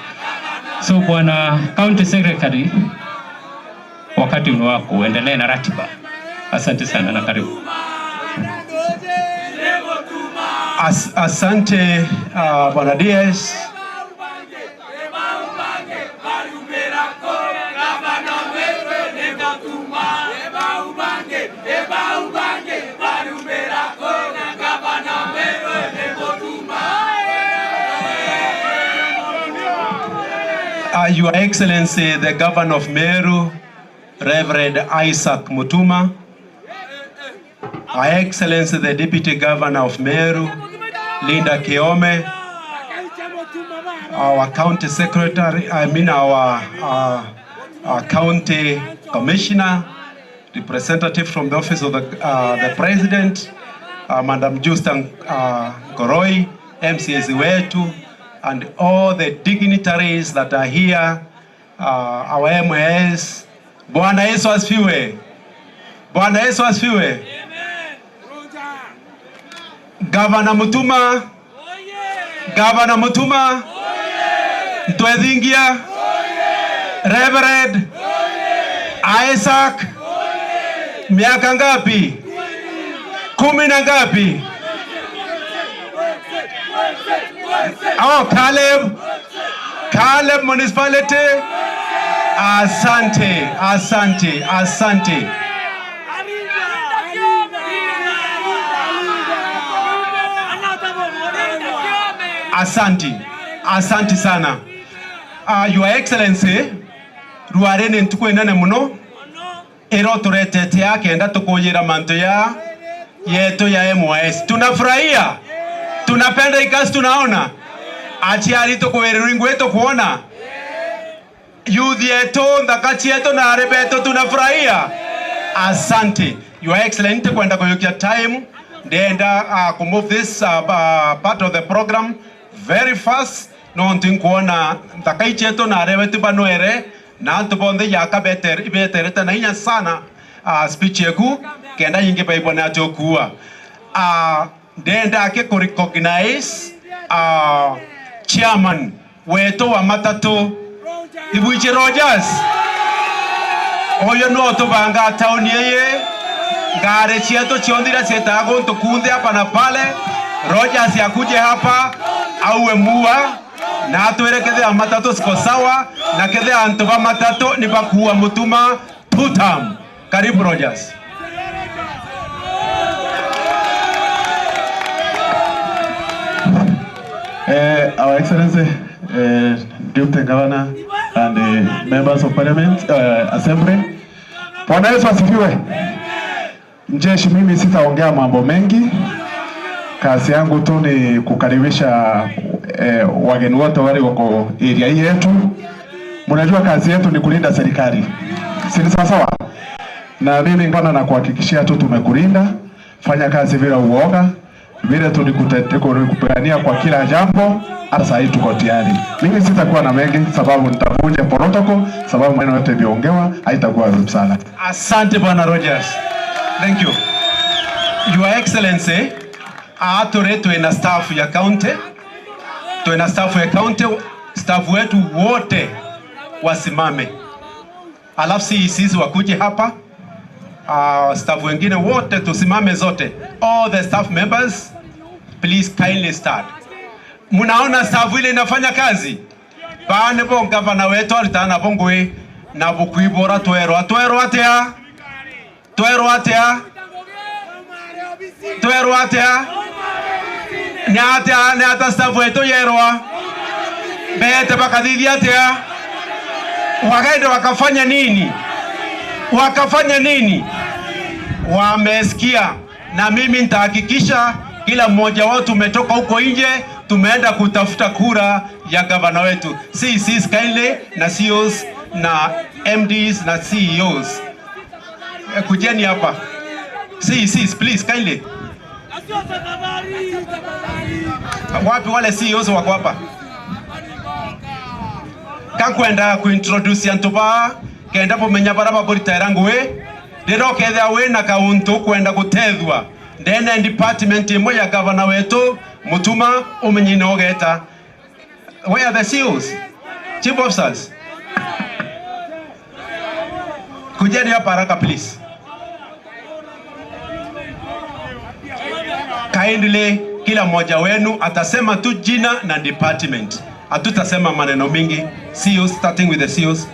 So Bwana County Secretary, wakati ni wako, endelee na ratiba. Asante sana na karibu. Asante Bwana DS. Your Excellency, the Governor of Meru, Reverend Isaac Mutuma, Her Excellency, the Deputy Governor of Meru, Linda Kiome, our County Secretary, I mean our County Commissioner, representative from the Office of the President, Madam Justin Goroi, MCAs wetu, and all the dignitaries that are here, our MAs. Bwana Yesu asifiwe. Bwana Yesu asifiwe. Governor Mutuma, Governor Mutuma, Ntwethingia, Reverend Isaac, miaka ngapi? 10 na ngapi? Oh, Caleb, Caleb Municipality. Asante, asante, asante. Asante, asante sana. Your Excellency, ruarene ntuku enene muno ero turetete yake enda tukuyira manto ya yetu ya MYS. Tunafurahia, tunapenda ikazi, tunaona achiari tukuweruringu wetu kuona youth yetu ndakachi yetu na arebeto, tunafurahia. Asante Your Excellency, kwenda kuyukia time ndenda ku move this part of the program very fast no ntinkuona ndakaichi yetu na arebetu banoere na antu bonthe yaka beterete na inya sana speech yeku kenda yingi baibona atokua. Ndenda ake ku recognize chairman wetu wa matatu Ibuichi Rogers. Oyo no tubanga town yeye ngare cietu cionthira cietagwo ntukunthe hapa na pale. Rogers akuje hapa auwe mua na atwire kethea matatu siko sawa na kethea antu ba matatu ni bakuwa mutuma tutam. Karibu Rogers. Our Excellency, Deputy Governor and members of Parliament, Assembly. Bwana Yesu asifiwe. Mjeshi, mimi sitaongea mambo mengi. Kazi yangu tu ni kukaribisha wageni wote wale wako area hii yetu. Mnajua kazi yetu ni kulinda serikali, si ni sawa sawa? Na mimi ngona na kuhakikishia tu tumekulinda. Fanya kazi bila uoga, vile tulikupigania kwa kila jambo. Hata sasa tuko tayari. Mimi sitakuwa na mengi sababu nitavunja protocol, sababu maneno yote yaliongewa haitakuwa msala. Asante Bwana Rogers. Thank you. Your Excellency, atore tuena staff ya county. Tuena staff ya county, staff wetu wote wasimame. Alafu sisi wakuje hapa. Staff wengine wote tusimame zote. All the staff members, please kindly start. Munaona staff ile inafanya kazi? Bane bo gavana wetu alitana bongwe na bukuibora twero. Twero atia? Twero atia? Twero atia? Ni atia, ni ata staff wetu yerwa. Bete bakadidi atia? Wakaenda wakafanya nini? Wakafanya nini? Wamesikia. Na mimi nitahakikisha kila mmoja wao tumetoka huko nje, tumeenda kutafuta kura ya gavana wetu. CCs kindly na CEOs na MDs na CEOs. Kujeni hapa. CCs please kindly. Wapi wale CEOs wako hapa? Kakwenda kuintroduce antuba kenda pomenya baraba borita rangwe rero ketha we na kauntu kwenda gutethwa ndene department imwe ya gavana wetu mutuma umenyine ogeta. Where are the CEOs? Chief officers, kujeni hapa haraka please. Kindly kila mmoja wenu atasema tu jina na department. Hatutasema maneno mingi. CEOs, starting with the CEOs.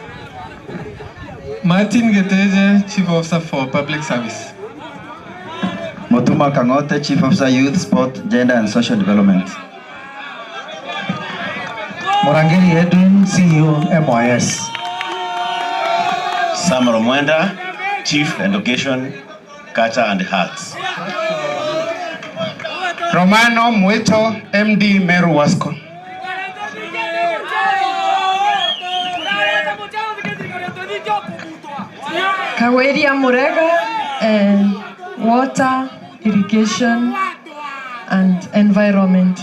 Martin Geteje, Chief Officer for Public Service. Mutuma Kangote, Chief Officer Youth, Sport, Gender and Social Development. Murangiri Edwin, CEO MYS. Samuel Mwenda, Chief Education, Culture and Arts. Romano Mweto, MD Meru Wasco. Kaweria Murega, Water, Irrigation and Environment.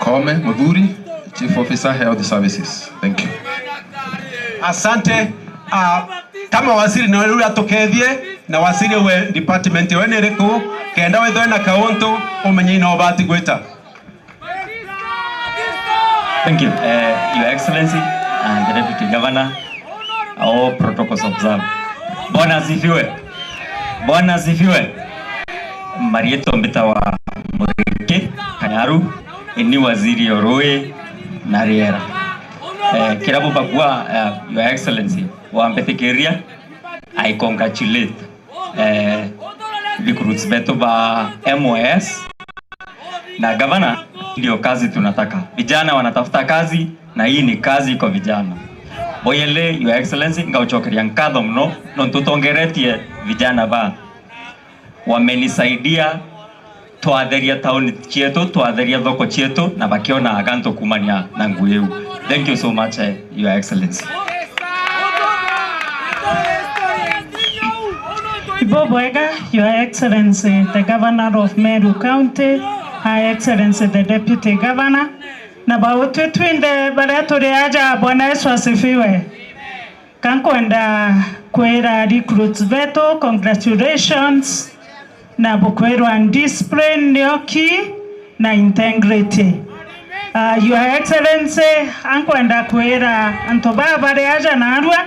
Kome Mudhuri, Chief Officer Health Services. Thank you. Asante. Kama waziri na wewe atokethie na waziri we department we niriku kenda wethwe na kauntu umenye ino bati gwita. Thank you, Your Excellency and the Deputy Governor. All protocols observed. Bwana asifiwe. Bwana asifiwe. Marieto Mbita wa Murike Kanyaru ni waziri Oroe na Riera. Kirabu bakua, Your Excellency wa Mbetikiria, I congratulate recruits betu ba MOS na governor. Ndio kazi tunataka. Vijana wanatafuta kazi na hii ni kazi kwa vijana. Boyele, Your Excellency, ngauchokeria nkatho mno no tutongeretie vijana ba wamenisaidia twatheria town chietu, twatheria thoko chietu na bakiona aganto kumania na ngueu. Thank you so much, Your Excellency. Iboboega, Your Excellency, the Governor of Meru County, Her Excellency, the Deputy Governor, na bautu twinde baria turi aja. Bwana Yesu asifiwe. Kankwenda kwira recruits vetu congratulations. Na bukwirwa discipline nio key na integrity. Your Excellency, ankwenda kwira antu baba baria aja narua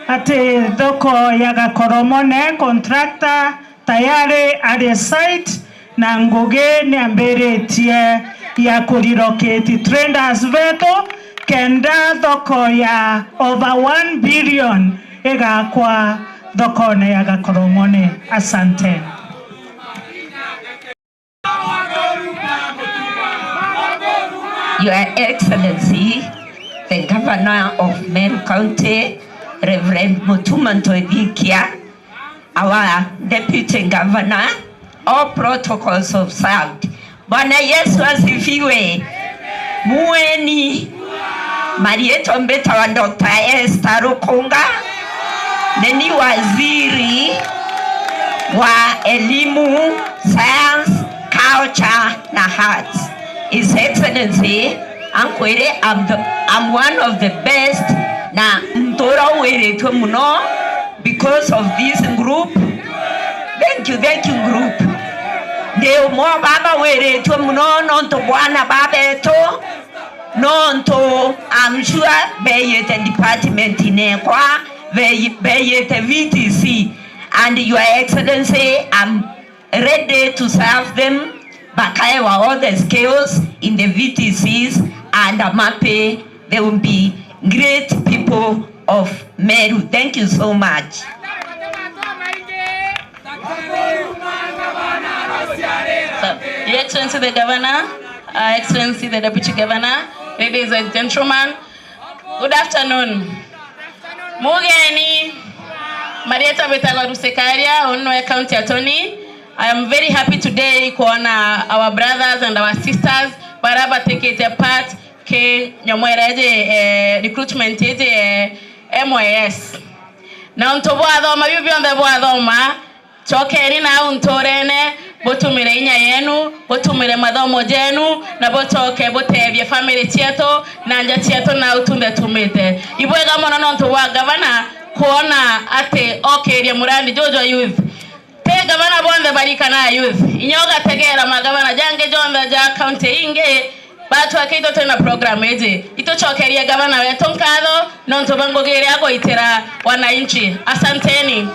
ati thoko ya Gakoromone contractor tayari ari site na ngugi ni ambiritie ya kurilocate traders vetu kenda thoko ya over 1 billion igakwa thokone ya Gakoromone. Asante. Your Excellency, the Governor of Meru County, Reverend Mutuma Ntoithukia, our Deputy Governor, all protocols observed. Bwana Yesu asifiwe. Mueni Marieto Mbeta wa Dr. Esther Rukunga, neni waziri wa elimu, science, culture na arts. His Excellency, Ankwere, I'm one of the best na mtora weretwe muno because of this group. Thank you group. Ndio mo baba weretwe muno nonto bwana babeto nonto I'm sure beyete department inekwa beyete VTC, and Your Excellency, I'm ready to serve them. Bakaewa all the skills in the VTCs, and I'm happy they will be great people of Meru. Thank you so much. So, Your Excellency the Governor, Excellency the Deputy Governor, ladies and gentlemen, good afternoon. Mugeni, Marieta Betala Rusekaria, Onwe County Attorney. I am very happy today kuona our brothers and our sisters baraba take a part ke nyamwereje recruitment eje MYS. Na unto bwathoma biu bionthe bwathoma chokeri na untorene botumire inya yenu botumire mathomo jenu na bochoke botebie family cietu na nja cietu na utunde tumite ibwega mono nontu bwa gavana kuona ati okerie murandi Jojo youth te gavana bonthe barikana youth inyoga tegera magavana jange jonthe ja county inge batu akito tena program eje itochokeria gavana wetu nkatho nontu bangugire agoitira wananchi. Asanteni.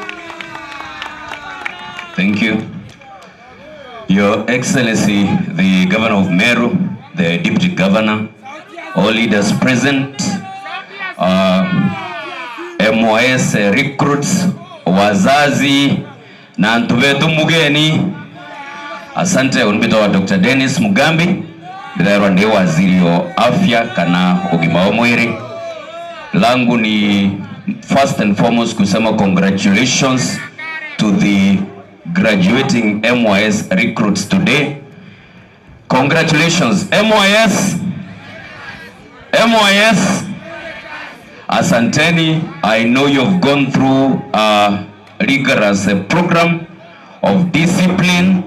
Thank you. Your Excellency, the Governor of Meru, the Deputy Governor, all leaders present, MYS recruits, wazazi na antu betu mugeni. Asante. Unbito wa Dr. Dennis Mugambi, ndithairwa ndi waziri wa afya kana ugima wa mwiri. Langu ni first and foremost kusema congratulations to the graduating MYS recruits today. Congratulations MYS. MYS. Asanteni. I know you've gone through a rigorous program of discipline.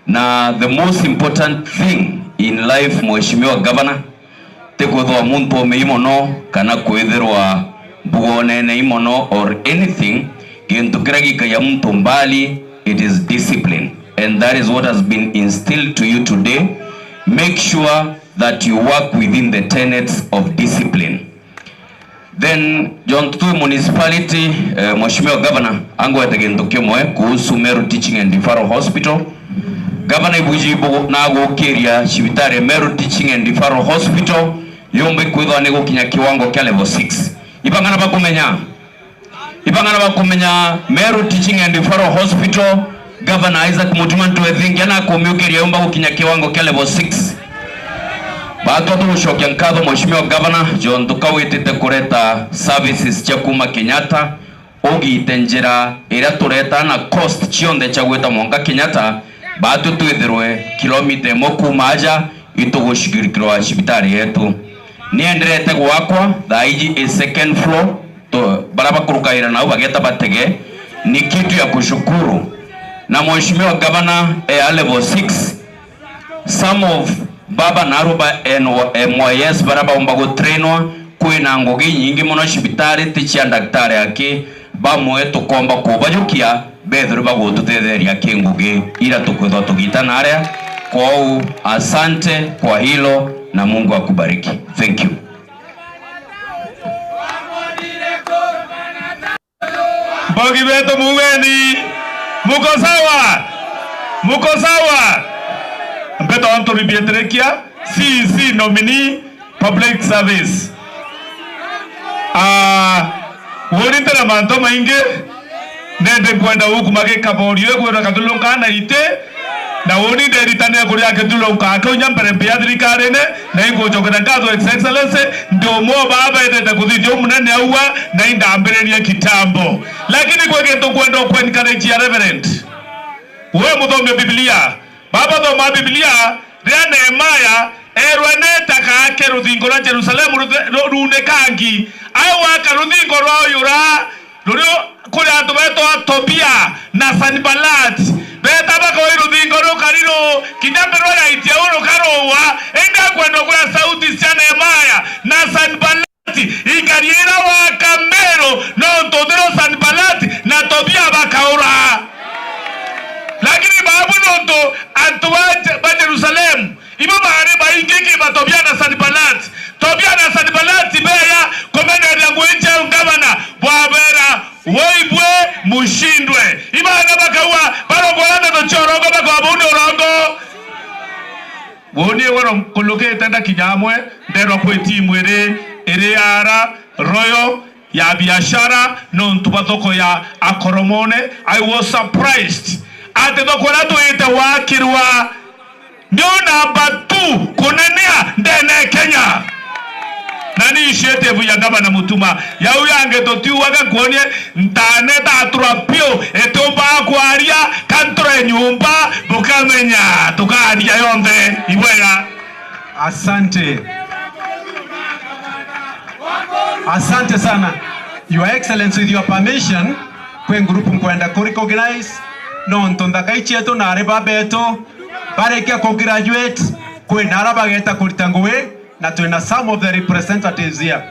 Na the most important thing in life, Mheshimiwa Governor, te kwithwa muntu omei mono kana kwithirwa mbugo nene mono or anything, kintu kiria gikaia muntu mbali, it is discipline, and that is what has been instilled to you today. Make sure that you work within the tenets of discipline. Then John Tutui Municipality, Mheshimiwa Governor, angwete kintu kimwe kuhusu Meru Teaching and Referral Hospital. Governor ibujibu na gukiria cibitari Meru Teaching and Referral Hospital yombe kwithwa ni gukinya kiwango kia level 6. Ibangana bakumenya Meru Teaching and Referral Hospital, Governor Isaac Mutuma Ntoethingia na kumiukiria yomba gukinya kiwango kia level 6. Bato tugucokia nkatho Mheshimiwa Governor John tukawitite kureta services cia kuma Kenyatta ugite njira iria tureta na cost cionthe cia gwita mwanka Kenyatta batu twithirwe kilomita imwe kuma aja itugushughulikirwa cibitari yetu. Nienderete gwakwa thaa iji is second floor to bara bakurukaira nao bageta batege ni kitu ya kushukuru. Na Mheshimiwa Governor level 6 some of baba naruba MYS baraba omba gutrenwa kwina ngugi nyingi muno cibitari ti cia ndagitari aki bamwe tukomba kubajukia Bethuru bagututetheria kingugi ira tukwithwa tugitana aria kwau. Asante kwa hilo na Mungu akubariki. Thank you. Mbogi betu muweni, muko sawa? Muko sawa? Mbeto Anthony Bietrekia, CEC nominee, Public Service. Wurintera manto maingi nende kwenda huku magikaborio kwenda katulunga na ite na woni nderitania kuria gĩthurano kau nyambere mbia thirikari-inĩ na ingũnjokera ngatho His Excellency ndi ũmwe babendete gũthithia mũnene aua na indambĩrĩrie kitambo, lakini kwĩ kĩndũ kwenda ku encourage ya reverend we mũthomi wa Biblia baba thoma Biblia rĩa Nehemaya erwe netakake rũthingo rwa Jerusalemu runĩkangi aiwaka rũthingo rwa ũyũra rũrĩa kũrĩ andũ betwa Tobia na Sanballat beta bakoi rũthingo rũkarirũ kinya mbere raitia rũkarũa ĩndĩ akwenda kũrĩa sauti cia Nehemaya na Sanballat ikariĩra waka Meru no ntũthĩrwo Sanballat na Tobia bakaũra, lakini babu nonto antu ba Jerusalem ibo bari baingi ki ba Tobia na Sanballat. Tobia na Sanballat beya komeneria ngwenja ngavana bwabera woibwe mushindwe ibana bakawa barongolana tochorongo bakabuni orongo woni woro kulukete ndakinyamwe nderwa kwi timu iri iri ara royal ya biashara no ntuba thoko ya akoromone. I was surprised ati thoko ria twite wakirwa ndio namba 2 kunenea ndene Kenya na ni initiative ya gavana Mutuma yau yange tutiuaga kuonie ntane tatura pio etumba kwaria kantura nyumba bukamenya tukaria yonthe ibwega. Asante, asante sana Your Excellency, with your permission kwe group nkwenda ku recognize no ntonda ichietu na ari babetu barekia ku graduate kwe nara bageta kurita ngui na twina some of the representatives here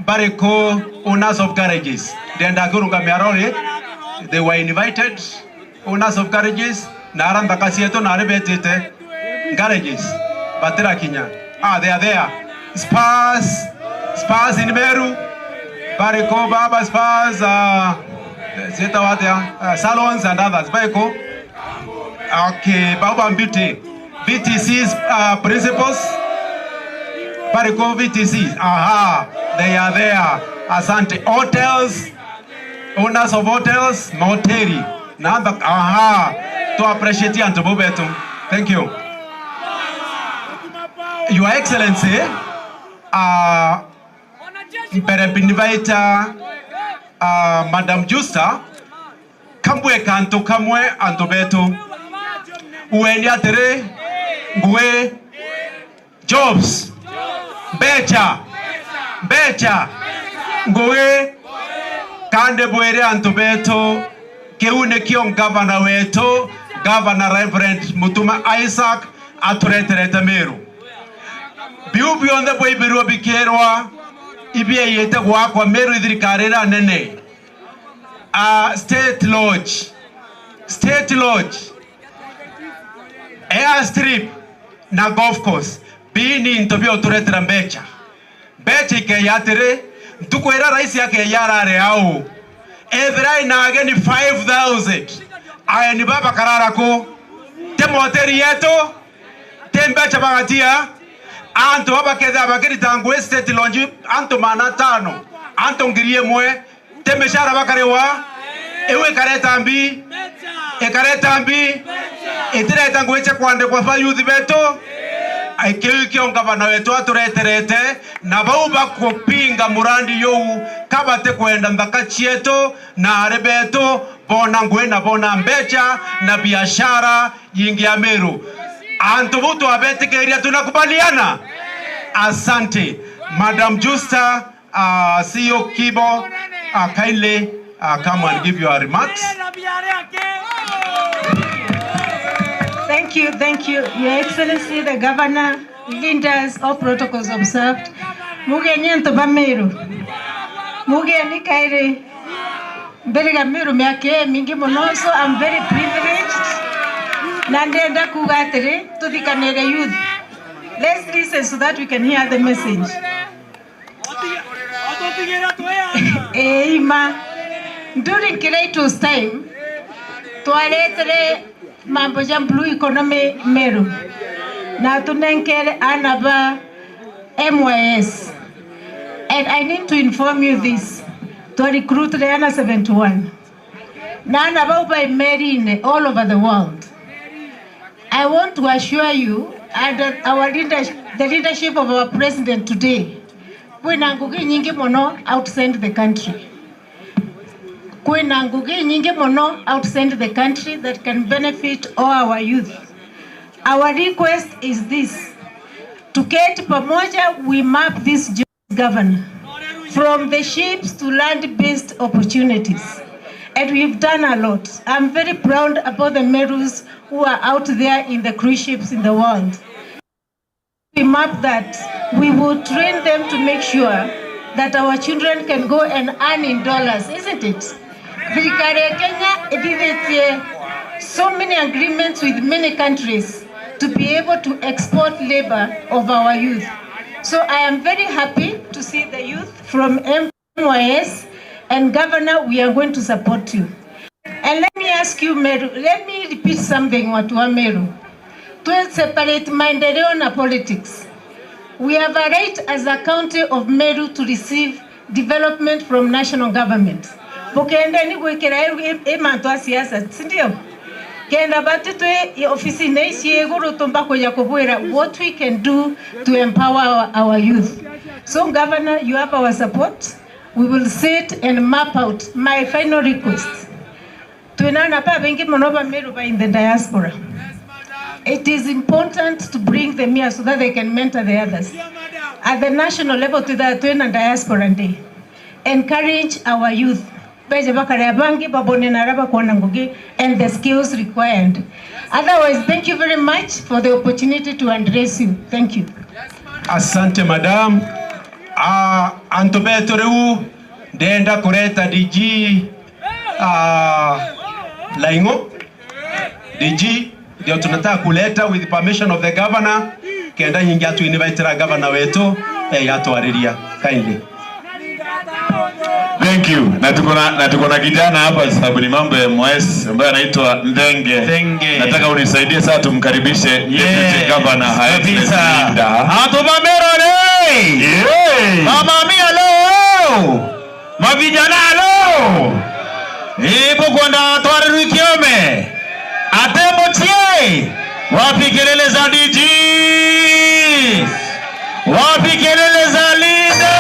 bareko owners of garages ndenda kurungamia rori, they were invited owners of garages na ara nthaka cietu na ari betite garages batira kinya they are there. Spas in Meru bareko baba spas zeta watia salons and others bareko. Okay, Baba Beauty BTC's principals Bariko VTC, aha, they are there. Asante. Hotels, owners of hotels, moteri. Nanda, aha, to appreciate you and to Bobetu. Thank you. Your Excellency, invite Madam Justa, kamwe kanto kamwe antobetu. Ueni atere, ngwe, jobs. Becha, becha, ngwe, kande bwere antobeto, keune kio gavana wetu, Governor Reverend Mutuma Isaac atureterete Meru. Biu bionthe bwaibirwo bikirwa ibia yete gwakwa Meru ithirikari ira nene. State Lodge, State Lodge, airstrip na golf course. Bini into bio turetera mbecha. Mbecha ikeyatere ntukwira rais yake yarare au. Every na ageni 5000. Aya ni baba karara ko. Te moteri yetu te mbecha bagatia. Anto baba kedha bakiri tangu State Lodge anto mana tano. Anto ngirie mwe te meshara bakarewa. Ewe kareta mbi. E kareta mbi. Etireta ngweche kwande kwa fa youth beto. Aikiu kio gavana wetu atureterete na bau bakupinga murandi you kabate kwenda nthaka chietu na arebetu bona ngwe na bona mbecha na biashara yingi ya Meru. Antu butu abetikeria tunakubaliana. Asante Madam Justa, CEO Kibo, kindly come and give your remarks. Thank you, thank you, Your Excellency, the Governor, leaders, all protocols observed. Mugenyi nto ba Meru. Mugeni kaire. Mbere Meru miaka mingi muno, so I'm very privileged. Na ndenda kuga atiri tuthikanire youth. Let's listen so that we can hear the message. Eima, during Kiraito's time, twaretere mambo ya blue economy Meru. Na tunenkere anaba MYS. And I need to inform you this. To recruit Rihanna 71. Na anaba by Merine all over the world. I want to assure you, and our leadership, the leadership of our president today, kwina ngugi nyingi muno outside the country. Kwina ngugi nyingi muno outside the country that can benefit all our youth. Our request is this: to get pamoja, we map this governor from the ships to land-based opportunities. And we've done a lot. I'm very proud about the Merus who are out there in the cruise ships in the world. We map that. We will train them to make sure that our children can go and earn in dollars, isn't it? Thirikari ya Kenya ithithĩtie so many agreements with many countries to be able to export labor of our youth. So I am very happy to see the youth from MYS, and Governor, we are going to support you. And let me ask you, Meru, let me repeat something, watu wa Meru. To separate maendeleo na politics. We have a right as a county of Meru to receive development from national government. Bukenda ni gwikira emantu a siasa, sindio? Kenda batitwe ofisi neici iguru tumba kuja kubwira what we can do to empower our youth. So Governor, you have our support. We will sit and map out my final request. Twinana pa bengi muno ba Meru ba in the diaspora. It is important to bring them here so that they can mentor the others. At the national level, to the Twina Diaspora Day, encourage our youth. Beje bakare bangi babone na raba kuona ngugi and the skills required. Otherwise, thank you very much for the opportunity to address you. Thank you. Asante madam. Antobeto reu ndenda kureta DG Laingo. DG ndio tunataka kuleta with permission of the governor. Kenda nyingi atu invite governor wetu yatwariria kindly. Thank you. Na tuko na kijana hapa sababu ni mambo ya MYS ambaye anaitwa Ndenge. Ndenge. Nataka unisaidie sasa tumkaribishe Deputy Governor Kabisa. Linda. Atubamero le. Yeah. Mama mia lo. Mavijana lo. Ipo kwenda twari kiome. Atembo tie. Wapi kelele za DG? Wapi kelele za Linda?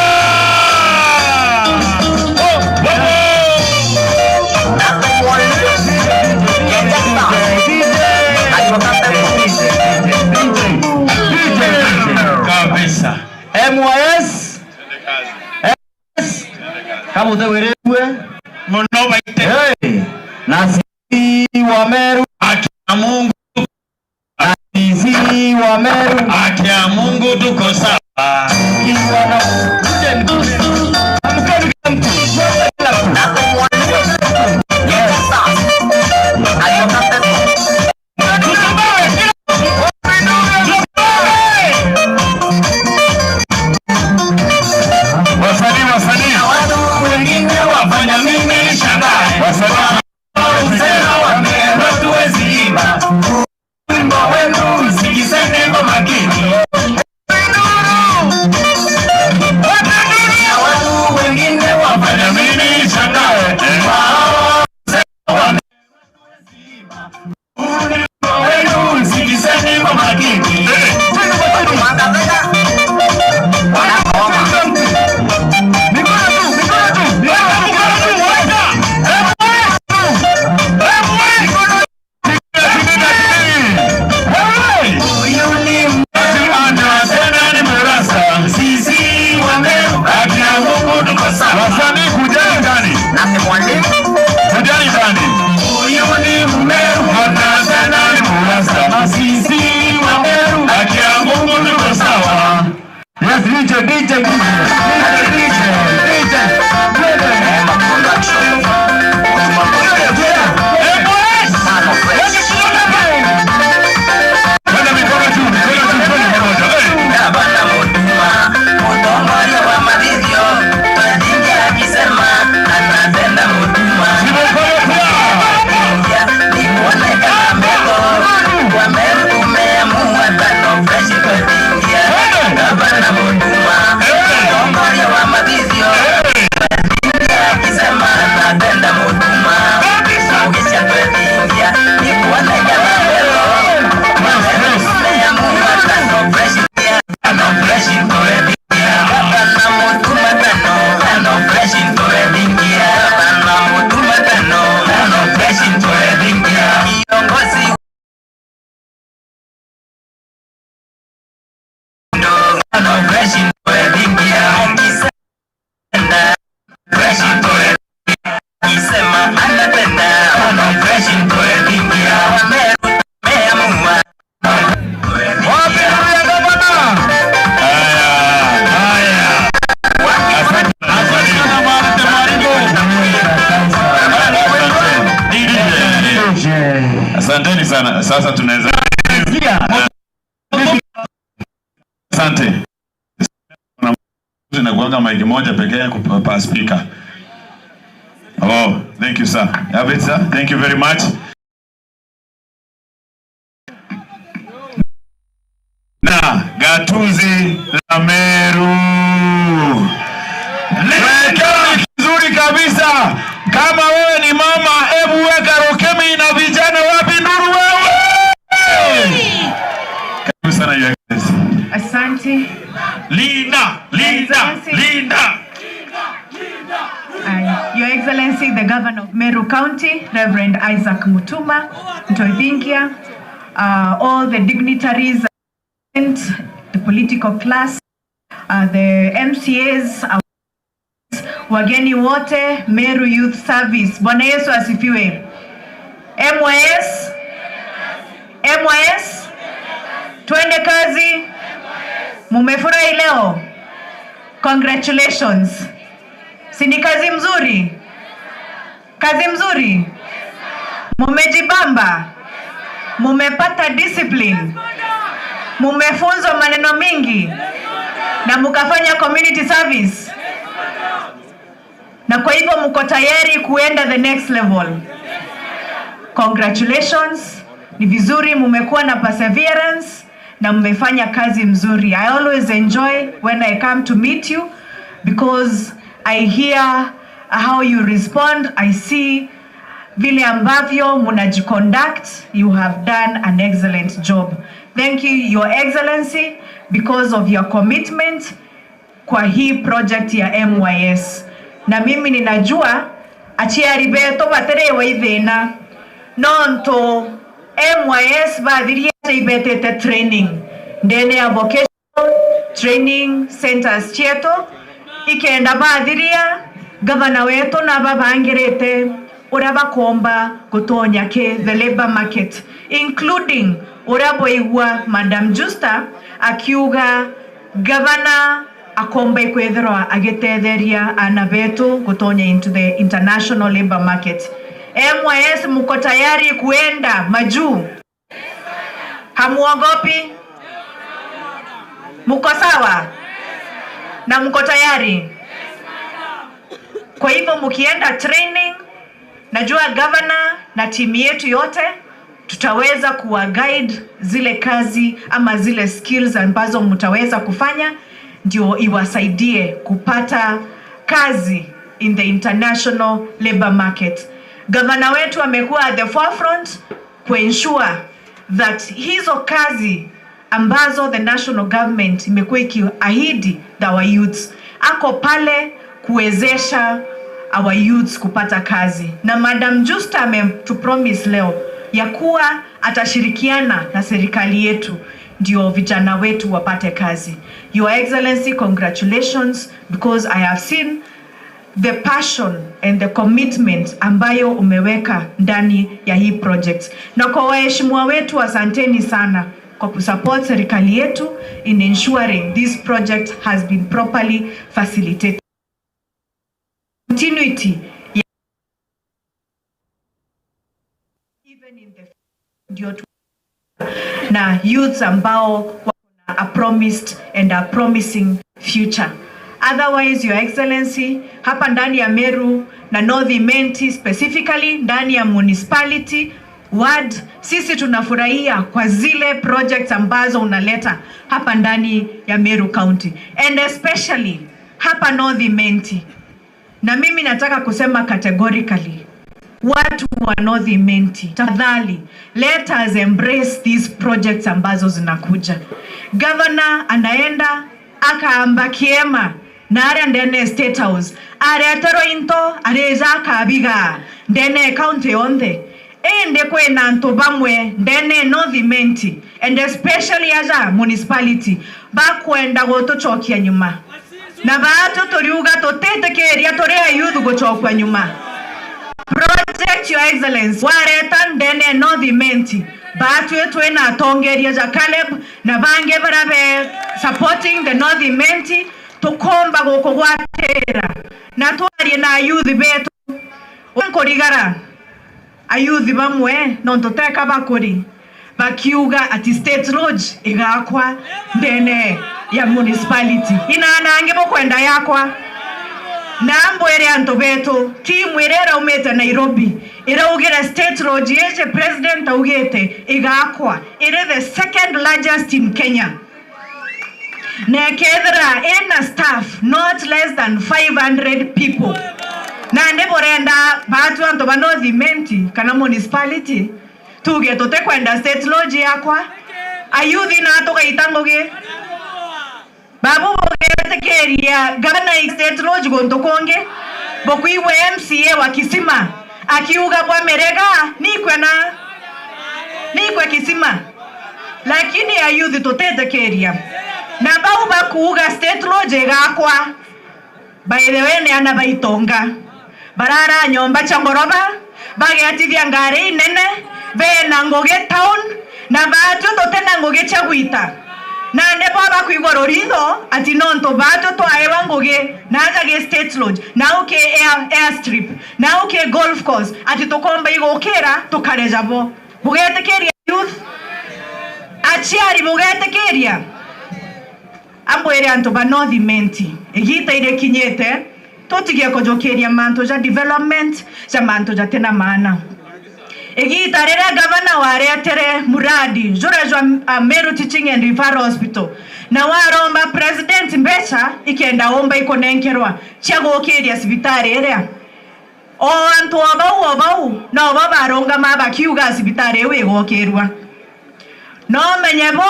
Kabisa. MYS. S. Kama utewerewe muno baite. Hey. Na si wa Meru. Akia Mungu. Si wa Meru. Akia Mungu tuko sawa. DJ, DJ, DJ, DJ, DJ. sana. Sasa tunaweza. Asante. Inakuanga mic moja pekee yake pa speaker. Oh, thank you, sir. Have it, sir. Thank you very much. Na gatuzi la Meru. Weka vizuri kabisa. Kama wewe ni mama, hebu weka Rukemi na vijana wapi nduru wewe. Karibu sana, Your Excellency. Asante. Linda, Linda, Linda. Your Excellency, the Governor of Meru County, Reverend Isaac Mutuma Ntoithingia, all the dignitaries, the political class, the MCAs, wageni wote, Meru Youth Service. Bwana Yesu asifiwe. MYS, MYS, twende kazi. Mumefurahi leo? Congratulations. Si ni kazi mzuri? Kazi mzuri? Mumejibamba? Mumepata discipline? Mumefunzwa maneno mingi na mukafanya community service, na kwa hivyo mko tayari kuenda the next level. Congratulations. Ni vizuri mumekuwa na perseverance na mmefanya kazi mzuri. I always enjoy when I come to meet you because I hear how you respond. I see vile ambavyo munajiconduct. You have done an excellent job. Thank you, Your Excellency, because of your commitment kwa hii project ya MYS. Na mimi ninajua aciari betu baterewa ithina nontu MYS bathirie ibetete training ndene ya vocational training centers cietu ikenda bathiria gavana wetu na babangirite uria bakomba gutonya ki the labor market, including uria boigua Madam Justa akiuga gavana akomba ikwithirwa agitetheria ana betu gutonya into the international labor market. MYS muko tayari kuenda majuu? Hamuogopi? Muko sawa? Na mko tayari? Kwa hivyo mkienda training, najua governor na timu yetu yote tutaweza kuwa guide zile kazi ama zile skills ambazo mtaweza kufanya ndio iwasaidie kupata kazi in the international labor market. Gavana wetu amekuwa at the forefront kuensure that hizo kazi ambazo the national government imekuwa ikiahidi our youths, ako pale kuwezesha our youths kupata kazi. Na Madam Justa ametupromise leo ya kuwa atashirikiana na serikali yetu ndio vijana wetu wapate kazi. Your Excellency, congratulations, because I have seen the passion and the commitment ambayo umeweka ndani ya hii project. Na kwa waheshimiwa wetu, asanteni sana kwa kusupport serikali yetu in ensuring this project has been properly facilitated. Continuity ya even in the ndio na youths ambao wako na a promised and a promising future. Otherwise, Your Excellency, hapa ndani ya Meru na North Imenti specifically ndani ya municipality ward, sisi tunafurahia kwa zile projects ambazo unaleta hapa ndani ya Meru County and especially hapa North Imenti. Na mimi nataka kusema categorically, watu wa North Imenti, tafadhali let us embrace these projects ambazo zinakuja. Governor anaenda akaamba kiema na aria ndene State House aretero into areja akabiga ndene county yonthe ende kwina antu bamwe ndene North Imenti and especially aja municipality bakwenda gutucokia nyuma na batu turiuga tutitikiria turi a youth gucokwa nyuma. Project, Your Excellency, wareta ndene North Imenti batwe twina atongeria ja Caleb na bange barabe supporting the North Imenti tukomba gukugwatira na twarie na youth betu nkurigara Ayuthi bamwe nontu teka bakuri bakiuga ati State Lodge igakwa ndene ya municipality inanange bokwenda yakwa na mbwere antu betu timu iria iraumite Nairobi iraugire State Lodge yeje president augite igakwa iri the second largest in Kenya na kethira ina staff not less than 500 people na ndi burenda batu antu ba North Imenti kana municipality tuge tutekwenda State Lodge yakwa ayuthi na tugaita ngugi babu bogetekeria gavana State Lodge guntu kungi bokuiwe MCA wa Kisima akiuga bwa merega nikwe na nikwe Kisima lakini ayuthi tutetekeria na bau bakuuga State Lodge gakwa by the way ni ana baitonga barara nyomba cha ngoroba bageatithia ngari inene bena ngugi town na batu tutena ngugi cha gwita na nebo bakuigwa ruritho ati nontu batu twaewa ngugi na aja State Lodge na uke airstrip na uke golf course ati tukomba igukira tukareja bo bugetekeria youth aciari bugetekeria ambwere antu ba North Imenti igita ire kinyete tutigie kujukiria mantu ja development ja mantu ja tena maana igita riria gavana waretere muradi jura jwa Meru Teaching and Referral Hospital na waromba president mbeca ikenda omba ikonenkerwa cia gukiria cibitari iria o antu obau no bo barungama bakiuga cibitari iu igukirwa no menye bo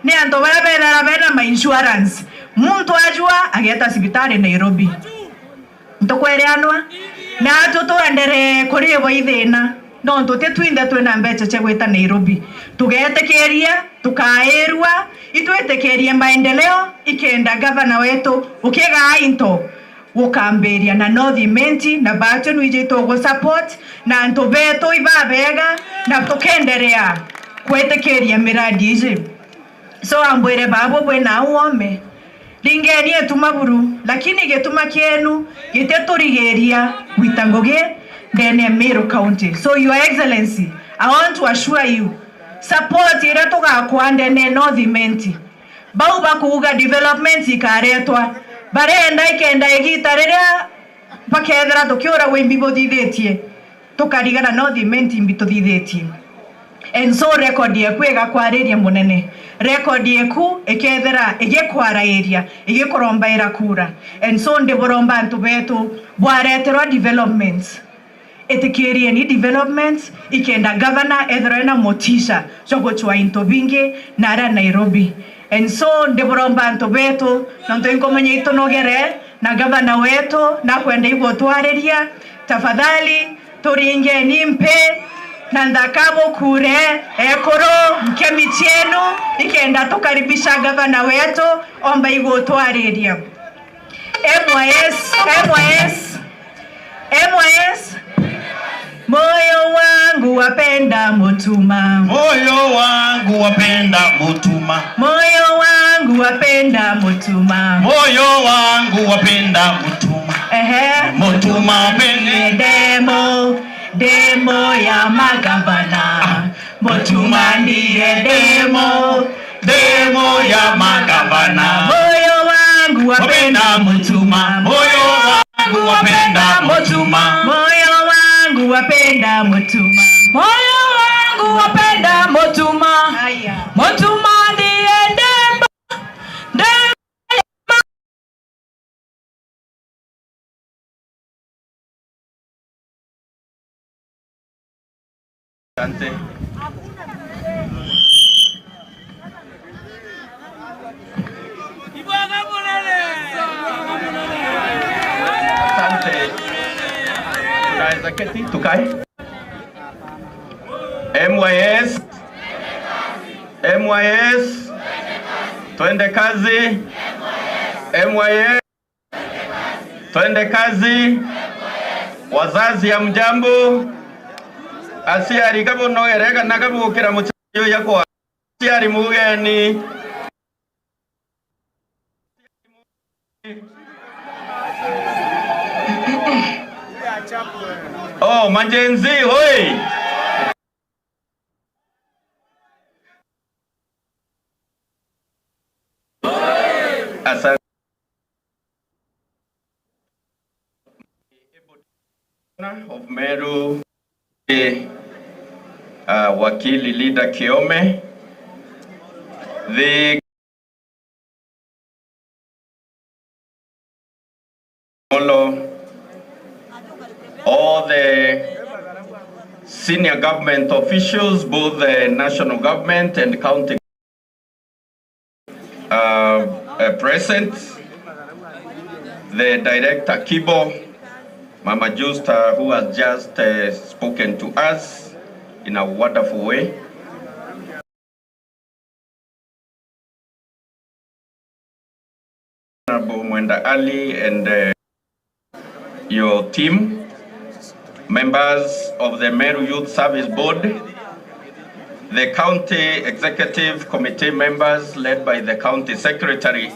ni antu baria bethera bena ma insurance muntu ajua ageta cibitari Nairobi ntukwereanwa na tutuendere kuribwo ithina no ntuti twinthe twina mbeca cia gwita Nairobi tugetekeria tukairwa itwitekerie maendeleo ikenda gavana wetu ukigaa into gukambiria na North Imenti na batu nwije tugu support na antu betu ibabega na tukenderea kwitekeria miradi iji so ambwire babo bwena uome lingeni etuma buru lakini getuma kienu giteturigeria gwita ngugi ndene Meru County. So Your Excellency, I want to assure you support ira tugakwa ndene North Imenti bau bakuuga development ikaretwa barenda ikenda igita riria bakethera tukiura wimbi buthithetie tukarigana North Imenti mbi tuthithetie and so record yeku igakwariria munene record yeku ikethera igikwaraĩria igikurombaira kura and so ndiburomba antu betu bwareterwa developments itikirie ni developments ikenda governor ethera na motisha jogochwa into bingi nara Nairobi and so ndiburomba antu betu nontu inkomenya itunogere na governor wetu na kwenda igutwariria tafadhali turinge ni mpe na ndakabo kure ekoro mkemichenu ikenda tukaribisha gavana wetu omba igutwariria MYS MYS MYS moyo wangu wapenda Mutuma, moyo wangu wapenda Mutuma, moyo wangu wapenda Mutuma, moyo wangu wapenda Mutuma, ehe Mutuma pende demo demo ya magavana, Mutuma ndiye demo demo ya magavana, moyo wangu wapenda Mutuma, moyo wangu wapenda Mutuma, moyo wangu wapenda Mutuma, moyo wangu wapenda Mutuma. Haya. Mutuma ndiye demo demo. Asante. Asante. Tunaweza keti tukae. MYS MYS twende kazi. MYS twende kazi. Wazazi ya mjambo aciari kabunogerega na kabukira muchayo yakwa aciari mugeni Oh, ma-Gen Z, hoi! Asante. Of Meru, Wakili Leader Kiome, the all the senior government officials, both the national government and county present, the director Kibo, Mama Justa, who has just spoken to us in a wonderful way. Honorable Mwenda Ali and your team, members of the Meru Youth Service Board, the County Executive Committee members led by the County Secretary,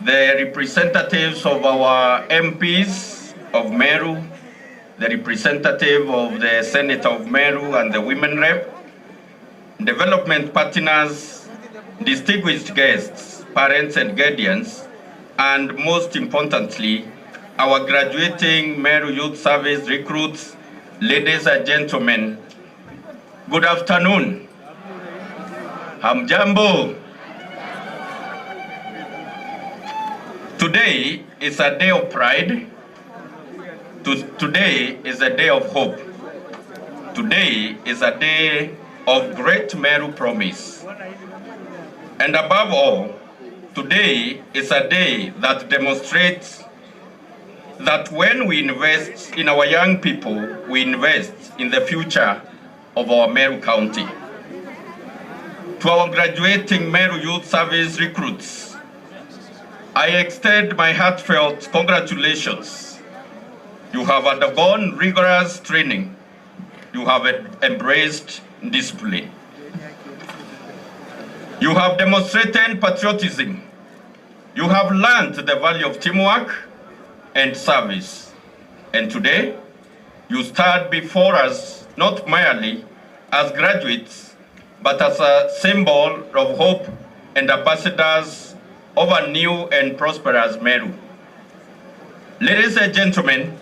the representatives of our MPs of Meru, the representative of the Senator of Meru and the Women Rep, development partners, distinguished guests, parents and guardians, and most importantly, our graduating Meru Youth Service recruits, ladies and gentlemen, good afternoon. Hamjambo. Today is a day of pride. Today is a day of hope. Today is a day of great Meru promise. And above all, today is a day that demonstrates that when we invest in our young people, we invest in the future of our Meru County. To our graduating Meru Youth Service recruits, I extend my heartfelt congratulations. You have undergone rigorous training. You have embraced discipline. You have demonstrated patriotism. You have learned the value of teamwork and service. And today, you stand before us not merely as graduates, but as a symbol of hope and ambassadors of a new and prosperous Meru. Ladies and gentlemen,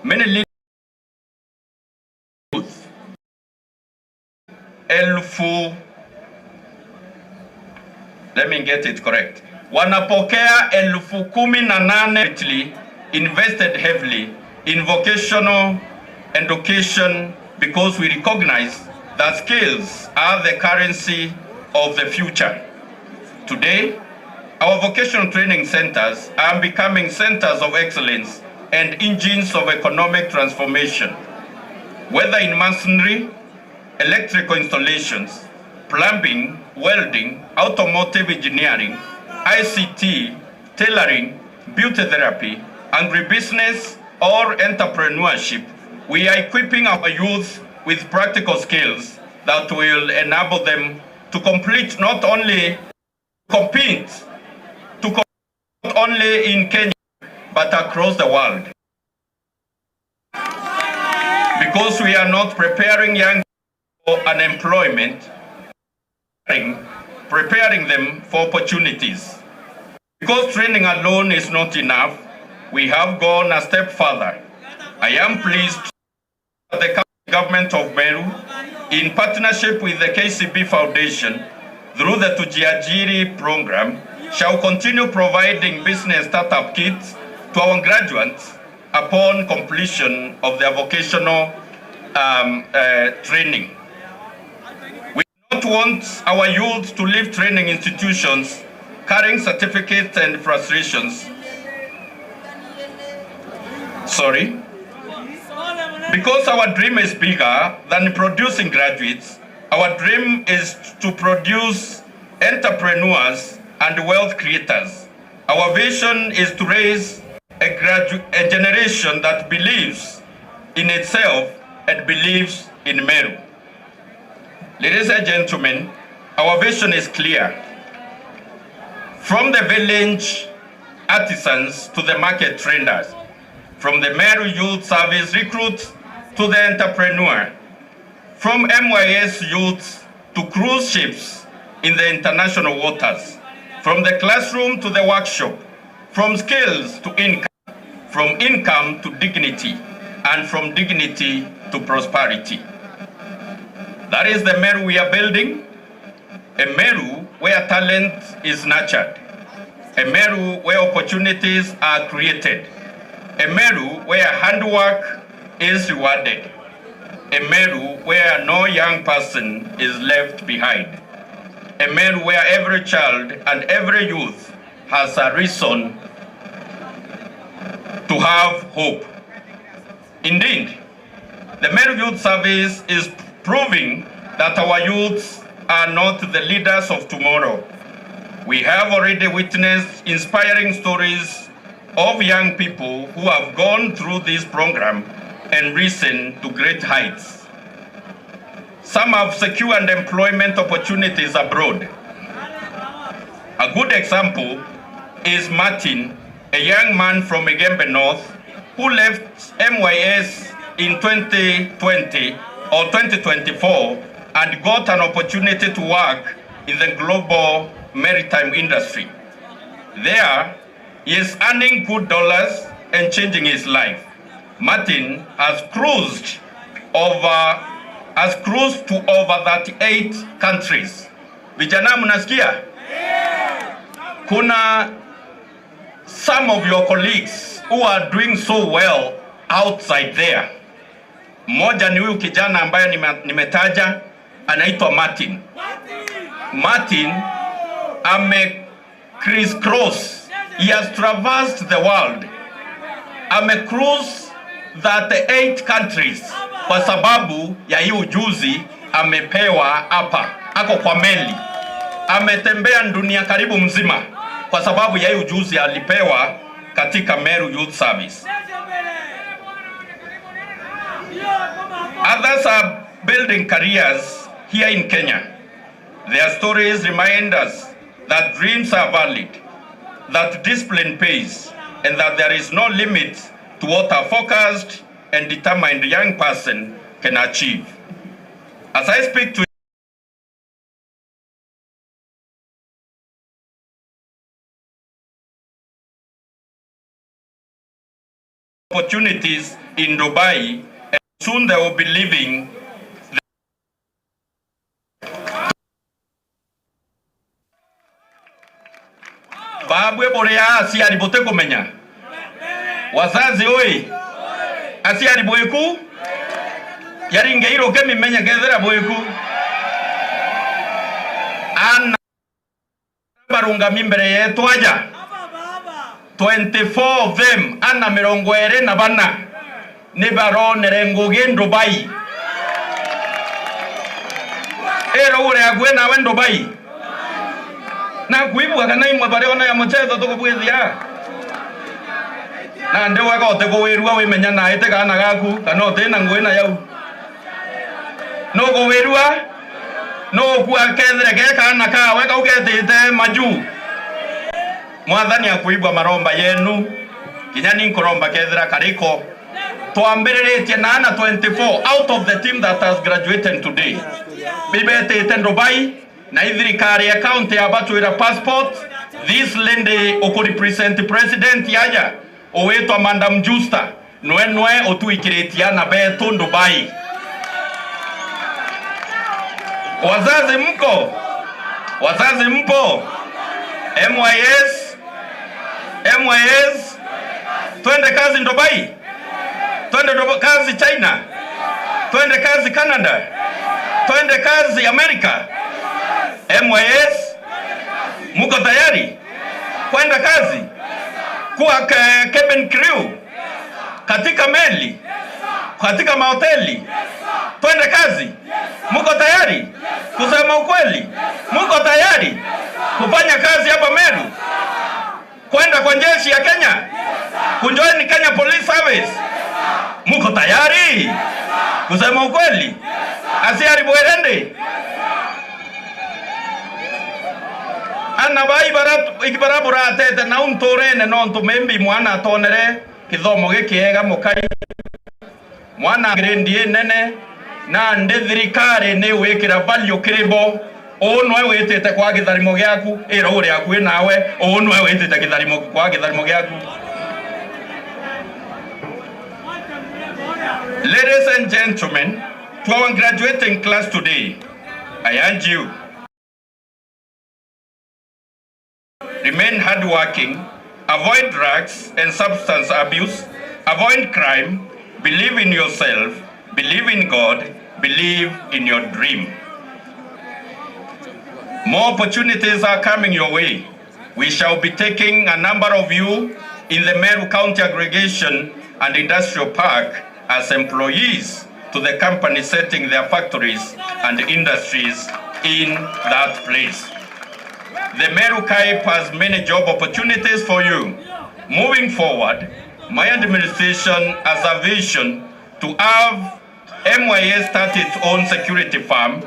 many leaders elfu, let me get it correct, wanapokea 18,000 invested heavily in vocational education because we recognize that skills are the currency of the future. Today, our vocational training centers are becoming centers of excellence and engines of economic transformation. Whether in masonry, electrical installations, plumbing, welding, automotive engineering, ICT, tailoring, beauty therapy, agribusiness, or entrepreneurship, we are equipping our youth with practical skills that will enable them to complete not only compete, to compete not only in Kenya, but across the world. Because we are not preparing young for unemployment, preparing them for opportunities. Because training alone is not enough, we have gone a step further. I am pleased that the government of Meru, in partnership with the KCB Foundation, through the Tujiajiri program, shall continue providing business startup kits to our graduates upon completion of their vocational training. We do not want our youth to leave training institutions carrying certificates and frustrations. Sorry. Because our dream is bigger than producing graduates, our dream is to produce entrepreneurs and wealth creators. Our vision is to raise a generation that believes in itself and believes in Meru. Ladies and gentlemen, our vision is clear. From the village artisans to the market traders, From the Meru Youth Service recruit to the entrepreneur, from MYS youths to cruise ships in the international waters, from the classroom to the workshop, from skills to income, from income to dignity, and from dignity to prosperity. That is the Meru we are building, a Meru where talent is nurtured, a Meru where opportunities are created, a Meru where handwork is rewarded, a Meru where no young person is left behind, a Meru where every child and every youth has a reason to have hope. Indeed, the Meru Youth Service is proving that our youths are not the leaders of tomorrow. We have already witnessed inspiring stories of young people who have gone through this program and risen to great heights. Some have secured employment opportunities abroad. A good example is Martin, a young man from Igembe North who left MYS in 2020 or 2024 and got an opportunity to work in the global maritime industry. There, he is earning good dollars and changing his life. Martin has cruised to over 38 countries. Vijana mnasikia? Kuna some of your colleagues who are doing so well outside there. Mmoja ni huyu kijana ambaye nimetaja, anaitwa Martin. Martin ame crisscross. He has traversed the world. Ame cruise 38 countries kwa sababu ya hii ujuzi amepewa hapa. Ako kwa meli. Ametembea dunia karibu mzima kwa sababu ya hii ujuzi alipewa katika Meru Youth Service. Others are building careers here in Kenya. Their stories remind us that dreams are valid, that discipline pays, and that there is no limit to what a focused and determined young person can achieve. As I speak to opportunities in Dubai, and soon they will be leaving Babwe borea aciari bote kumenya. Wazazi oi, aciari bweku yaringeirwo kemimenya kethera bweku ana barungami mbere yetu aja 24 of them ana 24 ni baronere ngugi Dubai. Ero ure agwe nawe Dubai na kuibwa kana imwe bariona ya muchezo tukubwithia na ndi wega utigwirua wimenya na ite kana gaku kana utina ngui na yau no gwirua no kua kethere ke kana kawe kau ketite maju. Mwathani akuibwa maromba yenu kinya ni nkuromba kethira kariko twambiriritie na ana 24 out of the team that has graduated today bibetite Dubai na ithirikari ya county ya batwira passport. This lady ukurepresent president yaya owetwa Madam Justa nwe nwe otuikiritia na betu Dubai. Wazazi mko? Wazazi mpo? MYS? MYS? Twende kazi Dubai? Twende kazi China? Twende kazi Canada? Twende kazi America? MYS? Muko tayari kwenda kazi? Kuwa cabin crew katika meli, katika mahoteli? Twende kazi? Muko tayari? Kusema ukweli, muko tayari kufanya kazi hapa Meru? Kwenda kwa jeshi ya Kenya? Kujoin Kenya Police Service? Muko tayari? Kusema ukweli, asiari bwerende ana bai barat ikibarabura atete na unturene no ntumembi mwana atonere Kithomo gikiega mukai mwana grade nene na ndi thirikari ni wikira value kiribo uu nwe witite kwa githarimo giaku ira uri aku nawe uu nwe witite githarimo kwa githarimo giaku. Ladies and gentlemen, to our graduating class today, I urge you, remain hardworking, avoid drugs and substance abuse, avoid crime, believe in yourself, believe in God, believe in your dream. More opportunities are coming your way. We shall be taking a number of you in the Meru County Aggregation and Industrial Park as employees to the company setting their factories and industries in that place. The Meru CAIP has many job opportunities for you. Moving forward, my administration has a vision to have MYS start its own security firm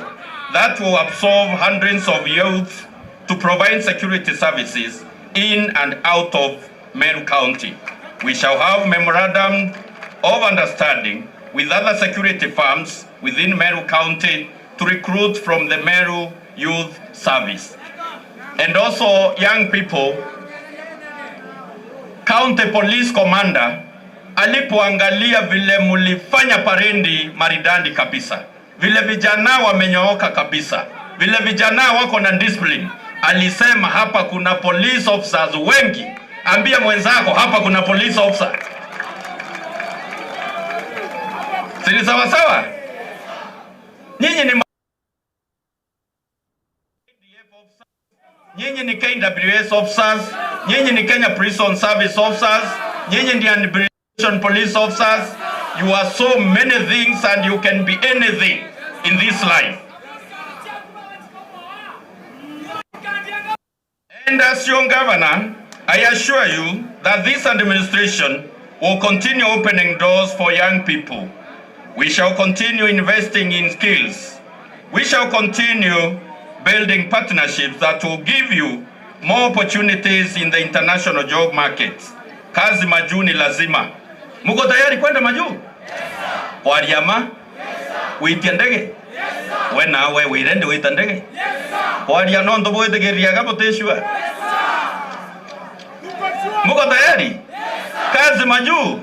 that will absorb hundreds of youths to provide security services in and out of Meru County. We shall have memorandum of understanding with other security firms within Meru County to recruit from the Meru Youth Service. And also young people, County Police Commander alipoangalia vile mulifanya parendi maridadi kabisa, vile vijana wamenyooka kabisa, vile vijana wako na discipline, alisema hapa kuna police officers wengi. Ambia mwenzako hapa kuna police officer. Si sawa sawa? Nyinyi ni nyinyi ni KWS officers, nyinyi ni Kenya Prison Service officers, nyinyi ni Immigration Police officers. You are so many things and you can be anything in this life. And as your governor, I assure you that this administration will continue opening doors for young people. We shall continue investing in skills. We shall continue building partnerships that will give you more opportunities in the international job market. Kazi majuu ni lazima. Muko tayari kwenda majuu? Yes, sir. Kwariama? Yes, sir. Uitia ndege? Yes, sir. We nawe wirende wita ndege? Yes, sir. Kwaria no ndoboitegeria gaboteshwa? Yes, sir. Muko tayari? Yes, sir. Kazi majuu? Yes,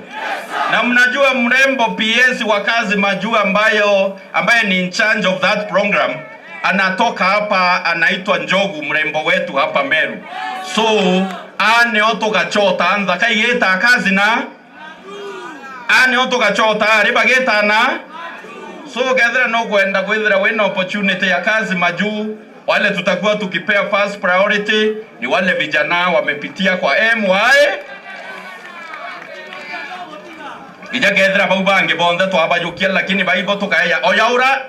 sir. Na mnajua mrembo PS wa kazi majuu ambaye ni in charge of that program anatoka hapa, anaitwa Njogu, mrembo wetu hapa Meru. So ane otugachota antha kaigita kazi na ane otugachota ribagita na so kethira no kwenda kwithira wina opportunity ya kazi majuu, wale tutakuwa tukipea first priority ni wale vijana wamepitia kwa MY ija kethira bau bangi bonthe twabayukia, lakini baibo tukaeya oyaura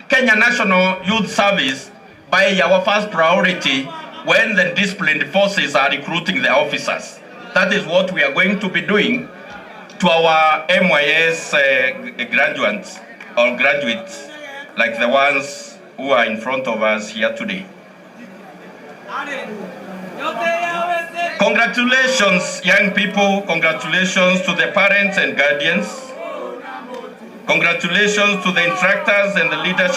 Kenya National Youth Service by our first priority when the disciplined forces are recruiting the officers. That is what we are going to be doing to our MYS graduates or graduates like the ones who are in front of us here today. Congratulations, young people. Congratulations to the parents and guardians. Congratulations to the instructors and the leadership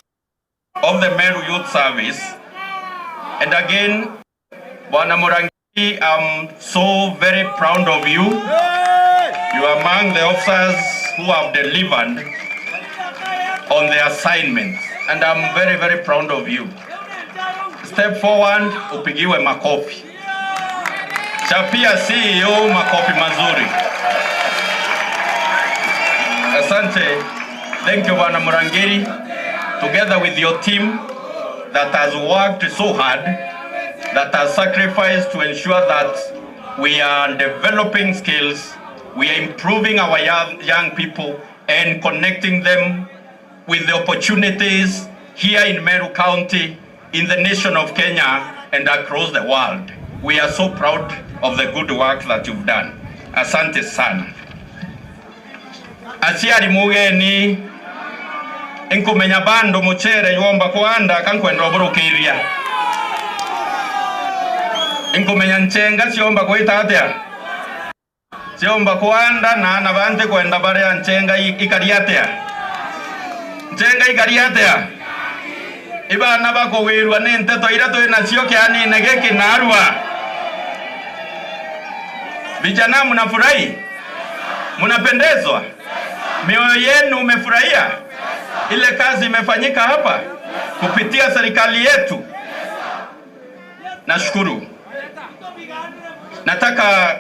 of the Meru Youth Service. And again, Bwana Murangiri, I'm so very proud of you. You are among the officers who have delivered on the assignment, and I'm very, very proud of you. Step forward, upigiwe makofi. Chapia CEO makofi mazuri. Asante. Thank you, Bwana Murangiri, together with your team that has worked so hard, that has sacrificed to ensure that we are developing skills, we are improving our young people and connecting them with the opportunities here in Meru County, in the nation of Kenya, and across the world. We are so proud of the good work that you've done. Asante sana. Aciari mugeni inkumenya bando muchere yomba kuanda kankwenda oburukiria inkumenya nchenga ciomba gwita atia Ciomba kuanda na ana bante kwenda baria nchenga ikaria atia. Nchenga ikaria atia. Ibana bakugwirwa ni nteto ira twi nacio kianine giki narua. Vijana mnafurahi? Mnapendezwa? Mioyo yenu umefurahia ile kazi imefanyika hapa kupitia serikali yetu? Nashukuru. Nataka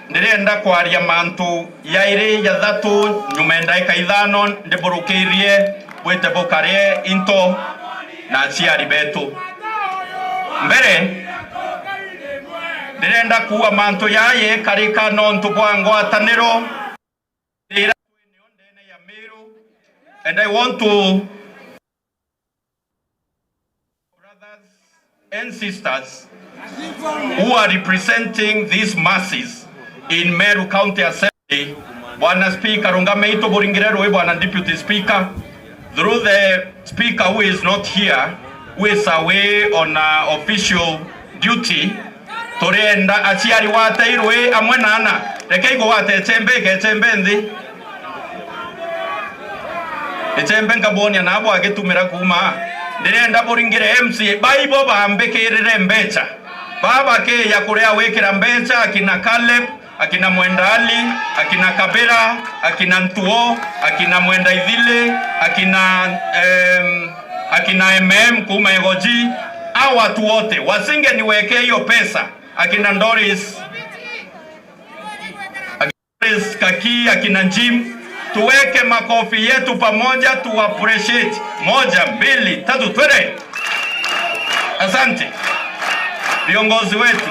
ndirenda kwaria mantu yairi ya thatu nyuma ndaika ithano ndiburukiirie bwite bukarie into na aciari betu. Mbere ndirenda kuwa mantu yaye karika nontu bwa ngwataniro. And I want to, brothers and sisters who are representing these masses in Meru County Assembly, Bwana Speaker Rungameito Buringirero, Bwana Deputy Speaker, through the Speaker who is not here, who is away on official duty, turenda aciari wateirwe amwe nana reke igo wate chembe ke chembe nthi echembe nkabonia nabo agitumira kuma ndirenda buringire MC baibo bambikirire mbecha baba ke ya kurea wikira mbecha akina Caleb akina Mwenda Ali akina Kabera akina Ntuo akina Mwenda Ithile akina akina MM kuma Egoji. Hao watu wote wasinge niweke hiyo pesa, akina Doris, akina Doris Kaki, akina Jim, tuweke makofi yetu pamoja, tu appreciate. 1 2 3, twende. Asante viongozi wetu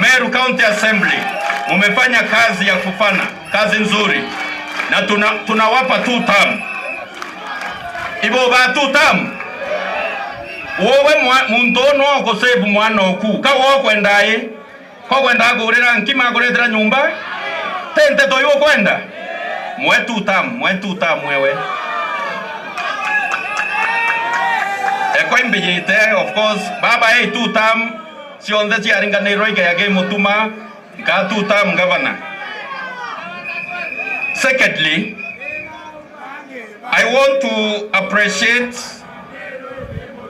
Meru County Assembly, mumefanya kazi ya kufana, kazi nzuri, na tunawapa 2 term. Ibo ba 2 term. Wowe muntu no kusebu mwana oku ka wokwendaye ko kwenda gurira nkima guretera nyumba tente to iwo kwenda mwetu tam mwetu tam wewe eko imbijite of course baba hey 2 term cionthe ciaringanirwo ikeyage mutuma nka 2 term governor. Secondly, I want to appreciate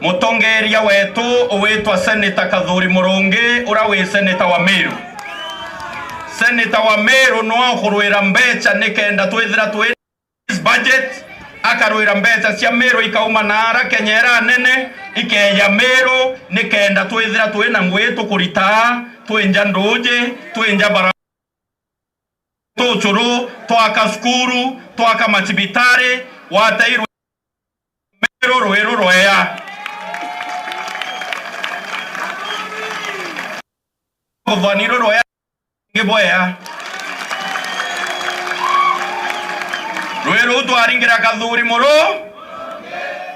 mutongeria wetu uwitwa Senator Kathuri Murungi ura wi Senator wa Meru. Senator wa Meru no kurwira mbeca nikenda twithira twi budget akarwira mbeca cia Meru ikauma nara kenyera nene ikeya Meru nikenda twithira twi na ngwi tukurita twinja nduje twinja bara tuchuru twaka skuru twaka machibitari wateirwe Meru rwiru rwea kuthaniro rwea ngiboya rwiru twaringira Kathuri Muru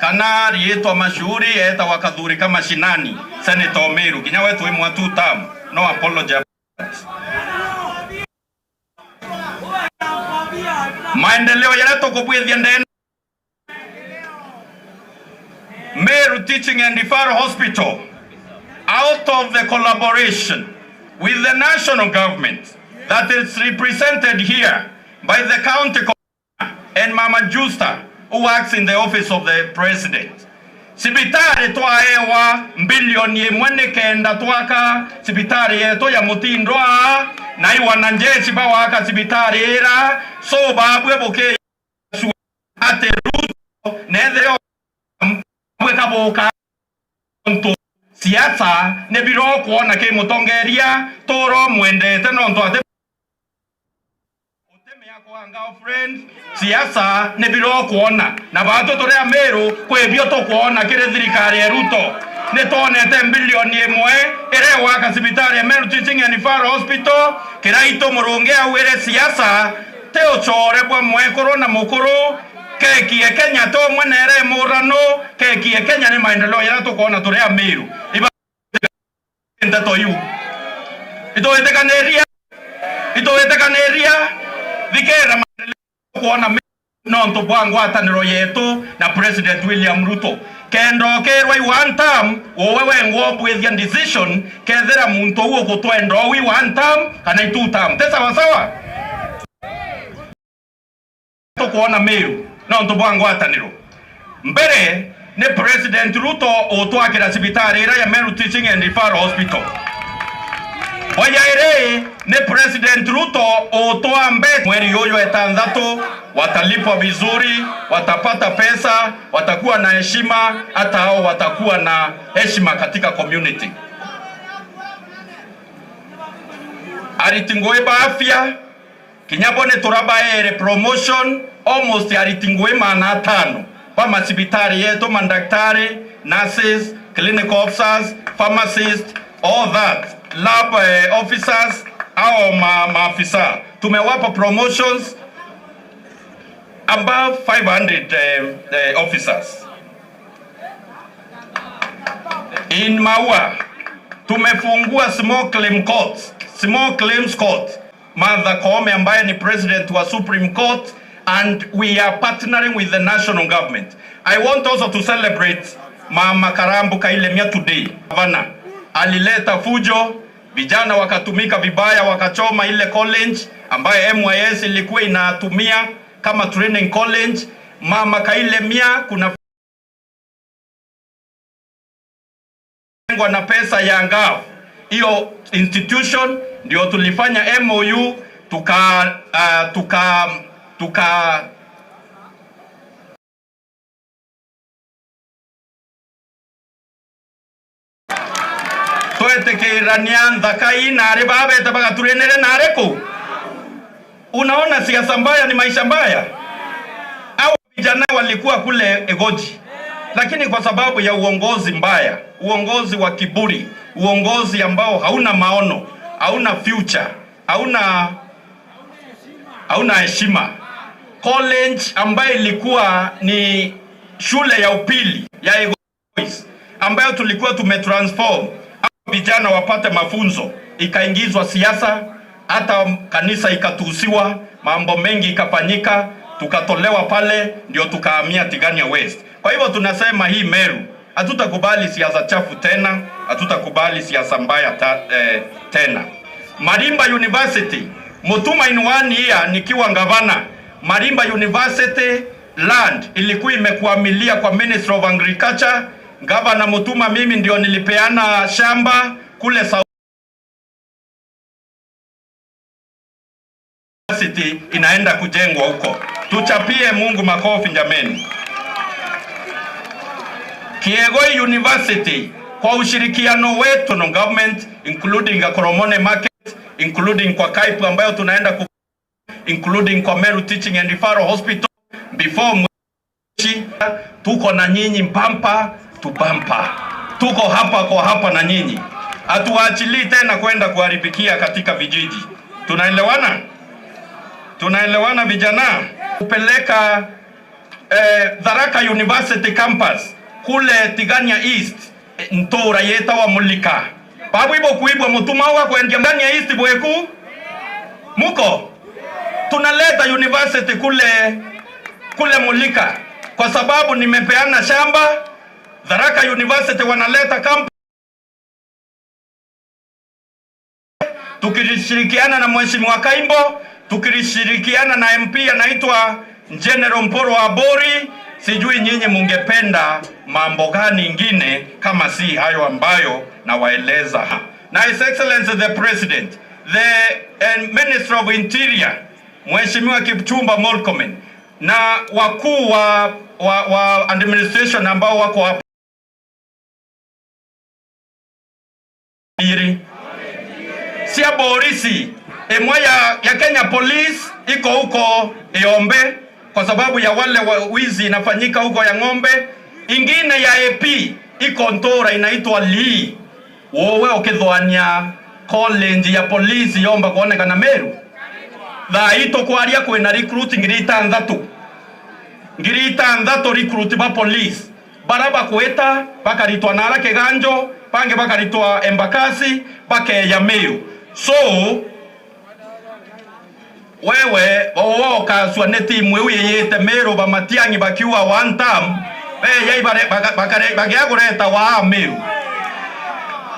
kana rietwa mashuhuri etagwa Kathuri kama shinani Senator Meru kinya wetu imwe 2 term no apology. Maendeleo yaria tukubwithia ndene Meru Teaching and Referral Hospital, out of the collaboration with the national government that is represented here by the county commissioner and Mama Justa, who works in the office of the president. Sibitari twaewa bilioni imwe ni kenda twaka sibitari yetu ya mutindwa na iwa na njeshi bawaka sibitari ira so babwe buke ate Ruto netheo bwe kabuka ntu siasa ne biro kuona ke mutongeria toro mwendete no ntu ate girlfriend siasa ne biro kuona na batu turia Meru kwibio tukuona kiri thirikari ya Ruto ni tuonete bilioni imwe ire gwaka cibitari ya Meru Teaching and Referral Hospital kiraito Murungi augire siasa te ucore bwa mwekuru na mukuru keki ya Kenya to mwenere murano keki ya Kenya ni maendeleo ira tukuona turia Meru iba nteto yu itoetekaniria itoetekaniria thikera maendeleo kuona no ntu bwa ngwataniro yetu na President William Ruto. Kendo kerwa i one term wowe wengwo bwithia decision kethera muntu uo gutwenda wi one term kana i two term. Te sawa sawa? Tukuona Meru no ntu bwa ngwataniro. Mbere ni President Ruto utwakira cibitari ira ya Meru Teaching and Referral Hospital. Oya ere ni President Ruto utwambe mweri uyu etanthatu watalipwa vizuri, watapata pesa, watakuwa na heshima, hata hao watakuwa na heshima katika community. Aritingoe ba afya kinyabone turabaere promotion almost aritingoe mana tano pa masibitari yetu, mandaktari, nurses, clinical officers, pharmacists, all that, lab officers au maafisa tumewapa promotions above 500 officers. In Maua tumefungua small claim courts, small claims court. Martha Koome ambaye ni president wa Supreme Court, and we are partnering with the national government. I want also to celebrate Mama Karambu Kailemia today. Governor alileta fujo, vijana wakatumika vibaya, wakachoma ile college ambayo MYS ilikuwa inatumia kama training college. Mama Kailemia kuna na pesa ya ngao hiyo institution ndio tulifanya MOU tuka tuka tuka twetekirania nthaka inare babete bagaturenere nare ku. Unaona siasa mbaya ni maisha mbaya. Au vijana walikuwa kule Egoji, lakini kwa sababu ya uongozi mbaya, uongozi wa kiburi, uongozi ambao hauna maono, hauna future, hauna heshima. College ambayo ilikuwa ni shule ya upili ya Egoji ambayo tulikuwa tumetransform vijana wapate mafunzo, ikaingizwa siasa, hata kanisa ikatuhusiwa, mambo mengi ikafanyika, tukatolewa pale, ndio tukahamia Tigania West. Kwa hivyo tunasema hii Meru hatutakubali siasa chafu tena, hatutakubali siasa mbaya tena. Marimba University, Mutuma in 1 year nikiwa gavana, Marimba University land ilikuwa imekuamilia kwa Ministry of Agriculture. Gavana Mutuma mimi ndio nilipeana shamba kule South University inaenda kujengwa huko. Tuchapie Mungu makofi jameni. Kiegoi University kwa ushirikiano wetu na government, including Koromone Market, including kwa Kaipu ambayo tunaenda ku, including kwa Meru Teaching and Referral Hospital before mweshi, tuko na nyinyi bumper to bumper. Tuko hapa kwa hapa na nyinyi. Hatuachilii tena kwenda kuharibikia katika vijiji. Tunaelewana? Tunaelewana vijana? Kupeleka Tharaka University campus kule Tigania East, ntora yeta wa mulika. Babu ibo kuibwa mutuma wa kuendia Tigania East bweku? Muko? Tunaleta university kule Mulika kwa sababu nimepeana shamba. Tharaka University wanaleta campus, tukishirikiana na Mheshimiwa Kaimbo, tukishirikiana na MP anaitwa General Mporo Abori. Sijui nyinyi mungependa mambo gani ingine kama si hayo ambayo nawaeleza. Na His Excellency the President, the Minister of Interior Mheshimiwa Kipchumba Murkomen na wakuu wa administration ambao wako hapa sia borisi emwa ya Kenya Police iko huko Iombe kwa sababu ya wale wizi inafanyika huko ya ng'ombe. Ingine ya AP iko Ntora inaitwa Lee. Wowe ukithwania college ya police yomba kuonekana Meru. Thaa ito kwaria kwina recruiting 6,000. 6,000 recruit ba police. Baraba kweta bakaritwa Nara Kiganjo, bange bakaritwa Embakasi, bakeya Meru. So wewe wokaswa nĩ timu ĩu yĩyĩte Meru ba Matiang'i bakiuga one term, Beya ibare bakare bagiagureta wa Meru.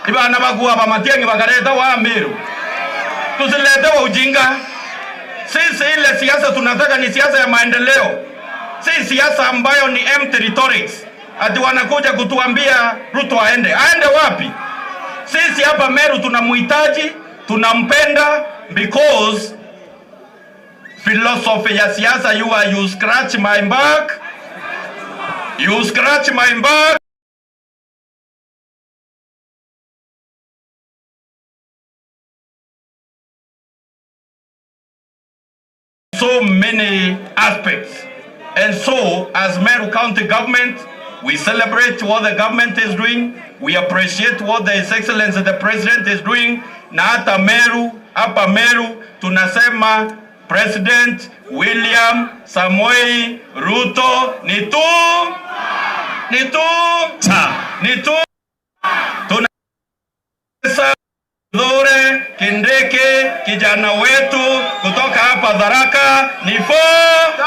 Ibana bagua ba Matiang'i bakareta wa Meru. Tusilete wa ujinga. Sisi ile siasa tunataka ni siasa ya maendeleo. Si siasa ambayo ni empty rhetorics. Ati wanakuja kutuambia Ruto aende. Aende wapi? Sisi hapa Meru tunamhitaji, tunampenda because philosophy ya siasa you are you scratch my back. You scratch my back. So many aspects. And so, as Meru County government, we celebrate what the government is doing. We appreciate what His Excellency the President is doing. Na hata Meru, hapa Meru, tunasema President William Samoei Ruto ni tu, ni tu, ni tu. Tunasema Kithure Kindiki, kijana wetu kutoka hapa Tharaka ni four,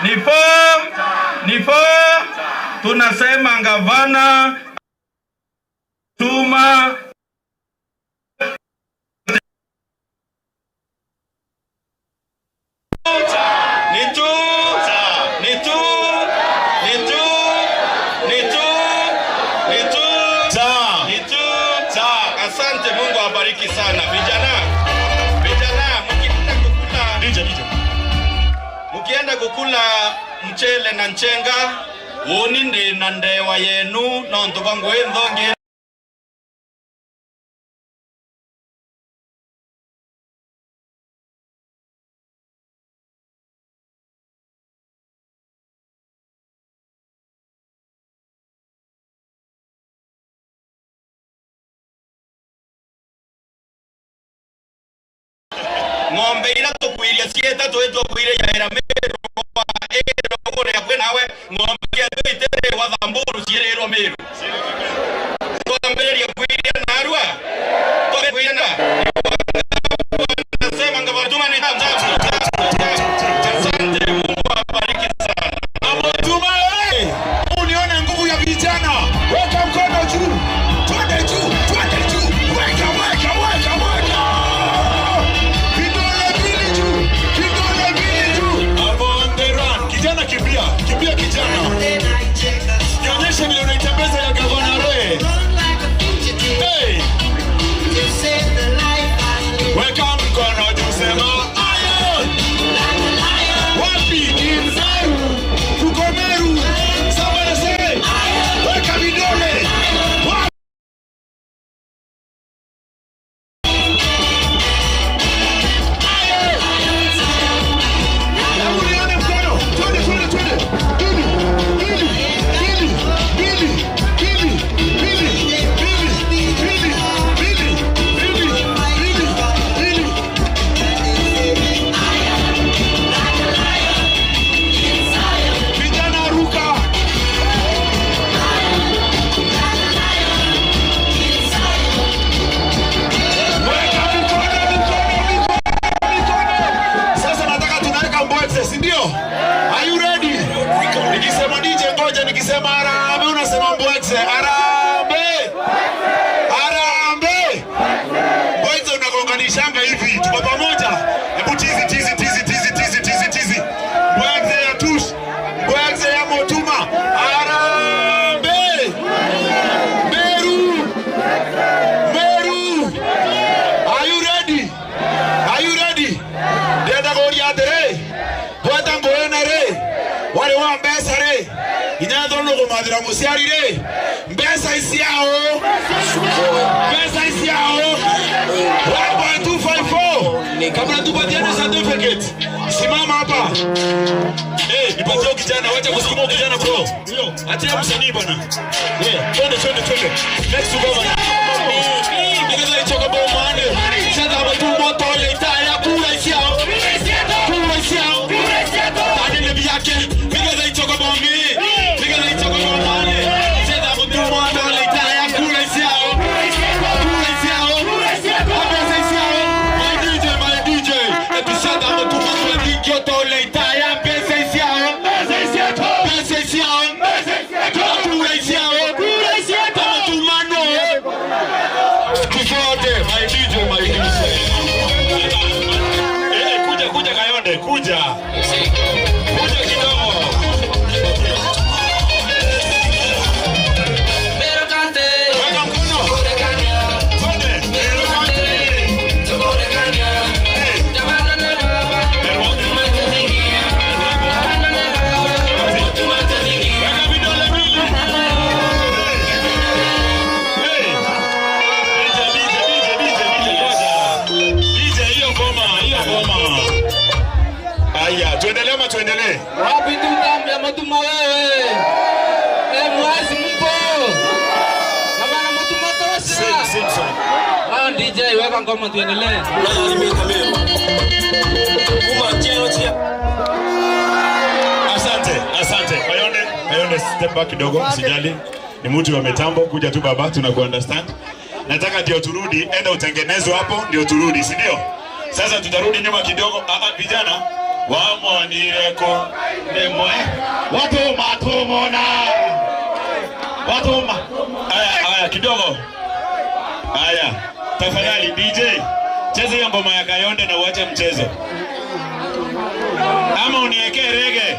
ni four, ni four. Tunasema gavana tuma ni tu, ni tu, ni tu, ni tu, ni tu, ni tu. Asante, Mungu awabariki sana vijana. Vijana, mkienda kukula DJ, DJ. Mkienda kukula mchele na nchenga, woni ndi na ndewa yenu nontu bangwe nthongi. Ng'ombe ira tukuiria cieta twitwakuiria yaira Meru kuria kwĩ nawe ng'ombe cietũ itĩrĩrwo Thamburu ciĩrĩrwo Meru twambĩrĩria kuiria narua twambĩrĩria na nasema ngavatuma ni asante. Mungu awabariki sana. Motuma, unione nguvu ya vijana, weka mkono juu, twende juu, twende juu, weka weka weka weka vidole mbili juu, vidole mbili juu. I'm on the run. Kijana kimbia, kimbia kijana. Nionyeshe vile unaitembeza ya gavana Roy. Hey. Weka mkono juu sema ayo. Wapi? Meru. Tuko Meru. Somebody say. Weka vidole. Wapi? Hebu nione mkono. Twende, twende, twende. Mbili, mbili, mbili, mbili, mbili, mbili, mbili, mbili, mbili, mbili, mbili, mbili. Vijana ruka. Weka mikono, mikono, mikono, mikono. Sasa nataka tunaweka mbwekse, si ndio? Are you ready? Nikisema DJ ngoja, nikisema harambee unasema mbwekse. Harambee! Harambee! Mbwekse unagonganishanga hivi. Tuko pamoja? Hebu tizi tizi tizi tizi tizi tizi tizi. Mbwekse ya Tush, mbwekse ya Motuma. Harambee! Meru! Meru! Are you ready? Are you ready? Ndĩrenda kũũria atĩrĩ, gweta ngũĩ rĩ, warĩ wa mbeca rĩ, inya thũ nũkũmathĩra mũciari rĩ, mbeca iciao, mbeca iciao, 1.254. Kabla tupatiane certificate, simama hapa. Eh, nipatie kijana, wacha kusukuma kijana bro. Achia msanii bwana. Eh, twende twende twende. Next to governor. Nigga ichoka bomane. Sasa matumbo tole itaya kula isiao. Kula isiao. Tani lebi yake. Nigga ichoka bombi. Nigga ichoka bomane. Sasa matumbo tole itaya kula isiao. Kula isiao. Apesa isiao. My DJ, my DJ. Episode matumbo tole itaya pesa isiao. Pesa isiao. Pesa isiao. Kuja Kayonde, kuja. Kuja kidogo. Weka mkono. Twende. Hey. Weka vidole mbili. Hey. DJ, DJ, DJ, DJ, DJ, ngoja. DJ, hiyo ngoma, hiyo ngoma. Haya, tuendelee ama tuendelee? Wapi tutam ya Mutuma wewe? Eh, mwazi mpo. Gavana Mutuma tosha. Simpson. Ah, DJ weka ngoma tuendelee. Asante, asante. Kayonde, Kayonde, step back kidogo, usijali. Ni mtu wa mitambo, kuja tu baba, tunaku understand. Nataka ndio turudi, enda utengenezwe hapo, ndio turudi, si ndio? Sasa tutarudi nyuma kidogo. Ah, ah, vijana wamonireko nemwe watuma tumona watuma. Haya, haya kidogo. Haya, tafadhali DJ, cheza hiyo ngoma ya Kayonde na uache mchezo, ama uniwekee rege.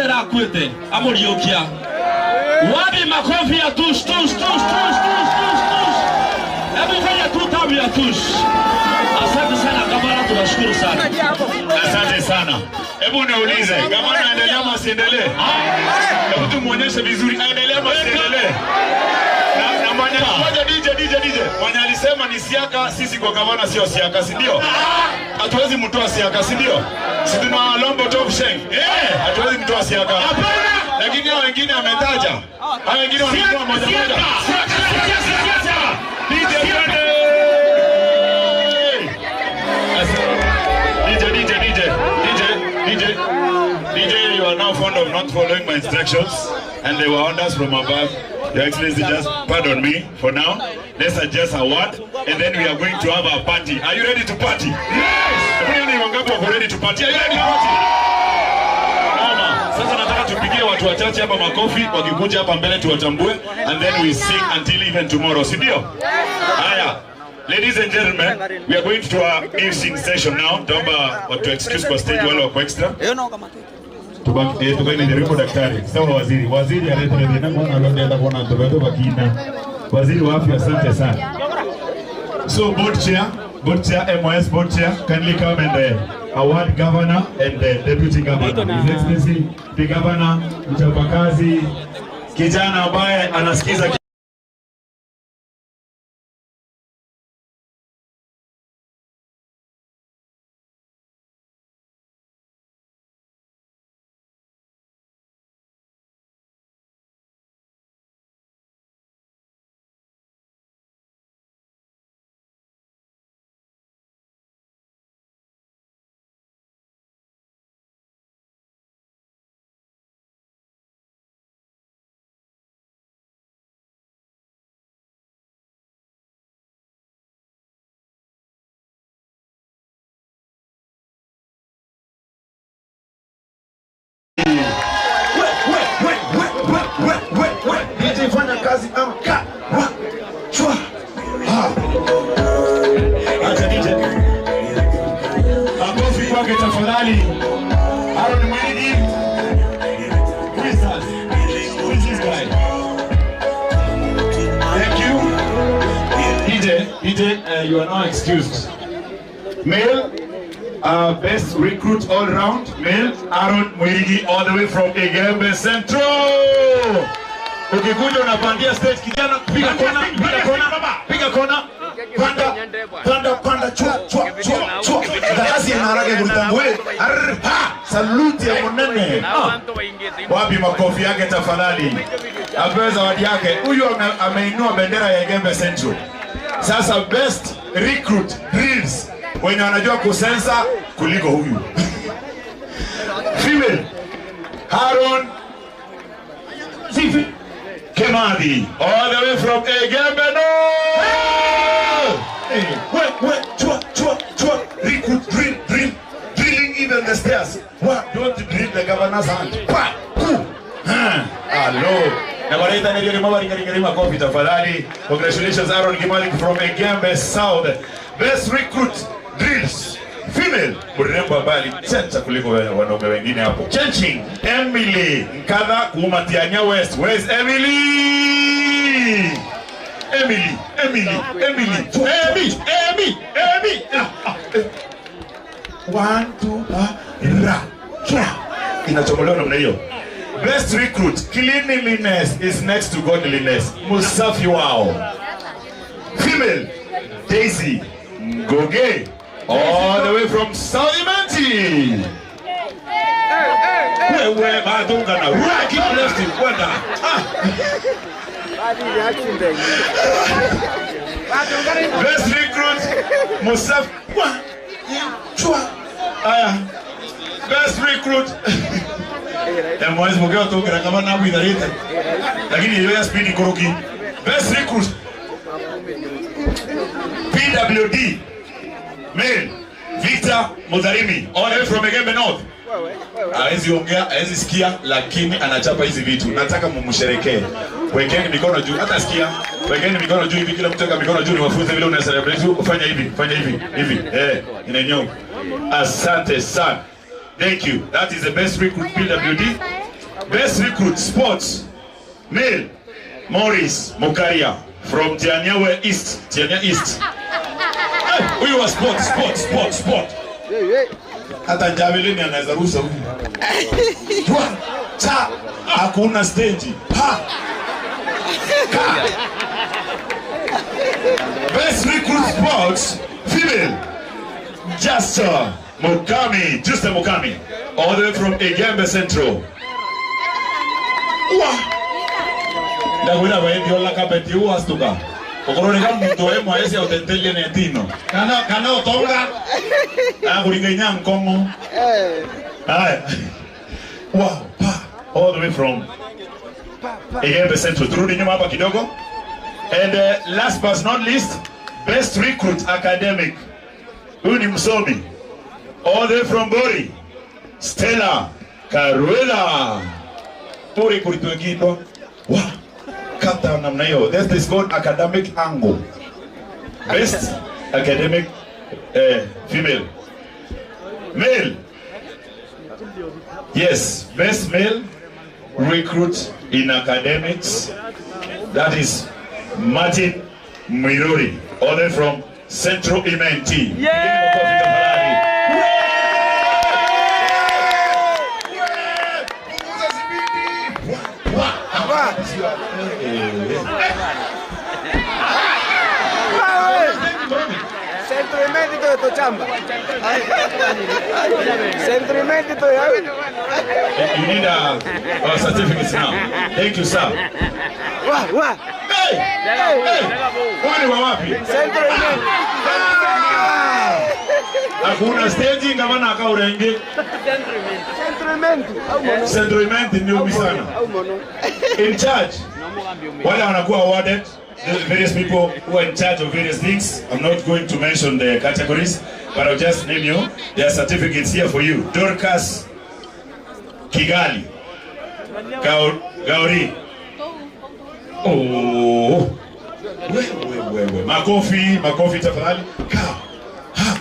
Rakwete amuriukia. Wapi makofi ya tush tush tush tush tush tush tush. Hebu fanya tu tabu ya tush. Asante sana gavana, tunashukuru sana. Asante sana. Hebu niulize, gavana aendelee ama asiendelee? Hebu tumuonyeshe vizuri, aendelee ama asiendelee? Na mwenye ngoja DJ. Mwenye alisema ni siaka, sisi kwa gavana sio siaka, si ndio? Hatuwezi mtoa siaka, si ndio? Si tuna Lombo Top Sheng. Hatuwezi mtoa siaka. Hapana. Lakini hao wengine ametaja. Hao wengine wanatoa moja moja. Siaka. DJ twende. DJ, you are now fond of not following my instructions, and they were orders from above. Your Excellency, just pardon me for now. Let's adjust a word, and then we are going to have a party. Are you ready to party? Yes! Everyone ready to party? Are you ready to party? Mama, sasa nataka tupigie watu wachache hapa makofi, wakikuja hapa mbele tuwatambue, and then we sing until even tomorrow, si ndio? Haya. Ladies and gentlemen, we are going to our gifting session now. Taomba watu excuse kwa stage wale wako extra. Tubaki tukaine daktari. Sawa waziri. Waziri alete na mwana alonda kuona ndoto bakina. Waziri wa afya, asante sana. So board chair, MOS board chair, kindly come and award governor and the deputy governor. His Excellency the governor, mchapakazi, kijana ambaye anasikiza Fanya kazi amka wa chwa ha. Acha DJ. Makofi kwake tafadhali. Aaron Mwingi. Who is that? Who is this guy? Thank you. DJ, you are now excused. Male, best recruit all round, male Aaron Mwingi all the way from Igembe Central. Ukikuja unapandia stage kijana, piga kona, piga kona, piga kona, panda, panda, panda, chwa, chwa, chwa, chwa. Ndakazi inaharage kulitambue. Ha, salute ya munene. Wapi makofi yake tafadhali. Apewe zawadi yake. Huyu ameinua bendera ya Igembe Central. Sasa best recruit drills wenye wanajua kusensa kuliko huyu. Female Haron Zifi Kemadi, all the way from Igembe North. Hey, we, chwa, chwa, chwa, recruit, drill, drill, drilling even the stairs. What? Don't drill the governor's hand. Pa, ku, hello. Na wanaita ndio mama ringa makofi tafadhali. Congratulations Aaron Kimali from Igembe South. Best recruit drills female, mrembo bali chencha kuliko wanaume wengine hapo. Chenching Emily Nkadha Kumatianya West. Where's Emily? Emily, Emily, Emily, Emily, Emily, Emily. 1 2 ra tra. Inachomolewa namna hiyo. Best recruit, cleanliness is next to godliness. Musafi wao. female, Daisy Ngoge, all the way from South Imenti. Wewe badunga na right, keep left kwenda. Best recruit Musaf Chua. Aya. Best recruit. MOS mugeo tu kira kama na bwitharite. Lakini hiyo ya speed koroki. Best recruit PWD male Victor Mudharimi, all the way from Egembe North. Hawezi ongea, hawezi sikia, lakini anachapa hizi vitu. Nataka mumsherekee. Wekeni mikono juu, hata sikia. Wekeni mikono juu hivi, kila mtu weka mikono juu, niwafunze vile una celebrate. Ufanye hivi, fanya hivi, hivi. Inanyo. Asante sana. Thank you. That is the best recruit PWD. Best recruit sports male Maurice Mukaria from Tianyawe East, Tianya East. Huyu wa sport, sport, sport, sport. Hata javelin anaweza rusa huyu. Cha, hakuna stage. Ha. Ka. Best recruit sports female Justa Mukami, Justa Mukami, all the way from Egembe Central. Wa. Ndakwira baendi ola kapeti uastuka. Okoroneka muntu emo ese autentelie netino. Kana kana otonga. Aguringa inya nkongo. Haya. Wow, pa, all the way from Egembe Central. Turudi nyuma hapa kidogo. And last but not least, best recruit academic. Huyu ni msomi. All the way from Bori, Stella Caruela. Bori kulitwengito. Wow. Kata namna hiyo. This is called academic angle. Best academic female. Male. Yes, best male recruit in academics. That is Martin Mirori, all the way from Central Imenti. Yeah! Centro Imenti de Tochamba. Centro Imenti de. You need a certificate now. Thank you, sir. Wah, wah. Hey! Hey! Wani wa wapi? Centro Imenti. Hakuna stage ngavana akaurenge. Centro Imenti. Centro Imenti ni umi sana. In charge. Wale wanakuwa awarded, the various people who are in charge of various things. I'm not going to mention the categories, but I'll just name you. There are certificates here for you. Dorcas Kigali. Gauri. Oh. We. Makofi, makofi tafadhali. Ka. Ha.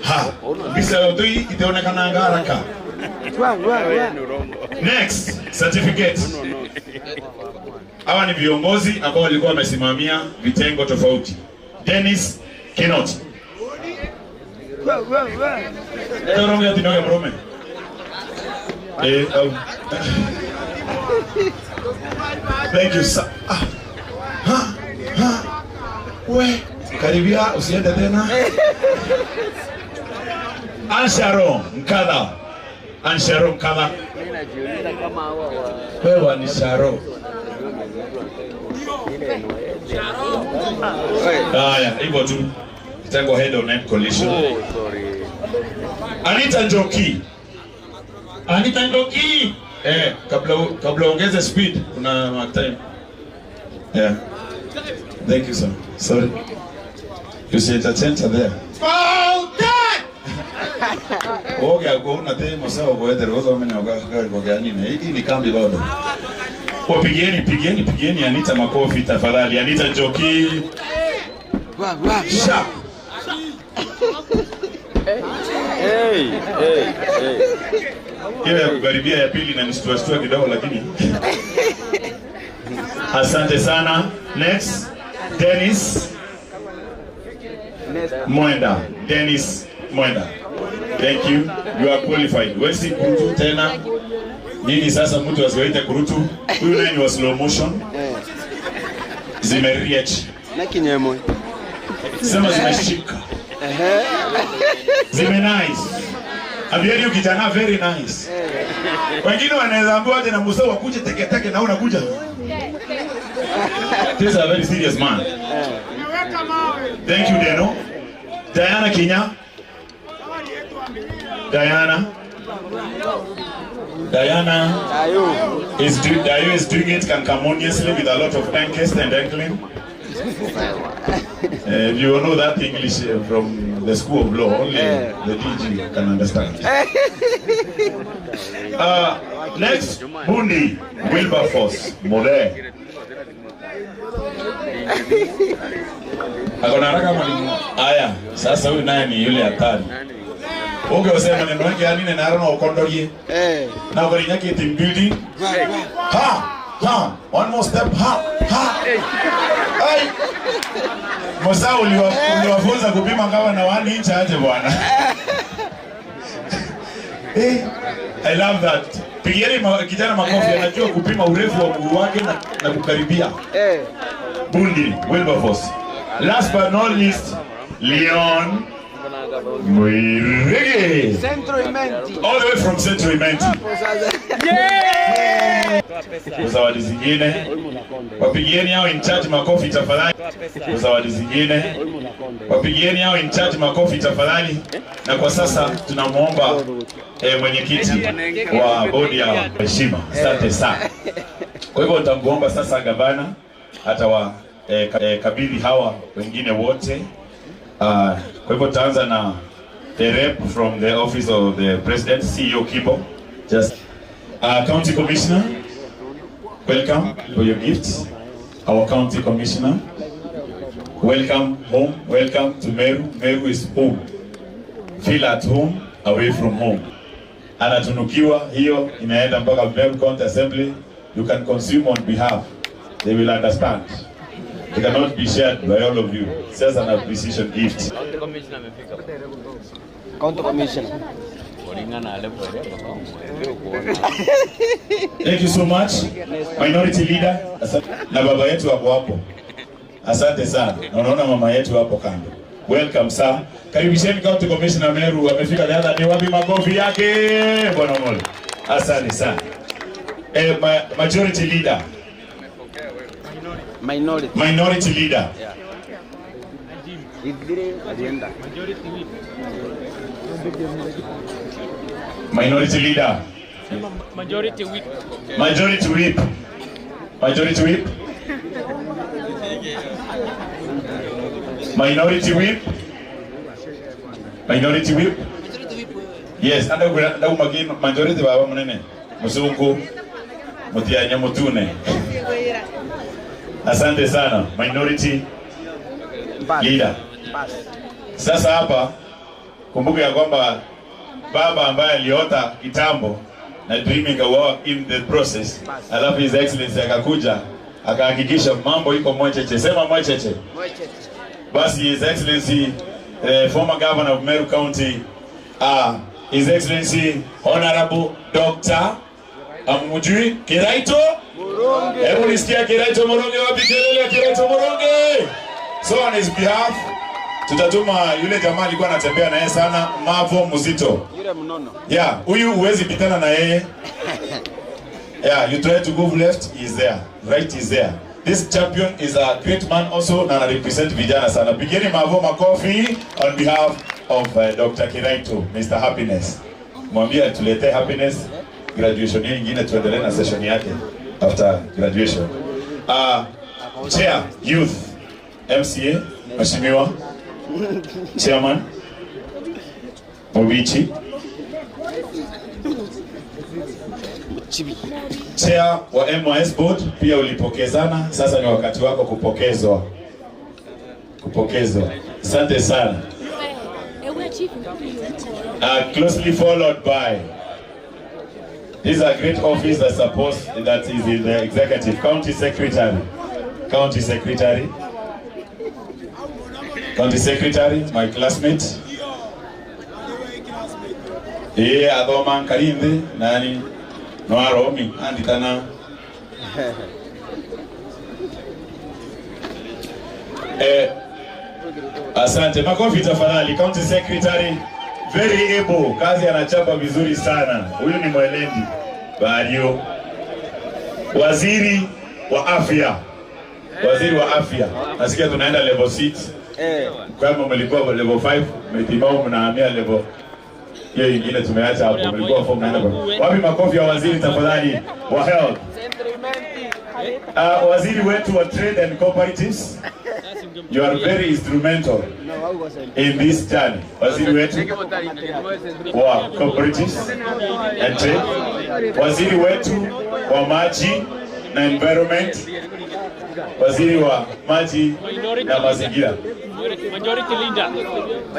Ha. Bisa yotui itaonekana haraka. Next certificate. Hawa ni viongozi ambao walikuwa wamesimamia vitengo tofauti. Dennis Kinot. Thank you sir. We, karibia usiende tena. Ansharo Mkadha. Ansharo Mkadha. Wewe ni Sharo. Haya, hivyo tu. Kitengo head on head collision. Anita Njoki. Anita Njoki. Kabla ongeze speed kuna mark time. Yeah. Thank you sir. Sorry. You see the center there. Oge kuna temo sawa kwa ete rozo mimi na kwa nini? Hii ni kambi bado. Wapigieni pigieni pigieni Anita makofi tafadhali. Anita Njoki. Sharp. Hey, hey, hey. Hiyo ya kukaribia ya pili na nishtua kidogo lakini. Asante sana. Next, Dennis Mwenda. Dennis Mwenda. Thank you. You are qualified. Wesi kurutu tena. Nini sasa mtu asiwaite kurutu? Huyu naye ni wa slow motion. Zimeriech. Na kinyemo. Sema zimeshika. Zime nice. Ambieni kijana very nice. Wengine wanaweza ambiwa aje na Musa wakuje teke teke na unakuja. This is a very serious man. Thank you, Deno. Diana Kinya. Diana. Diana is Dayo is doing it cancamoniously with a lot of angst and ankling. If you know that English from the school of law, only the DG can understand. Next, Bundi Wilberforce More. Akona haraka mwalimu. Aya, sasa huyu naye ni yule hatari. Unge usema maneno yake yani na narono ukondorie. Na ukarinya ki team building. Ha! Ha! One more step. Ha! Ha! Ai! Musa uliwafunza kupima kama na 1 inch aje bwana. I love that. Pigieni kijana makofi, anajua kupima urefu wa mguu wake na kukaribia. Bundi Wilberforce. Last but not least, Leon Mwirigi. Centro Imenti. All the way from Centro Imenti. Yeah! Zawadi zingine. Wapigieni hao in charge makofi tafadhali. Zawadi zingine. Wapigieni hao in charge makofi tafadhali. Na kwa sasa tunamuomba mwenyekiti wa bodi ya heshima. Asante sana. Kwa hivyo nitamuomba sasa gavana atawa kabidhi hawa wengine wote. Kwa hivyo tutaanza na the rep from the office of the president, CEO Kibo. Just County Commissioner, welcome for your gifts. Our County Commissioner, welcome home, welcome to Meru. Meru is home. Feel at home, away from home. Anatunukiwa hiyo inaenda mpaka Meru County Assembly. You can consume on behalf. They will understand. It cannot be shared by all of you. It's just an appreciation gift. County Commissioner. County Commissioner. Thank you so much. Minority leader. Na baba yetu hapo hapo. Asante sana. Na unaona mama yetu hapo kando. Welcome sir. Karibisheni County Commissioner Meru. Amefika the other day. Wapi makofi yake? Bwana Mole. Asante sana. Majority leader. Minority. Minority leader. Yeah. Minority leader. Majority whip. Majority whip. Majority whip. Minority whip. Minority whip. Yes, anda kumagi majority baba munene. Musungu Mutianya Mutune. Asante sana minority leader. Sasa hapa kumbuka ya kwamba baba ambaye aliota kitambo na dreaming wa in the process, alafu His Excellency akakuja akahakikisha mambo iko mwecheche. Sema mwecheche. Basi His Excellency former governor of Meru County, His Excellency Honorable Dr. Amujui Kiraito Murungi. Hebu nisikia Kiraito Murungi, wapi kelele Kiraito Murungi? So on his behalf tutatuma yule jamaa alikuwa anatembea na yeye sana, Mavo Muzito. Yule mnono. Yeah, huyu huwezi pitana na yeye. Yeah, you try to go left, he is there. Right is there. This champion is a great man also na represent vijana sana. Pigeni Mavo makofi on behalf of Dr. Kiraito, Mr. Happiness. Mwambie atuletee happiness graduation nyingine, tuendelee na session yake after graduation. Chair Youth MCA Mheshimiwa Chairman Mobichi, Chair wa MYS Board, pia ulipokezana, sasa ni wakati wako kupokezwa. Kupokezwa. Asante sana. Closely followed by this is a great office that supports, that is in the executive, County Secretary. County Secretary. County Secretary, my classmate. Eh, adoma Karinde, nani? No aromi, anditana. Asante, makofi tafadhali. County Secretary very able, kazi anachapa vizuri sana. Huyu ni mwelendi Bario. Waziri wa afya, waziri wa afya, nasikia tunaenda level 6. Kama mlikuwa level 5, mmetimao mnahamia level hiyo ingine tumeacha hapo, mlikuwa 4 mnaenda kwa. Wapi makofi ya waziri tafadhali wa health? Waziri wetu wa trade and cooperatives, you are very instrumental in this journey. Waziri wetu wa cooperatives and trade, waziri wetu wa maji na environment, waziri wa maji na mazingira. Majority leader.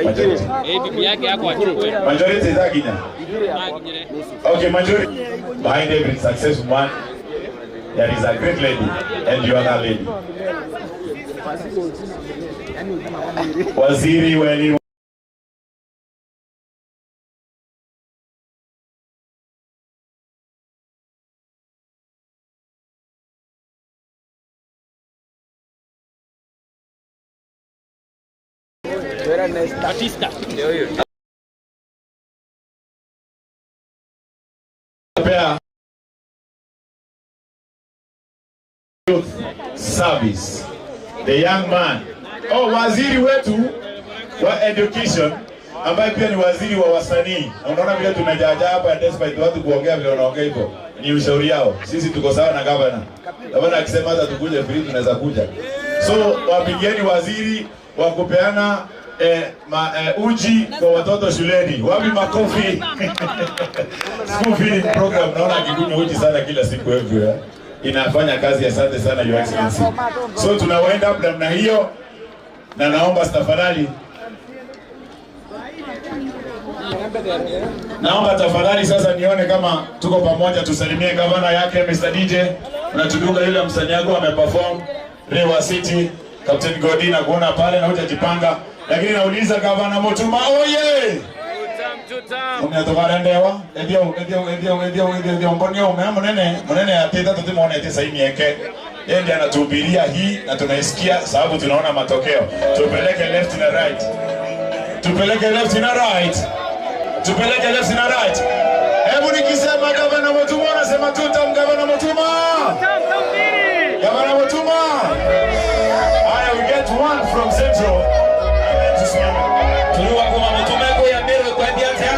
Majority. Bibi yake yako achukue. Majority is Aginya. Okay, majority. Behind every successful man, there is a great lady, and you are that lady. Waziri wa elimu. Batista. Youth Service, the young man. Oh, waziri wetu wa education ambaye pia ni waziri wa wasanii. Na unaona vile tumejaja hapa despite watu kuongea vile wanaongea hivyo. Ni ushauri yao. Sisi tuko sawa na governor. Governor akisema hata tukuje free tunaweza kuja. So wapigieni waziri wa kupeana uji kwa watoto shuleni. Wapi makofi? School feeding program, naona akikunywa uji sana kila siku everywhere. Inafanya kazi. Asante sana Your Excellency. So tunaenda up namna hiyo, na naomba tafadhali, naomba tafadhali sasa nione kama tuko pamoja, tusalimie gavana yake Mr. DJ. Unatuduka yule msanii wako ameperform River City, Captain Godi na kuona pale na hujajipanga, lakini nauliza gavana Mutuma oye! Umetoka ndewa edio edio edio edio edio mbonio ume munene munene atita tutimuone saini yake. Yeye ndiye anatuhubiria hii na tunaisikia sababu tunaona matokeo. Tupeleke left na right. Tupeleke left na right. Tupeleke left na right. Hebu nikisema gavana Mutuma unasema tutam gavana Mutuma. Gavana Mutuma. Haya, we get one from Central. Tuliwa kwa Mutuma kwa ya Meru kwa Ndiatia.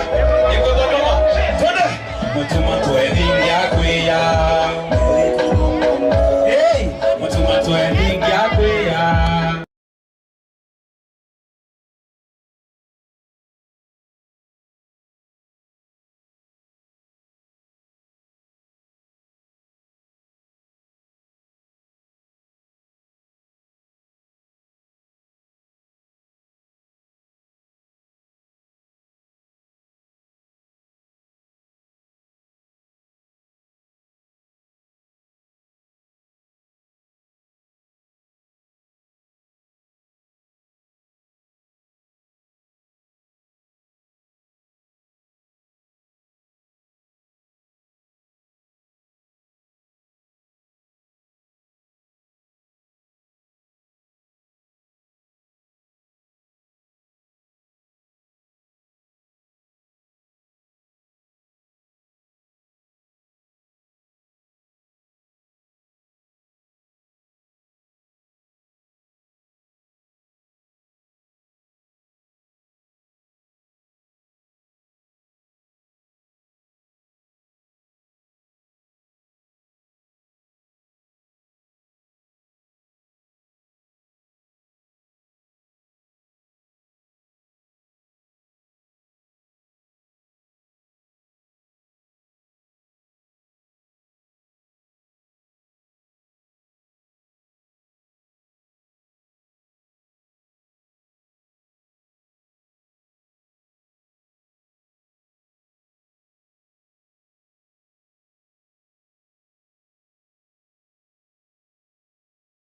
Niko Dodoma. Twende. Mutuma